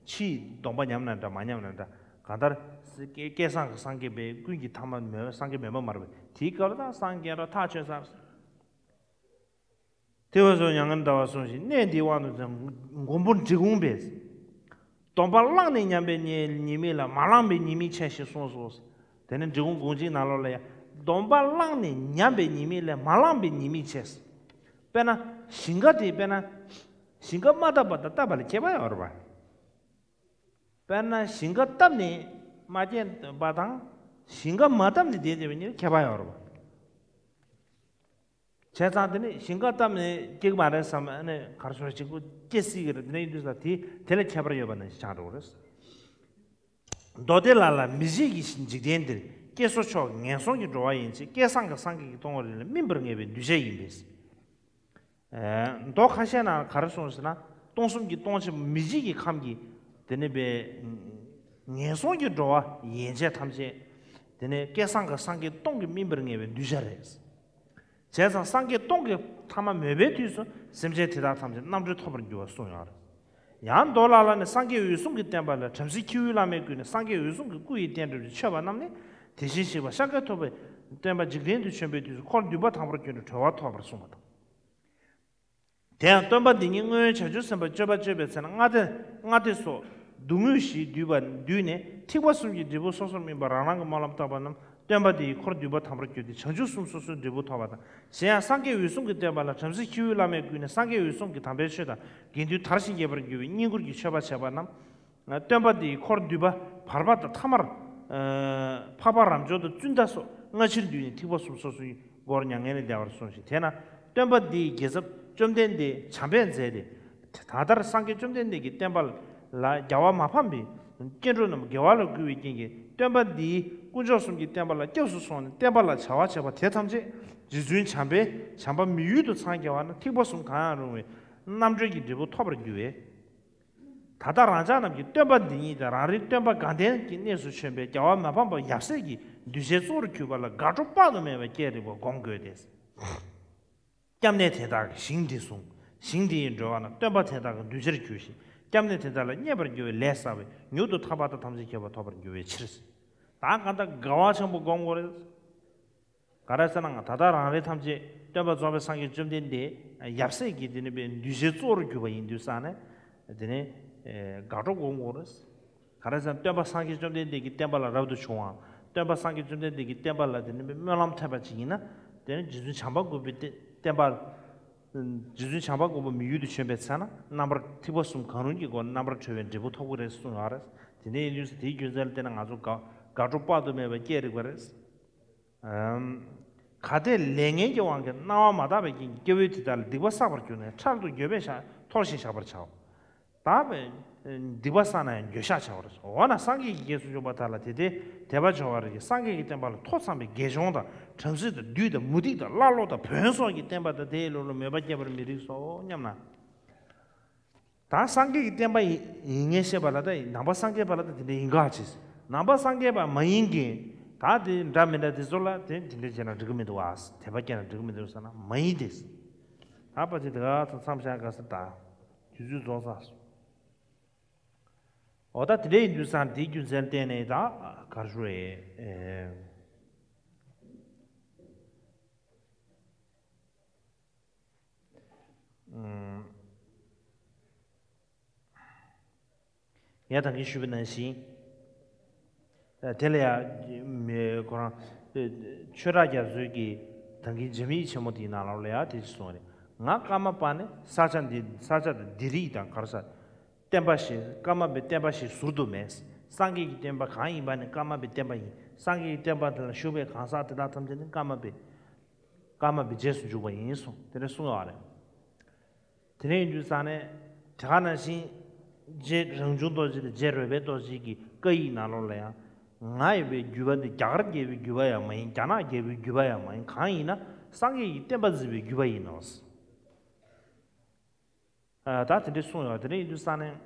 ཕྱིས་སྡོམ་པ་ཉམས་ན་འདྲ་མ་ཉམས་ན་འདྲ། གང་ལྟར་སྐལ་བཟང་གི་སངས་རྒྱས་པའི་ཀུན་གྱི་ཐ་མ་མོས་པ་སངས་རྒྱས་མོས་པ་མ་རེད་པས། དེའི་སྐབས་ལ་ད་སངས་རྒྱས་ར་ཐག་ཆོད་ཚར། དེ་བས་སོ་མྱ་ངན་འདའ་བར་གསུངས་ཤིང་། གནས་འདིའི་དབང་དུ་མགོན་པོ་འབྲི་གུང་པས། སྡོམ་པ་བླངས་ནས་ཉམས་པའི་ཉེས་ཉེས་དམིགས་ལ་མ་བླངས་པའི་ཉེས་དམིགས་ཆེ་ཞེས་གསུངས་སོ། དེ་ནས་འབྲི་གུང་དགོངས་གཅིག་ནང་ལོགས་ལ་ཡང་སྡོམ་པ་བླངས་ནས་ཉམས་པའི་ཉེས་དམིགས་ལས་མ་བླངས་པའི་ཉེས་དམིགས་ཆེ། དཔེར་ན་ཞིང་ཁ་དེ་དཔེར་ན་ཞིང་ཁ་མ་བཏབ་པ་དང་བཏབ་པ་ལ་ཁྱད་པར་ཡོད་རེད་པ། དཔེར་ན་ཞིང་ཁ་བཏབ་ནས་མ་སྐྱེས་པ་དང་ཞིང་ཁ་མ་བཏབ་ནས་བསྡད་བསྡད་པའི་གཉིས་ལ་ཁྱད་པར་ཡོད་རེད་པ། བྱས་ཙང་དེ་ནི་ཞིང་ཁ་བཏབ་ནས་སྐྱེ་གི་མ་རེད་བསམ་ཨ་ནི་ག་རེ་ཟེར་གཅིག་པུ་སྐྱེ་སྲིད་ཀྱི་རེད། དེ་ནས་ཡིན་དུས་ཙང་དེ་དེ་ལ་ཁྱད་པར་ཡོད་པ་ནང་བཞིན་ཆགས་འགྲོ་གི་རེད། མདོ་སྡེ་ལ་ལ་མི་མཇེད་ཀྱི་འཇིག་རྟེན་འདིར་སྐྱེ་སོ་མཆོག་ངན་སོང་གི་འགྲོ་བ་ཡན་ཆད་སྐལ་བཟང་གི་སངས་རྒྱས་ཀྱི་སྟོང་པ་རིགས་ལ་སྨིན་པར་ངེས་པའི་གདུལ་བྱ་ཡིན་པས། མདོ་ཁ་ཤས་ནང་ག་རེ་གསུངས་ཟེར་ན། སྟོང་གསུམ་གྱི་སྟོང་ཆེན་པོ་མི་མཇེད་ཀྱི་ཁམས་ཀྱི་དེ་ནི་པའི་ངན་སོང་གི་འགྲོ་བ་ཡན་ཆད་ཐམས་ཅད་དེ་ནི་སྐལ་བཟང་གི་སངས་རྒྱས་སྟོང་གིས་སྨིན་པར་ངེས་པའི་གདུལ་བྱ་རེད། བྱས་ཙང་སངས་རྒྱས་སྟོང་གི་ཐ་མ་མོས་པའི་དུས་སུ་སེམས་ཅན་དེ་དག་ཐམས་ཅད་རྣམ་གྲོལ་ཐོབ་པར་འགྱུར་བར་གསུངས་ཡོད་རེད། ཡང་མདོ་ལ་ལ་ནི་སངས་རྒྱས་འོད་སྲུང་གི་བསྟན་པ་ལ་བྲམ་ཟེ་ཁྱེའུ་བླ་མའི་བསྐུལ་ནས་སངས་རྒྱས་འོད་སྲུང་གི་སྐུ་ཡི་རྟེན་འབྲེལ་གྱི་མཆོད་པ་རྣམས་ནི་དེ་བཞིན་གཤེགས་པ་ཤཱཀྱ་ཐུབ་པའི་བསྟན་པ་འཇིག་རྟེན་དུ་བྱོན་པའི་དུས་སུ་འཁོར་འདུས་པ་དང་པོར་གྱུར་ནས་གྲོལ་བ་ཐོབ་པར་གསུངས་པ་དང་། དེ་ཡང་སྟོན་པ་འདི་ཉིད་སྔོན་བྱང་ཆུབ་སེམས་དཔའ་སྤྱོད་པ་སྤྱོད་པའི་ཚེ་ན་ལྔ་སྡེ་ལྔ་སྡེ་སོགས་སྡུག་བསྔལ་བཞིས་བསྡུས་པ་བསྡུས་ནས་ཐིགས་པ་གསུམ་གྱི་འབྲས་བུ་སོ་སོར་སྨིན་པ་རང་རང་གི་སྨོན་ལམ་བཏབ་པ་རྣམས་སྟོན་པ་འདི་ཡི་འཁོར་འདུས་པ་དང་པོར་གྱུར་ཏེ་བྱང་ཆུབ་གསུམ་སོ་སོའི་འབྲས་བུ་ཐོབ་པ་དང་། གཞན་ཡང་སངས་རྒྱས་འོད་སྲུང་གི་བསྟན་པ་ལ་བྲམ་ཟེ་ཁྱེའུ་བླ་མས་བསྐུལ་ནས་སངས་རྒྱས་འོད་སྲུང་གི་དམ་པའི་ཆོས་དང་དགེ་འདུན་དར་ཞིང་རྒྱས་པར་འགྱུར་བའི་བསྙེན་བཀུར་གྱི་མཆོད་པ་བྱས་པ་རྣམས། སྟོན་པ་འདིའི་འཁོར་འདུས་པ་བར་པ་དང་ཐ་མར། འཕགས་པ་རབ་འབྱོར་དང་ཙུན་ད་སོགས་སྔ་ཕྱིར་འདུས་ནས་ཐིགས་པ་གསུམ་སོ་སོའི་སྒོར་མྱ་ངན་ལས་འདའ་བར་གསུངས་ཤིང་། དེས་ན་སྟོན་པ་འདིའི་རྒྱལ་ཚབ་བཅོམ་ལྡན་འདས་བྱམས་པས་མཛད་དེ། ད་ལྟར་སངས་རྒྱས་བཅོམ་ལྡན་འདས་ཀྱི་བསྟན་པ་ལ་རྒྱལ་བ་མ་ཕམ་པའི་སྐྱེ་འགྲོ་རྣམས་དགེ་བ་ལ་བསྐུལ་བའི་རྐྱེན་གྱིས་སྟོན་པ་འདིའི་དཀོན་མཆོག་གསུམ་གྱི་བསྟན་པ་ལ་སྐྱབས་སུ་སོང་ནས་བསྟན་པ་ལ་བྱ་བ་བྱས་པ་དེ་ཐམས་ཅད་རྗེ་བཙུན་བྱམས་པས་བྱམས་པ་མི་ཡུལ་དུ་འཚང་རྒྱ་བ་ན་ཐིགས་པ་གསུམ་གང་ཡང་རུང་བའི་རྣམ་གྲོལ་གྱི་འབྲས་བུ་ཐོབ་པར་འགྱུར་བས། ད་ལྟ་རང་ཅག་རྣམས་ཀྱིས་སྟོན་པ་འདི་ཉིད་དང་རང་རེའི་སྟོན་པ་དགའ་ལྡན་གྱི་གནས་སུ་བྱོན་པའི་རྒྱལ་བ་མ་ཕམ་པ་ཡབ་སྲས་ཀྱི་གདུལ་བྱའི་གཙོ་བོར་གྱུར་པ་ལ་དགའ་སྤྲོ་དཔག་ཏུ་མེད་པ་སྐྱེ་རིགས་པ་སྒོམ་དགོས་ཏེ། སྐྱབས་གནས་དེ་དག་གིས་ཞིང་འདི་བཟུང་། ཞིང་འདི་ཡི་འགྲོ་བ་རྣམས་སྟོན་པ་དེ་དག་གི་གདུལ་བྱར་གྱུར་ཞིང་། སྐྱབས་གནས་དེ་དག་ལ་མཉེས་པར་འགྱུར་བའི་ལས་བསགས་པས་མྱུར་དུ་ཐར་པ་དང་ཐམས་ཅད་མཁྱེན་པ་ཐོབ་པར་འགྱུར་བའི་ཕྱིར། ད་གང་ལྟར་དགའ་བ་ཆེན་པོ་སྒོམ་དགོས་རེད། ག་རེ་ཟེར་ན་ད་ལྟ་རང་རེ་ཐམས་ཅད་སྟོན་པ་རྫོགས་པའི་སངས་རྒྱས་བཅོམ་ལྡན་འདས་ཡབ་སྲས་ཀྱི་དེ་ནི་པའི་གདུལ་བྱའི་གཙོ་བོར་གྱུར་པ་ཡིན་དུས་ཙང་ནས་དེ་ནི་དགའ་སྤྲོ་སྒོམ་དགོས་རེད། ག་རེ་ཟེར་ན་སྟོན་པ་སངས་རྒྱས་བཅོམ་ལྡན་འདས་ཀྱི་བསྟན་པ་ལ་རབ་ཏུ་བྱུང་བ། སྟོན་པ་སངས་རྒྱས་བཅོམ་ལྡན་འདས་ཀྱི་བསྟན་པ་ལ་དེ་ནི་པའི་སྨོན་ལམ་ཐེབས་པ་ཅིག་ཡིན་ན་དེ་ནི་རྗེ་བཙུན་བྱམས་པ་མགོན་པོའི་བསྟན་བསྟན་པ། རྗེ་བཙུན་བྱམས་པ་མགོན་པོ་མི་ཡུལ་དུ་བྱོན་པའི་ཚེ་ན་རྣམ་པར་ཐིགས་པ་གསུམ་གང་རུང་གི་སྒོ་ནས་རྣམ་པར་གྲོལ་བའི་འབྲས་བུ་ཐོབ་ཀྱི་རེད་གསུངས་ཡོད་རེད། དེ་འདྲ་ཡིན་དུས་དེའི་རྒྱུ་མཚན་ལ་བརྟེན་ནས་ང་ཚོ་དགའ་དགའ་སྤྲོ་དཔག་ཏུ་མེད་པ་སྐྱེ་རིགས་པ་རེད། གལ་ཏེ་ལས་ངན་གྱི་དབང་གིས་སྣང་བ་མ་དག་པའི་རྐྱེན་གྱིས་སྐྱེ་བོའི་དེ་དག་ལ་སྡིག་པ་བསགས་པར་གྱུར་ན་འཕྲལ་དུ་འགྱོད་པས་བཤགས་འཐོར་ཞིང་བཤགས་པར་བྱའོ། དག་པའི་སྡིག་པ་བསགས་ན་ཡང་འགྱོད་བཤགས་བྱ་བར་བྱའོ། འོ་ན་སངས་རྒྱས་ཀྱི་རྒྱས་སུ་འཇུག་པ་དག་ལ་དེ་ལྟའི་དད་པ་འཆོལ་བ་རེ་ཞིག་སངས་རྒྱས་ཀྱི་བསྟན་པ་ལ་ཐོ་འཚམས་པའི་དགེ་སྦྱོང་དང་བྲམ་ཟེ་དང་བདུད་དང་མུ་སྟེགས་དང་ཀླ་ཀློ་དང་བོན་སོགས་ཀྱི་བསྟན་པ་དང་དེའི་ལུགས་ལ་མོས་པ་སྐྱེ་བར་མི་རིགས་སོ་སྙམ་ན། ད་སངས་རྒྱས་ཀྱི་བསྟན་པ་ཡིན་ངེས་ཤེས་པ་ལ་ད་ནང་པ་སངས་རྒྱས་པ་ལ་ད་དེ་འདྲ་ཡིན་ག་ཅེས། ནང་པ་སངས་རྒྱས་པ་མ་ཡིན་གྱི་ད་དེ་འདྲ་མི་འདྲ་དེ་ཚོ་ལ་དེ་དེ་འདྲ་བྱས་ན་འགྲིག་གི་མི་འདུག་ཨ། དད་པ་སྐྱེས་ན་འགྲིག་གི་མི་འདུག་ཟེར་ན་མ་ཡིན་ཏེ། ད་ཕལ་ཆེར་དེ་ག་ཚོ་མཚམས་བཞག་དགའ་ས་ད་དུས་ཚོད་རྫོགས་ཚར་སོང་། འོ་ད་དེ་འདྲ་ཡིན་དུས་ཙང་དེའི་རྒྱུ་མཚན་བརྟེན་ནས་ད་གར་ཞུ་ཨེ། ངས་ད་གིན་ཞུས་པ་ནང་བཞིན། དེ་ལ་ཡང་མི་ཁོ་རང་ཆོས་གྲགས་རྒྱ་མཚོའི་གི་ད་གིན་འཇམ་དབྱངས་ཆེན་མོ་དེའི་ནང་ལོགས་ལ་ཡང་དེ་ཅི་གསུངས་རེད། ང་ཀརྨ་པ་ནི་ས་ཆ་འདི་ས་ཆ་དང་འདི་རིགས་དང་ག་རེ་ཟེར། བསྟན་པ་ཞིག་ཀརྨ་པའི་བསྟན་པ་ཞིག་ཟུར་དུ་མེད། སངས་རྒྱས་ཀྱི་བསྟན་པ་གང་ཡིན་པ་ནི་ཀརྨ་པའི་བསྟན་པ་ཡིན། སངས་རྒྱས་ཀྱི་བསྟན་པ་དེ་ལ་ཞུགས་པའི་གང་ཟག་དེ་དག་ཐམས་ཅད་ནི་ཀརྨ་པའི་ཀརྨ་པའི་རྗེས་སུ་འཇུག་པ་ཡིན་གསུངས། དེ་འདྲ་གསུངས་ཡོད་རེད། དེ་འདྲ་ཡིན་དུས་ཙང་ནས་དེ་ག་ནང་བཞིན་རྗེ་རང་བྱུང་རྡོ་རྗེ་དང་རྗེ་རོལ་པའི་རྡོ་རྗེ་གི་བཀའ་ཡིག་ནང་ལོགས་ལ་ཡང་། ང་ཡི་བའི་བརྒྱུད་པ་འདི་རྒྱ་གར་རྒྱལ་པོའི་བརྒྱུད་པ་ཡང་མ་ཡིན། རྒྱ་ནག་རྒྱལ་པོའི་བརྒྱུད་པ་ཡང་མ་ཡིན། གང་ཡིན་ན་སངས་རྒྱས་ཀྱི་བསྟན་པ་འཛིན་པའི་བརྒྱུད་པ་ཡིན་ནོ། ཨ། ད་དེ་འདྲ་གསུངས་ཡོད། དེ་འདྲ་ཡིན་དུས་ཙང་ནས་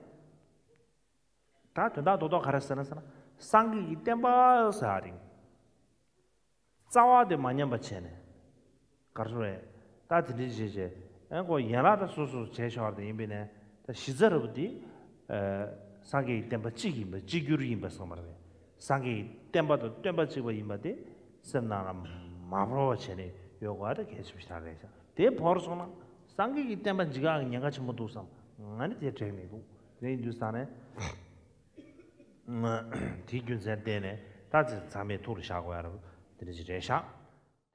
ད་དོན་དག་རྡོག་རྡོག་ག་རེ་ཟེར་ན་ཟེར་ན། སངས་རྒྱས་ཀྱི་བསྟན་པ་ཟེར་བ་རེད། རྩ་བ་དེ་མ་ཉམས་པ་བྱས་ནས། ག་རེ་ཟེར་རེད། ད་དེ་འདྲ་བྱས་བྱས། ཨེ་ཁོ་ཡན་ལག་ད་སོ་སོ་བྱས་ཆོག་པ་དེ་ཡིན་པས་ནས། ད་གཞི་རྩ་ར་བ་དེ། ཨེ། སངས་རྒྱས་ཀྱི་བསྟན་པ་གཅིག་ཡིན་པ་གཅིག་གྱུར་ཡིན་པ་གསུངས་པ་རེད། སངས་རྒྱས་ཀྱི་བསྟན་པ་དང་སྟོན་པ་གཅིག་པ་ཡིན་པ་དེ་སེམས་ནང་ལ་མ་བོར་བ་བྱས་ནས་ཡོད་དགོས་པ་དེ་གལ་ཆེན་པོ་ཞིག་རེད་ཤག་དེ་བོར་སོང་ན་སངས་རྒྱས་ཀྱི་བསྟན་པ་འཇིག་ཡག་གི་ཉེན་ཁ་ཆེན་པོ་འདུག་བསམ། ང་ནི་དེ་དྲན་མི་འདུག་དེ་ཡིན་དུས་ཙང་ནས། དེའི་རྒྱུ་མཚན་བརྟེན་ནས་ད་ཚེ་ཚང་མས་ཐུགས་ལ་བཞག་དགོས་ཡ་ར་བ་དེ་འདྲ་ཞིག་རེད་ཤག